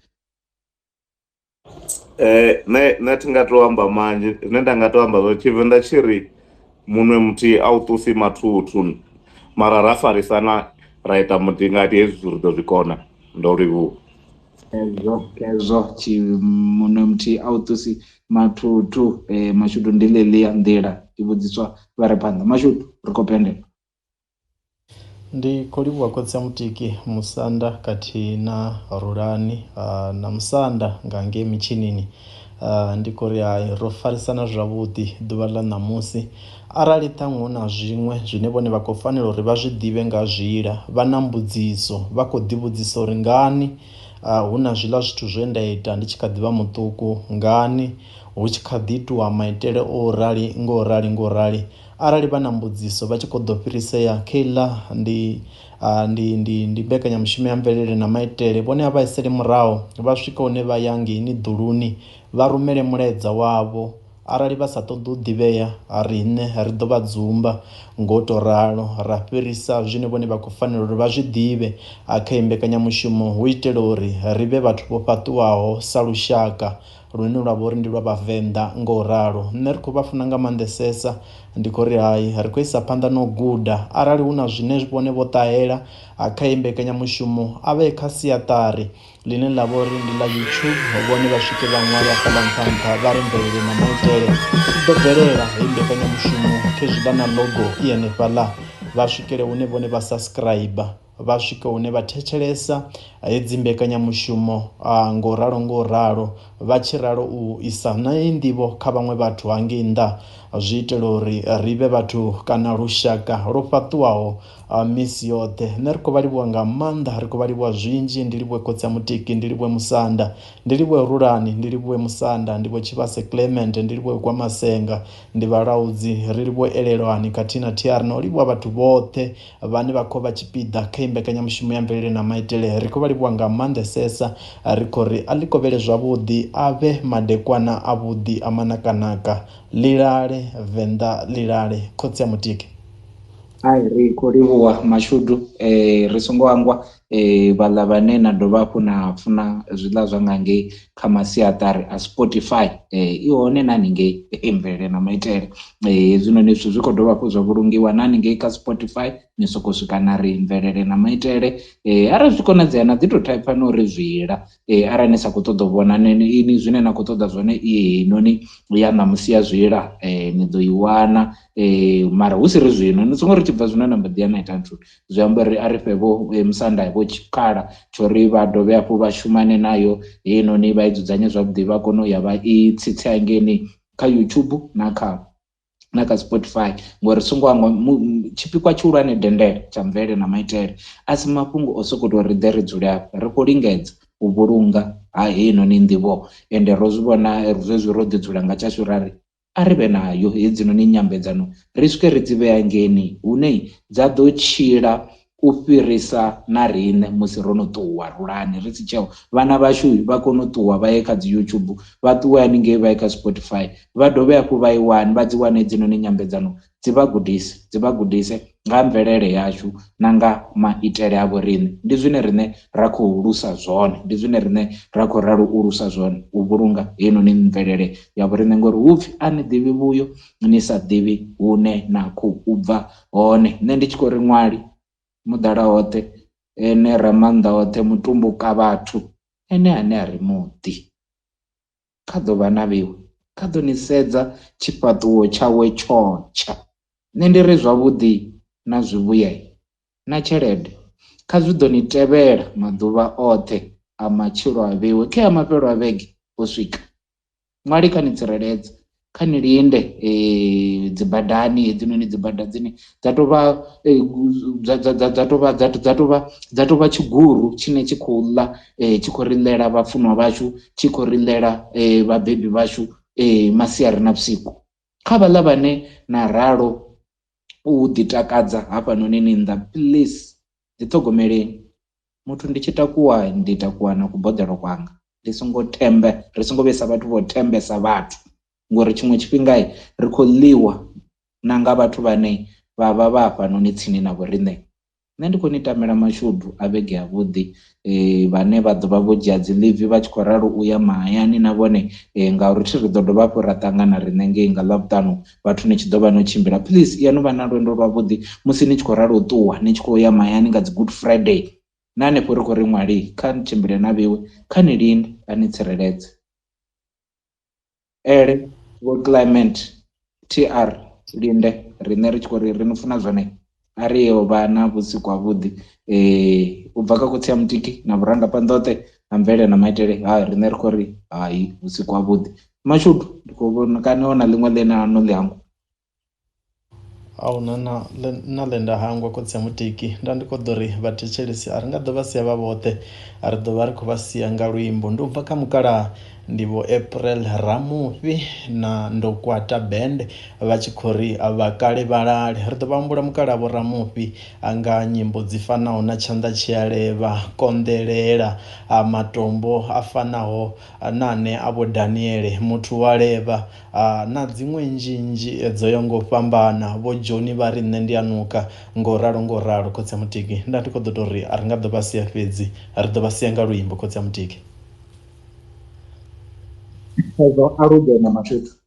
Speaker 6: Nṋe thi nga to amba manzhi, zwine nda nga to amba zwo Tshivenḓa tshi ri munwe muthihi a u ṱusi mathuthu, mara ra farisana ra ita mutingati hezwi zwithu ri ḓo zwi kona. Ndo livhuwa.
Speaker 2: Khezwo munwe muthihi a u ṱusi mathuthu mashudu ndi ḽeḽia nḓila i vhudziswa vha re phanḓa. Mashudu ri khou pendela.
Speaker 3: Ndi khou livhuwa khotsi a Mutiki Musanda khathihi na Rulani na Musanda nga ngei mitshinini. Ndi khou ri hai ro farisana zwavhuḓi ḓuvha ḽa ṋamusi, arali ṱhaṅwe hu na zwiṅwe zwine vhone vha khou fanela uri vha zwi ḓivhe nga zwiila vha na mbudziso vha khou ḓivhudzisa uri ngani hu na zwiḽa zwithu zwe nda ita ndi tshi kha ḓi vha muṱuku, ngani hu tshi kha ḓi itiwa maitele o rali ngo rali ngo rali. Arali vha na mbudziso vha tshi khou ḓo fhirisea kheiḽa ndi ndi ndi ndi mbekanyamushumo ya mvelele na maitele, vhone a vha isele murahu vha swike hune vha ya ngeini ḓuluni vha rumele mulaedza wavho. Arali vha sa ṱoḓi u ḓivhea riṋe ri ḓo vha dzumba ngo to ralo ra fhirisa zwine vhone vha khou fanela uri vha zwi ḓivhe kha iyi mbekanyamushumo, hu itela uri ri vhe vhathu vho fhaṱuwaho sa lushaka lune lwa vha uri ndi lwa vhavenḓa ngo ralo. Nṋe ri khou vha funa nga maanḓesesa, ndi khou ri hai ri khou isa phanḓa na u guda. Arali hu na zwine vhone vho ṱahela kha iyi mbekanyamushumo a vhe kha siaṱari ḽine ḽa vha uri ndi ḽa YouTube, vhone vha swike vha ṅwale hafhaḽa nṱha nṱha vha ri mvelele na maitele, i ḓo bvelela heyi mbekanyamushumo khezwiḽa na logo i hanefhaḽa, vha swikele hune vhone vha subscribe vha swike hune vha thetshelesa hedzi mbekanyamushumo ngo ralo ngo ralo, vha tshi ralo u isa na iyi nḓivho kha vhaṅwe vhathu hangei nnḓa, zwi itela uri ri vhe vhathu kana lushaka lwo fhaṱuwaho misi yoṱhe. Nṋe ri khou vha livhuwa nga maanḓa, ri khou vha livhuwa zwinzhi. Ndi livhuwe khotsi a Mutiki, ndi livhuwe Musanda, ndi livhuwe Rulani, ndi livhuwe Musanda, ndi vho Tshivhase Clement, ndi livhuwe Gwamasenga, ndi vhalaudzi, ri livhuwe Elelwani khathihi na TR, na u livhuwa vhathu vhoṱhe vhane vha khou vha tshipiḓa kha iyi mbekanyamushumo ya mvelele na maitele. Ri khou vha livhuwa nga maanḓesesa, ri khou ri a ḽi kovhele zwavhuḓi, a vhe madekwana avhuḓi a manakanaka. Ḽilale Venḓa ḽilale. Khotsi a Mutiki.
Speaker 2: Hai, ri khou livhuwa mashudu ri songo hangwa vhaḽa vhane na dovha hafhu na funa zwiḽa zwa nga ngei kha masiaṱari a Spotify i hone na haningei mvelele na maitele. Hezwinoni zwithu zwi khou dovha hafhu zwa vhulungiwa na haningei kha Spotify, ni soko swika na ri mvelele na maitele. Arali zwi konadzea na ḓi to thaipha na uri zwiila arali ni sa khou ṱoḓa u vhona ini zwine na khou ṱoḓa zwone i heinoni ya ṋamusi ya zwiila ni ḓo i wana. Mara hu si ri zwino ni songo ri tshi bva zwino na mbo ḓi ya na ita nthu, zwi amba uri a ri fhe vho Musanda vho tshikhala tsho ri vha dovhe hafhu vha shumane nayo heinoni vha i dzudzanye zwavhuḓi vha kone u ya vha i tsitse hangeini kha YouTube na kha Spotify. Ngori songo hangwa tshipikwa tshihulwane dendele tsha mvelele na maitele a si mafhungo o sokou tou ri ḓe ri dzule afha, ri khou lingedza u vhulunga ha heinoni nḓivho, ende ro zwi vhona zwezwi ro ḓi dzula nga tshashu ra ri a ri vhe nayo hedzinoni nyambedzano ri swike ri dzi vhea ngeni hune dza ḓo tshila u fhirisa na riṋe musi ro no ṱuwa Rulani ri si tsheo. Vhana vhashu vha kone u ṱuwa vha ye kha dzi YouTube, vha ṱuwe haningei vha ye kha Spotify, vha dovhe hafhu vha i wane vha dzi wane hedzinoni nyambedzano, dzi vha gudise nga mvelele yashu na nga maitele a vho riṋe. Ndi zwine riṋe ra khou lusa zwone, ndi zwine riṋe ra khou ralo u lusa zwone, u vhulunga heinoni mvelele ya vho riṋe, ngori hupfi a ni ḓivhi vhuyo ni sa ḓivhi hune na khou bva hone. Nṋe ndi tshi khou ri ṅwali muḓala hoṱhe, ene ramaanḓa oṱhe, mutumbuka vhathu, ene ane a ri muḓi, kha ḓo vha na vheiwe, kha ḓo ni sedza tshifhaṱuwo tshawe tshotsha. Nṋe ndi ri zwavhuḓi na zwivhuya na tshelede kha zwi ḓo ni tevhela maḓuvha oṱhe a matshilo a vheiwe, khe a mafhelo a vhege u swika. Ṅwali kha ni tsireledze, kha Kha ni linde dzi badani hedzinoni dzi bada dzine dza tovha dza tovha dza tovha dza tovha tshiguru tshine tshi khou ḽa tshi khou ri ḽela vhafunwa vhashu tshi khou ri ḽela vhabebi vhashu masiari na vhusiku. Kha vhaḽa vhane na ralo u ḓi takadza hafhanoni ni nnḓa please ḓi ṱhogomeleni. Muthu ndi tshi takuwa ndi takuwa na kuboḓelo kwanga ndi songo thembe ri songo vhesa vhathu vho thembesa vhathu ngori tshiṅwe tshifhinga ri khou ḽiwa na nga vhathu vhane vha vha vha hafhanoni tsini na vhoriṋe. Nṋe ndi khou ni tamela mashudu a vhege ya vhuḓi vhane vha ḓo vha vho dzhia dzi ḽivi vha tshi khou ralo uya mahayani na vhone ngauri thi ri ḓo dovha hafhu ra ṱangana riṋe ngei nga Ḽavhuṱanu vhathu ni tshi ḓo vha no tshimbila. Please iya no vha na lwendo lwavhuḓi musi ni tshi khou ralo u ṱuwa ni tshi khou ya mahayani nga dzi Good Friday na hanefho ri khou ri ṅwali kha ni tshimbile na vheiwe kha ni linde a ni tsireledze. Ele Vho Clement TR Linde riṋe ri tshi khou ri ri ni funa zwone a ri yo vha na vhusiku havhuḓi u bva kha khotsi a mutiki na vhurangaphanḓa hoṱhe ha mvelele na maitele ha riṋe ri khou ri hai vhusiku havhuḓi mashudu ndi khou vhona kani ho na ḽiṅwe ḽe na no ḽi hangwa.
Speaker 3: A huna na na ḽe nda hangwa khotsi a mutiki nda ndi khou ḓo ri vhathetshelesi a ri nga ḓo vha sia vha vhoṱhe a ri ḓo vha ri khou vha sia nga luimbo ndi u bva kha mukalaha ndi vho April Ramufhi na Ndokwata Band vha tshi khou ri vhakale vhalale ri ḓo vha humbula mukalaha vho Ramufhi nga nyimbo dzi fanaho na tshanḓa tshi a levha konḓelela matombo a fanaho na ane a vho Daniele muthu wa levha Na dziṅwe nnzhi-nnzhi dzo yaho nga u fhambana. Vho Johnny vha ri, Nṋe ndi a nuka. Ngo ralo, ngo ralo, Khotsi a Mutiki. Nda ndi khou ḓo tou ri, A ri nga ḓo vha sia fhedzi. Ri ḓo vha sia nga luimbo, Khotsi a Mutiki.
Speaker 2: Khezwo a lu ḓe na mashudu.